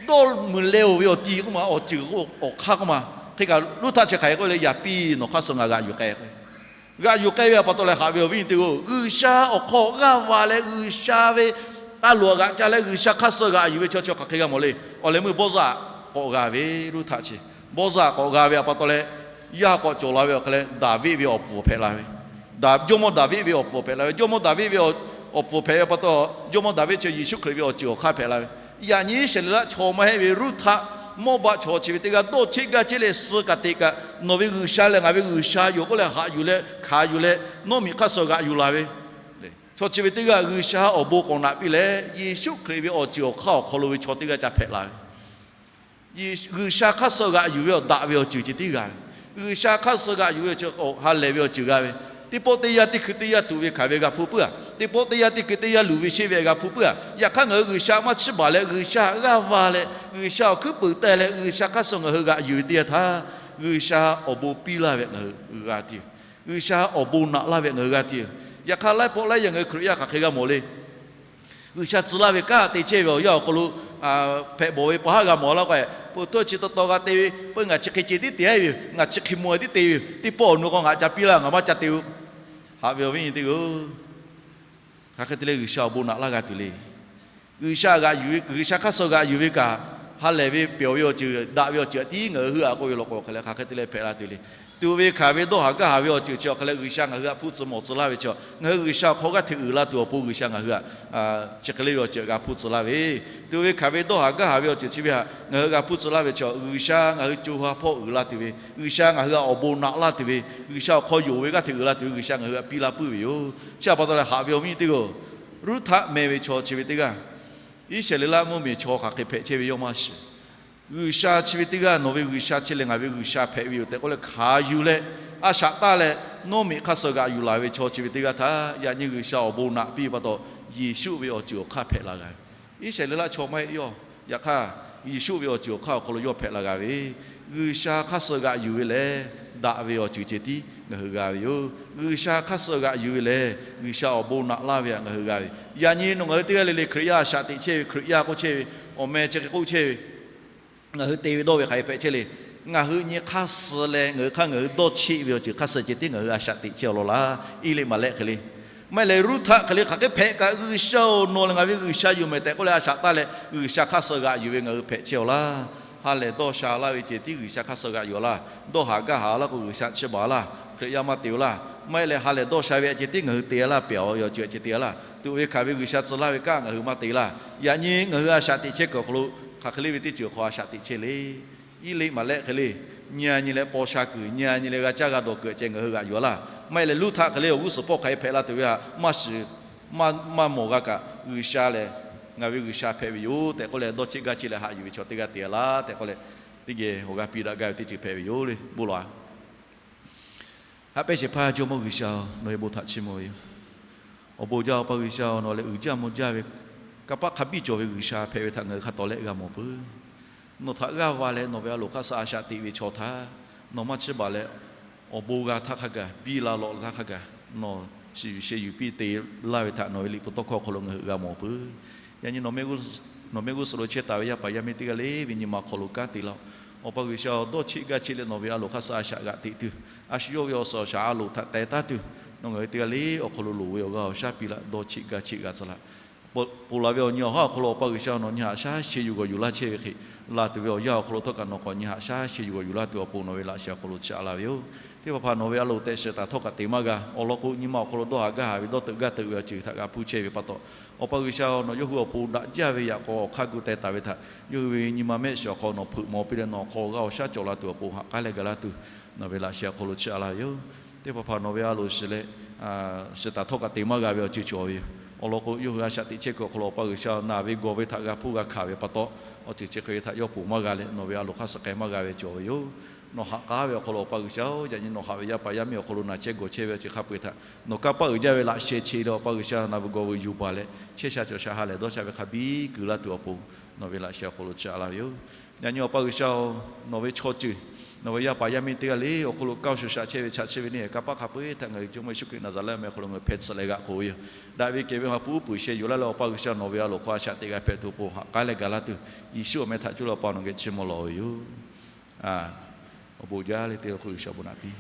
Dawˇ meuˍ leh-oˬ ve awˬ ti k'oˆ ma, awˬ ceuˬ awˬ hk'aˇ k'oˆ ma. Hk'e kaꞈ Ruˇhtaˆ chi hk'aˬ hk'e k'oˆ ve le, Yaꞈ piˇ, nawˬ hk'aˇ suh ngaˬ g'aꞈ yuˬ k'ai k'o, g'aꞈ yuˬ k'ai ve pa taw leh haꞈ ve awˬ viˉ awˬ nyi teˇ g'aˇ-oˬ, G'uiˬsha awˬ hk'aw g'aˇ va leh G'uiˬsha ve a loˍ htaꞈ g'aꞈ ca leh G'uiˬsha hk'aˇ suh g'aꞈ yuˬ ve chaw chi hk'aˬ hk'e g'a mawˬ le. Awˬ leh meuˇ Bawˇzaˆ k'awꞈ g'a ve, Ruˇhtaˆ chi Bawˇzaˆ k'awꞈ g'a ve pa taw leh, yaˇ k'awꞈ cawˬ la ve awˬ hk'aˬ leh Daˍviˆ ve awˬ puˍ hpehꞈ la ve. Jawˇmawˇ Daˍviˆ ve awˬ puˍ hpehꞈ la ve. Jawˇmawˇ Daˍviˆ ve awˬ puˍ hpehꞈ ve pa taw, Jawˇmawˇ Daˍviˆ chi Yeˍsuˆ Hkriꞈ ve awˬ ceuˬ awˬ hk'aˇ hpehꞈ la ve. Yaꞈ nyi Iˉsaˍreˍlaˆ chaw maˇ heˆ ve Ruˇhtaˆ, Mawˇbaˆ chaw chi ve teˇ g'aˇ dawˇ cheˆ gaˇ cheˆ leh suh kaꞈ teꞈ kaꞈ, Nawˬ ve G'uiˬsha lehˬ ngaˬ ve G'uiˬsha yoˬ k'oˆ leh haꞈ yuˬ leh hkanˍ yuˬ leh, Nawˉmiꞈ hk'aˇ suh g'aꞈ yuˬ la ve. Chaw chi ve teˇ g'aˇ G'uiˬsha awˬ bon k'awꞈ naꞈ piˇ leh, Yeˍsuˆ Hkriꞈ ve awˬ ceuˬ awˬ hk'aˇ awˬ hk'aw lo ve chaw teˇ g'aˇ ca hpehꞈ la ve. G'uiˬsha hk'aˇ suh g'aꞈ yuˬ ve awˬ daꞈ ve awˬ ceuˬ ceh tiˉ g'a ve. G'uiˬsha hk'aˇ suh g'aꞈ yuˬ ve awˬ ceuˬ ha lehˬ ve awˬ ceuˬ g'a ve. Teˇ pawˆ teˇ yanˇ teˇ hkui teˇ yanˇ tuꞈ ve hkanˍ ve g'a hpuˇ puiˉ-a. Teˇ pawˆ teˇ yanˇ teˇ hkui teˇ yanˇ luˬ ve sheˆ ve g'a hpuˇ puiˉ-a. Yaꞈ hk'aˇ ngaˬ hui G'uiˬsha maˇ chiˇ baˬ leh G'uiˬsha g'aˇ va leh G'uiˬsha awˬ hkuiˉ puiˍ taˇ leh G'uiˬsha hk'aˇ suh ngaˬ hui g'aꞈ yuˬ ve teˇ yanˇ htaˇ, G'uiˬsha awˬ bon piˇ laˇ ve ngaˬ hui g'a tuˬ yoˬ. G'uiˬsha awˬ bon naꞈ laˇ ve ngaˬ hui g'a tuˬ yoˬ. Yaꞈ hk'aˇ laiˉ pawˆ laiˉ yaꞈ ngaˬ hui Hkriꞈ yaˇ hk'aˬ hk'e g'a mawˬ le. G'uiˬsha tcuh laˇ ve kanˉ te chehˇ ve awˬ yanˇ awˬ hk'aw lo hpehꞈ bawˬ ve pa haˉ g'a mawˬ laˇ k'o, peuˬ htaˇ chi taw taw g'a te ve, peuˬ ngaˬ chi hk'e ceh tiˉ te-a ve yoˬ, ngaˬ chi hk'e mawˬ tiˉ te ve yoˬ, teˇ pawˆ awˬ nu k'o ngaˬ ca piˇ laˇ, ngaˬ maˇ ca te-o. Haꞈ ve awˬ viˉ nyi teˇ g'aˇ-oˬ, hk'aˬ hk'e te leh G'uiˬsha awˬ bon naꞈ laˇ g'a tuˬ le. G'uiˬsha g'aꞈ yuˬ ve, G'uiˬsha hk'aˇ suh g'aꞈ yuˬ ve kaꞈ, ha lehˬ ve pehˬ ve awˬ ceuˬ, daꞈ ve awˬ ceuˬ tiˉ ngaˬ hui heuˆ-a k'oˆ ve law k'o, hk'aˬ hk'e te leh hpehꞈ la tuˬ le. Tuꞈ ve hkanˍ ve dawˇ haˍ gaˇ haˍ ve awˬ ceuˬ chi awˬ hk'aˬ leh G'uiˬsha ngaˬ hui htaꞈ hpuˇ tcuh mawˬ tcuh laˇ ve chi, ngaˬ hui G'uiˬsha awˬ hk'aw g'aˇ hteꞈ uiˍ la tuˬ awˬ pon G'uiˬsha ngaˬ hui htaꞈ chi hk'e le ve awˬ ceuˬ g'a hpuˇ tcuh laˇ ve, tuꞈ ve hkanˍ ve dawˇ haˍ gaˇ haˍ ve awˬ ceuˬ chi ve htaꞈ ngaˬ hui g'a hpuˇ tcuh laˇ ve chi, G'uiˬsha ngaˬ hui co ha hpawˇ uiˍ la tuˬ ve, G'uiˬsha ngaˬ hui htaꞈ awˬ bon naꞈ laˇ tuˬ ve, G'uiˬsha awˬ hk'aw yonˍ ve g'aˇ hteꞈ uiˍ la tuˬ ve G'uiˬsha ngaˬ hui htaꞈ piˇ laˇ puiˉ ve yoˬ. Chi pa taw leh haꞈ ve awˬ viˉ teˇ g'aˇ-oˬ, Ruˇhtaˆ meh ve chaw chi ve teˇ g'aˇ, Iˉsaˍreˍlaˆ mvuhˇmiˬ chaw hk'aˬ hk'e hpehꞈ chehˇ ve yawˇ maˇ shiˍ. G'uiˬsha chi ve teˇ g'aˇ nawˬ ve G'uiˬsha chi lehˬ ngaˬ ve G'uiˬsha hpehꞈ ve yoˬ tehꞈ k'oˆ leh hkanˍ yuˬ leh, a shaꞈ taˇ leh Nawˉmiꞈ hk'aˇ suh g'aꞈ yuˬ laˬ ve chaw chi ve teˇ g'aˇ htaꞈ yaꞈ nyi G'uiˬsha awˬ bon naꞈ piˇ ve pa taw, Yeˍsuˆ ve awˬ ceuˬ awˬ hk'aˇ hpehꞈ la g'a ve. Iˉsaˍreˍlaˆ chaw maˇ heˆ yawˇ. Yaꞈ hk'aˇ, Yeˍsuˆ ve awˬ ceuˬ awˬ hk'aˇ awˬ hk'aw lo yawˇ hpehꞈ la g'a ve, G'uiˬsha hk'aˇ suh g'aꞈ yuˬ ve lehˬ, daꞈ ve awˬ ceuˬ ceh tiˉ ngaˬ hui g'a ve yoˬ. G'uiˬsha hk'aˇ suh g'aꞈ yuˬ ve lehˬ, G'uiˬsha awˬ bon naꞈ laˇ ve htaꞈ ngaˬ hui g'a ve. Yaꞈ nyi nawˬ ngaˬ hui teˇ g'aˇ le le Hkriꞈ yaˇ a shaꞈ teꞈ chehˇ ve, Hkriꞈ yaˇ k'oˆ chehˇ ve, awˬ meh chi hk'e k'oˆ chehˇ ve, ngaˬ hui te ve dawˇ ve hk'aˬ hk'e hpehꞈ chehˇ le. Ngaˬ hui nyi hk'aˇ suh leh ngaˬ hui hk'aˇ ngaˬ hui dawˇ cheˆ ve awˬ ceuˬ hk'aˇ suh ceh tiˉ ngaˬ hui a shaꞈ teꞈ chehˇ-aw law laˇ. Iˉ leˆ maˍ lehˆ hk'e le. Maˇ heˆ leh Ruˇhtaˆ hk'e le hk'aˬ hk'e hpehꞈ kaꞈ, G'uiˬsha-oˬ, nawˬ lehˬ ngaˬ ve G'uiˬsha yoˬ mehˍ tehꞈ k'oˆ leh a shaꞈ taˇ leh G'uiˬsha hk'aˇ suh g'aꞈ yuˬ ve ngaˬ hui hpehꞈ chehˇ-aw laˇ. Ha lehˬ dawˇ sha laˇ ve ceh tiˉ G'uiˬsha hk'aˇ suh g'aꞈ yuˬ-a laˇ. Dawˇ haˍ gaˇ haˍ laˇ k'o G'uiˬsha chiˇ baˬ laˇ. Hkriꞈ yaˇ maˇ te-o laˇ. Maˇ heˆ leh ha lehˬ dawˇ sha ve ceh tiˉ ngaˬ hui te-a laˇ, pehˬ-a ve awˬ ceuˬ ceh te-a laˇ. Tuꞈ ve hkanˍ ve G'uiˬsha tcuh laˇ ve kanˉ ngaˬ hui maˇ te laˇ. Yaꞈ nyi ngaˬ hui a shaꞈ teꞈ chehˇ kuiˬ awˬ hk'aw lo hk'aˬ hk'e le ve teˇ ceuˬ hk'aw a shaꞈ teꞈ chehˇ le. Iˉ leˆ maˍ lehˆ hk'e le, nyi-a nyi leh paw sha kuiˬ, nyi-a nyi leh g'a caˇ g'a dawˬ kuiˬ ceh ngaˬ hui g'aꞈ yuˬ-a laˇ. Maˇ heˆ leh Ruˇhtaˆ hk'e le awˬ g'uˇ suhˍ hpawˇ hk'aˬ hk'e hpehꞈ la tuˬ ve htaꞈ maˇ shiˍ, maˇ mawˬ g'a kaꞈ, G'uiˬsha lehˬ ngaˬ ve G'uiˬsha hpehꞈ ve yoˬ tehꞈ k'oˆ leh dawˇ cheˆ gaˇ cheˆ leh haꞈ yuˬ ve chaw teˇ g'aˇ te-a laˇ tehꞈ k'oˆ leh, teˇ geh awˬ g'aˇ piˇ daꞈ gaˇ ve teˇ ceuˬ hpehꞈ ve yoˬ le, bon lawˬ-a. Haꞈ pehnˇ shehˍ hpaˇ Jawˇmawˇ G'uiˬsha-oˬ, nawˬ ve bon htaꞈ chiˇ mvuh ve yoˬ. Awˬ bon jaˇ Awˬ pa G'uiˬsha-oˬ, nawˬ leh uiˍ jaˇ mvuh jaˇ ve kanˇ paˆ hk'a biˇ cawˬ ve G'uiˬsha hpehꞈ ve htaꞈ ngaˬ hui hk'a tawˍ lehˆ g'a mawˬ peuˬ. Nawˬ htaꞈ g'aˇ va leh nawˬ ve a loˍ hk'aˇ suh a shaꞈ teꞈ ve chaw htaꞈ nawˬ maˇ chiˇ baˬ leh, awˬ bon g'a htaˇ hk'a gaˬ, biˇ la lawꞈ la htaˇ hk'a gaˬ, nawˬ shiˍ yuˬ sheh yuˬ piˇ te laˇ ve htaꞈ nawˬ ve liꞈ hpu tawˇ hkawˇ awˬ hk'aw lo ngaˬ hui g'a mawˬ peuˬ. Yaꞈ nyi nawˬ mehˆ g'uˇ suhˍ lo chehˇ taˍ ve yaˇ paˍ yaˇ miˇ teˇ g'aˇ le ve nyi ma awˬ hk'aw lo kanˉ te laˇ-oˬ. Awˬ pa G'uiˬsha-oˬ, dawˇ cheˆ gaˇ cheˆ leh nawˬ ve a loˍ hk'aˇ suh a shaꞈ g'aꞈ teꞈ tuˬ, a shu yawˇ ve awˬ suhˍ awˬ shaˍ a loˍ htaꞈ teh taˉ tuˬ, nawˬ ngaˬ hui teˇ g'aˇ le awˬ hk'aw lo loˍ ve awˬ g'aˇ awˬ shaˉ piˇ laˇ, dawˇ cheˆ gaˇ cheˆ g'a tcuh laˇ. Ponˬ laˬ ve awˬ nyi awˬ haˉ awˬ hk'aw lo Awˬ pa G'uiˬsha nawˬ nyi haꞈ shaˉ sheh yuˬ g'awˬ yuˬ laˇ chehˇ ve hk'e, laˬ tuˬ ve awˬ yanˇ awˬ hk'aw lo htawˇ kaꞈ nawˬ k'awꞈ nyi haꞈ shaˉ sheh yuˬ g'awˬ yuˬ laˇ tuˬ awˬ pon nawˬ ve laꞈ sheh awˬ hk'aw lo chiˇ aꞈ laˇ ve yoˬ. Teˇ hpaˍ hpaˍ nawˬ ve a loˍ tehꞈ shiˍ taˍ htawˇ kaꞈ te maˇ g'a. Awˬ lawn k'o, nyi ma awˬ hk'aw lo dawˇ haˍ gaˇ haˍ ve dawˇ teuꞈ gaˇ teuꞈ ve awˬ ceuˬ htaꞈ g'a hpuˇ chehˇ ve pa taw, Awˬ pa G'uiˬsha-oˬ, nawˬ yawˇ hui awˬ pon daꞈ jaˇ ve yaꞈ k'aw awˬ hk'aˇ gu teh taˍ ve htaꞈ yawˇ hui ve nyi ma mehˆ shiˍ awˬ hk'aw nawˬ hpeuꞈ maw piˇ leh nawˬ awˬ hk'aw g'aˇ awˬ shaˉ cawˬ la tuˬ awˬ pon haꞈ k'aˉ leh gaˬ laˇ tuˬ, nawˬ ve laꞈ sheh awˬ hk'aw lo chiˇ aꞈ laˇ ve yoˬ. Teˇ hpaˍ hpaˍ nawˬ ve a loˍ shiˍ leh, shiˍ taˍ htawˇ kaꞈ te maˇ g'a ve awˬ ceuˬ cawˬ ve yoˬ. Awˬ lawn k'o, yawˇ hui a shaꞈ teꞈ chehˇ kuiˬ awˬ hk'aw lo Awˬ pa G'uiˬsha naˬ ve gawˬ ve htaꞈ g'a hpuˇ g'a hkanˍ ve pa taw, awˬ ceuˬ chi hk'e ve htaꞈ yawˇ ponˬ maˇ g'a leh nawˬ ve a loˍ hk'aˇ suh k'ai maˇ g'a ve cawˬ ve yoˬ. Nawˬ haꞈ k'aˉ ve awˬ hk'aw lo Awˬ pa G'uiˬsha-oˬ, yaꞈ nyi nawˬ haꞈ ve yaˇ paˍ yaˇ miˇ awˬ hk'aw lo naˬ chehˇ gawˬ chehˇ ve awˬ ceuˬ hk'a peu-eˬ htaꞈ nawˬ kanˇ paˆ uiˍ jaˇ ve laꞈ sheh che leh Awˬ pa G'uiˬsha naˬ ve gawˬ ve yuˬ baˬ leh chehˇ sha cawˬ sha ha lehˬ dawˇ sha ve hk'a biˇ kuiˬ laˇ tuˬ awˬ pon nawˬ ve laꞈ sheh awˬ hk'aw lo chiˇ aꞈ laˇ ve yoˬ. Yaꞈ nyi Awˬ pa G'uiˬsha-oˬ, nawˬ ve chaw ceuˬ, nawˬ ve yaˇ paˍ yaˇ miˇ teˇ g'aˇ le awˬ hk'aw lo kaˇ shuˍ shaꞈ chehˇ ve chaꞈ chi ve neˇ kanˇ paˆ hk'a peu-eˬ htaꞈ ngaˬ hui Jawˇmawˇ Yeˍsuˆ Hkriꞈ Naˍzaˍrehˆ meh awˬ hk'aw lo ngaˬ hui hpeh tsuhꞈ leh g'aꞈ k'oꞈ ve yoˬ. Daꞈ ve kehˬ ve awˬ ha hpu uˉ peunˍ sheh yuˬ laˇ leh Awˬ pa G'uiˬsha nawˬ ve a loˍ hk'aw a shaꞈ teꞈ g'a hpehꞈ tuˬ awˬ pon haꞈ k'aˉ leh gaˬ laˇ tuˬ, Yeˍsuˆ awˬ meh htaꞈ cuˇ leh Awˬ pa nawˬ geh chiˇ mvuh lawˬ ve yoˬ. Awˬ bon jaˇ leh teˇ g'aˇ hk'oˆ G'uiˬsha bon naꞈ piˇ.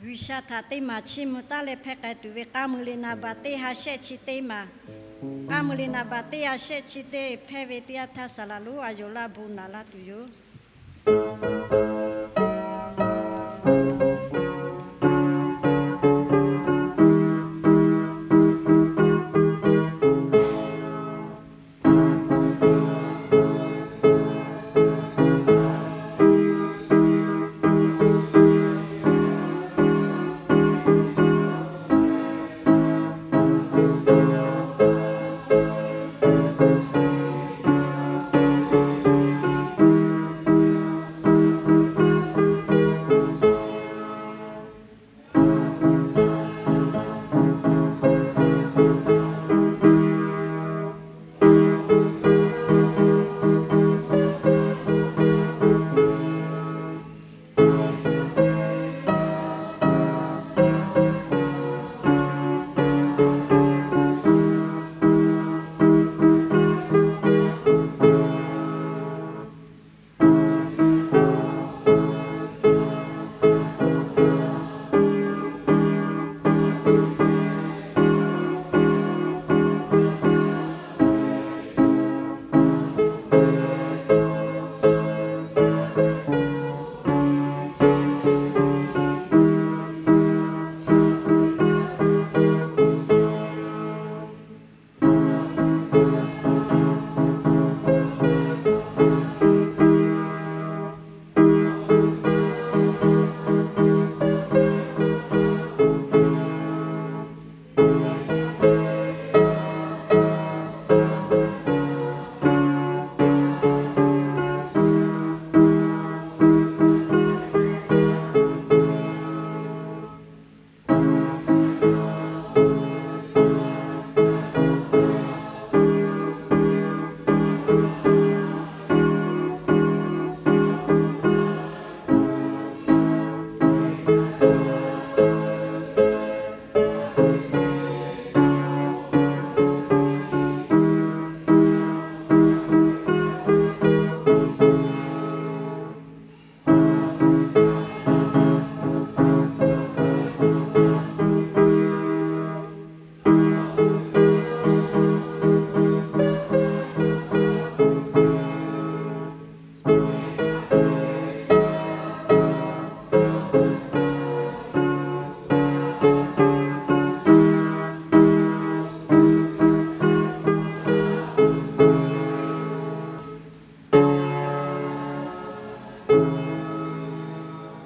G'uiˬsha htaꞈ teˇ maˬ chiˇ mvuh taˉ leh hpehˇ k'ai tuˬ ve k'aˇ mui le naˍ baˬ teˇ ha shehˆ chi teˇ maˬ, k'aˇ mui le naˍ baˬ teˇ ha shehˆ chi teˇ hpehˇ ve teˇ yanˇ htaˇ saˍ laˍ lonˉ a yonˍ laˇ bon naꞈ laˇ tuˬ yoˬ.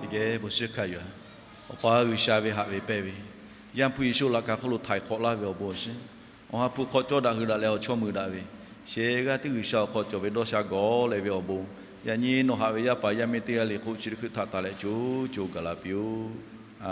Teˇ geh bon shiˍ hkanˍ yuˬ-a. Awˬ pa G'uiˬsha ve haꞈ ve pehnˇ ve, Yaˇ hpu Yeˍsuˆ laꞈ ka hk'oˆ lo htaiˍ hk'awꞈ laˇ ve awˬ bon awˬ shiˍ, Awˬ ha hpu hk'aw cawˇ daꞈ hui daꞈ leh awˬ chawˇ mui daꞈ ve, Shehˍ g'aˇ teˇ G'uiˬsha awˬ hk'aw cawˬ ve dawˇ sha gawˬ leh ve awˬ bon, yaꞈ nyi nawˬ haꞈ ve yaˇ paˍ yaˇ miˇ teˇ g'aˇ le hk'oˆ chi teˇ hkuiˆ hta�h taˍ leh co co gaˬ la piˇ-oˆ. A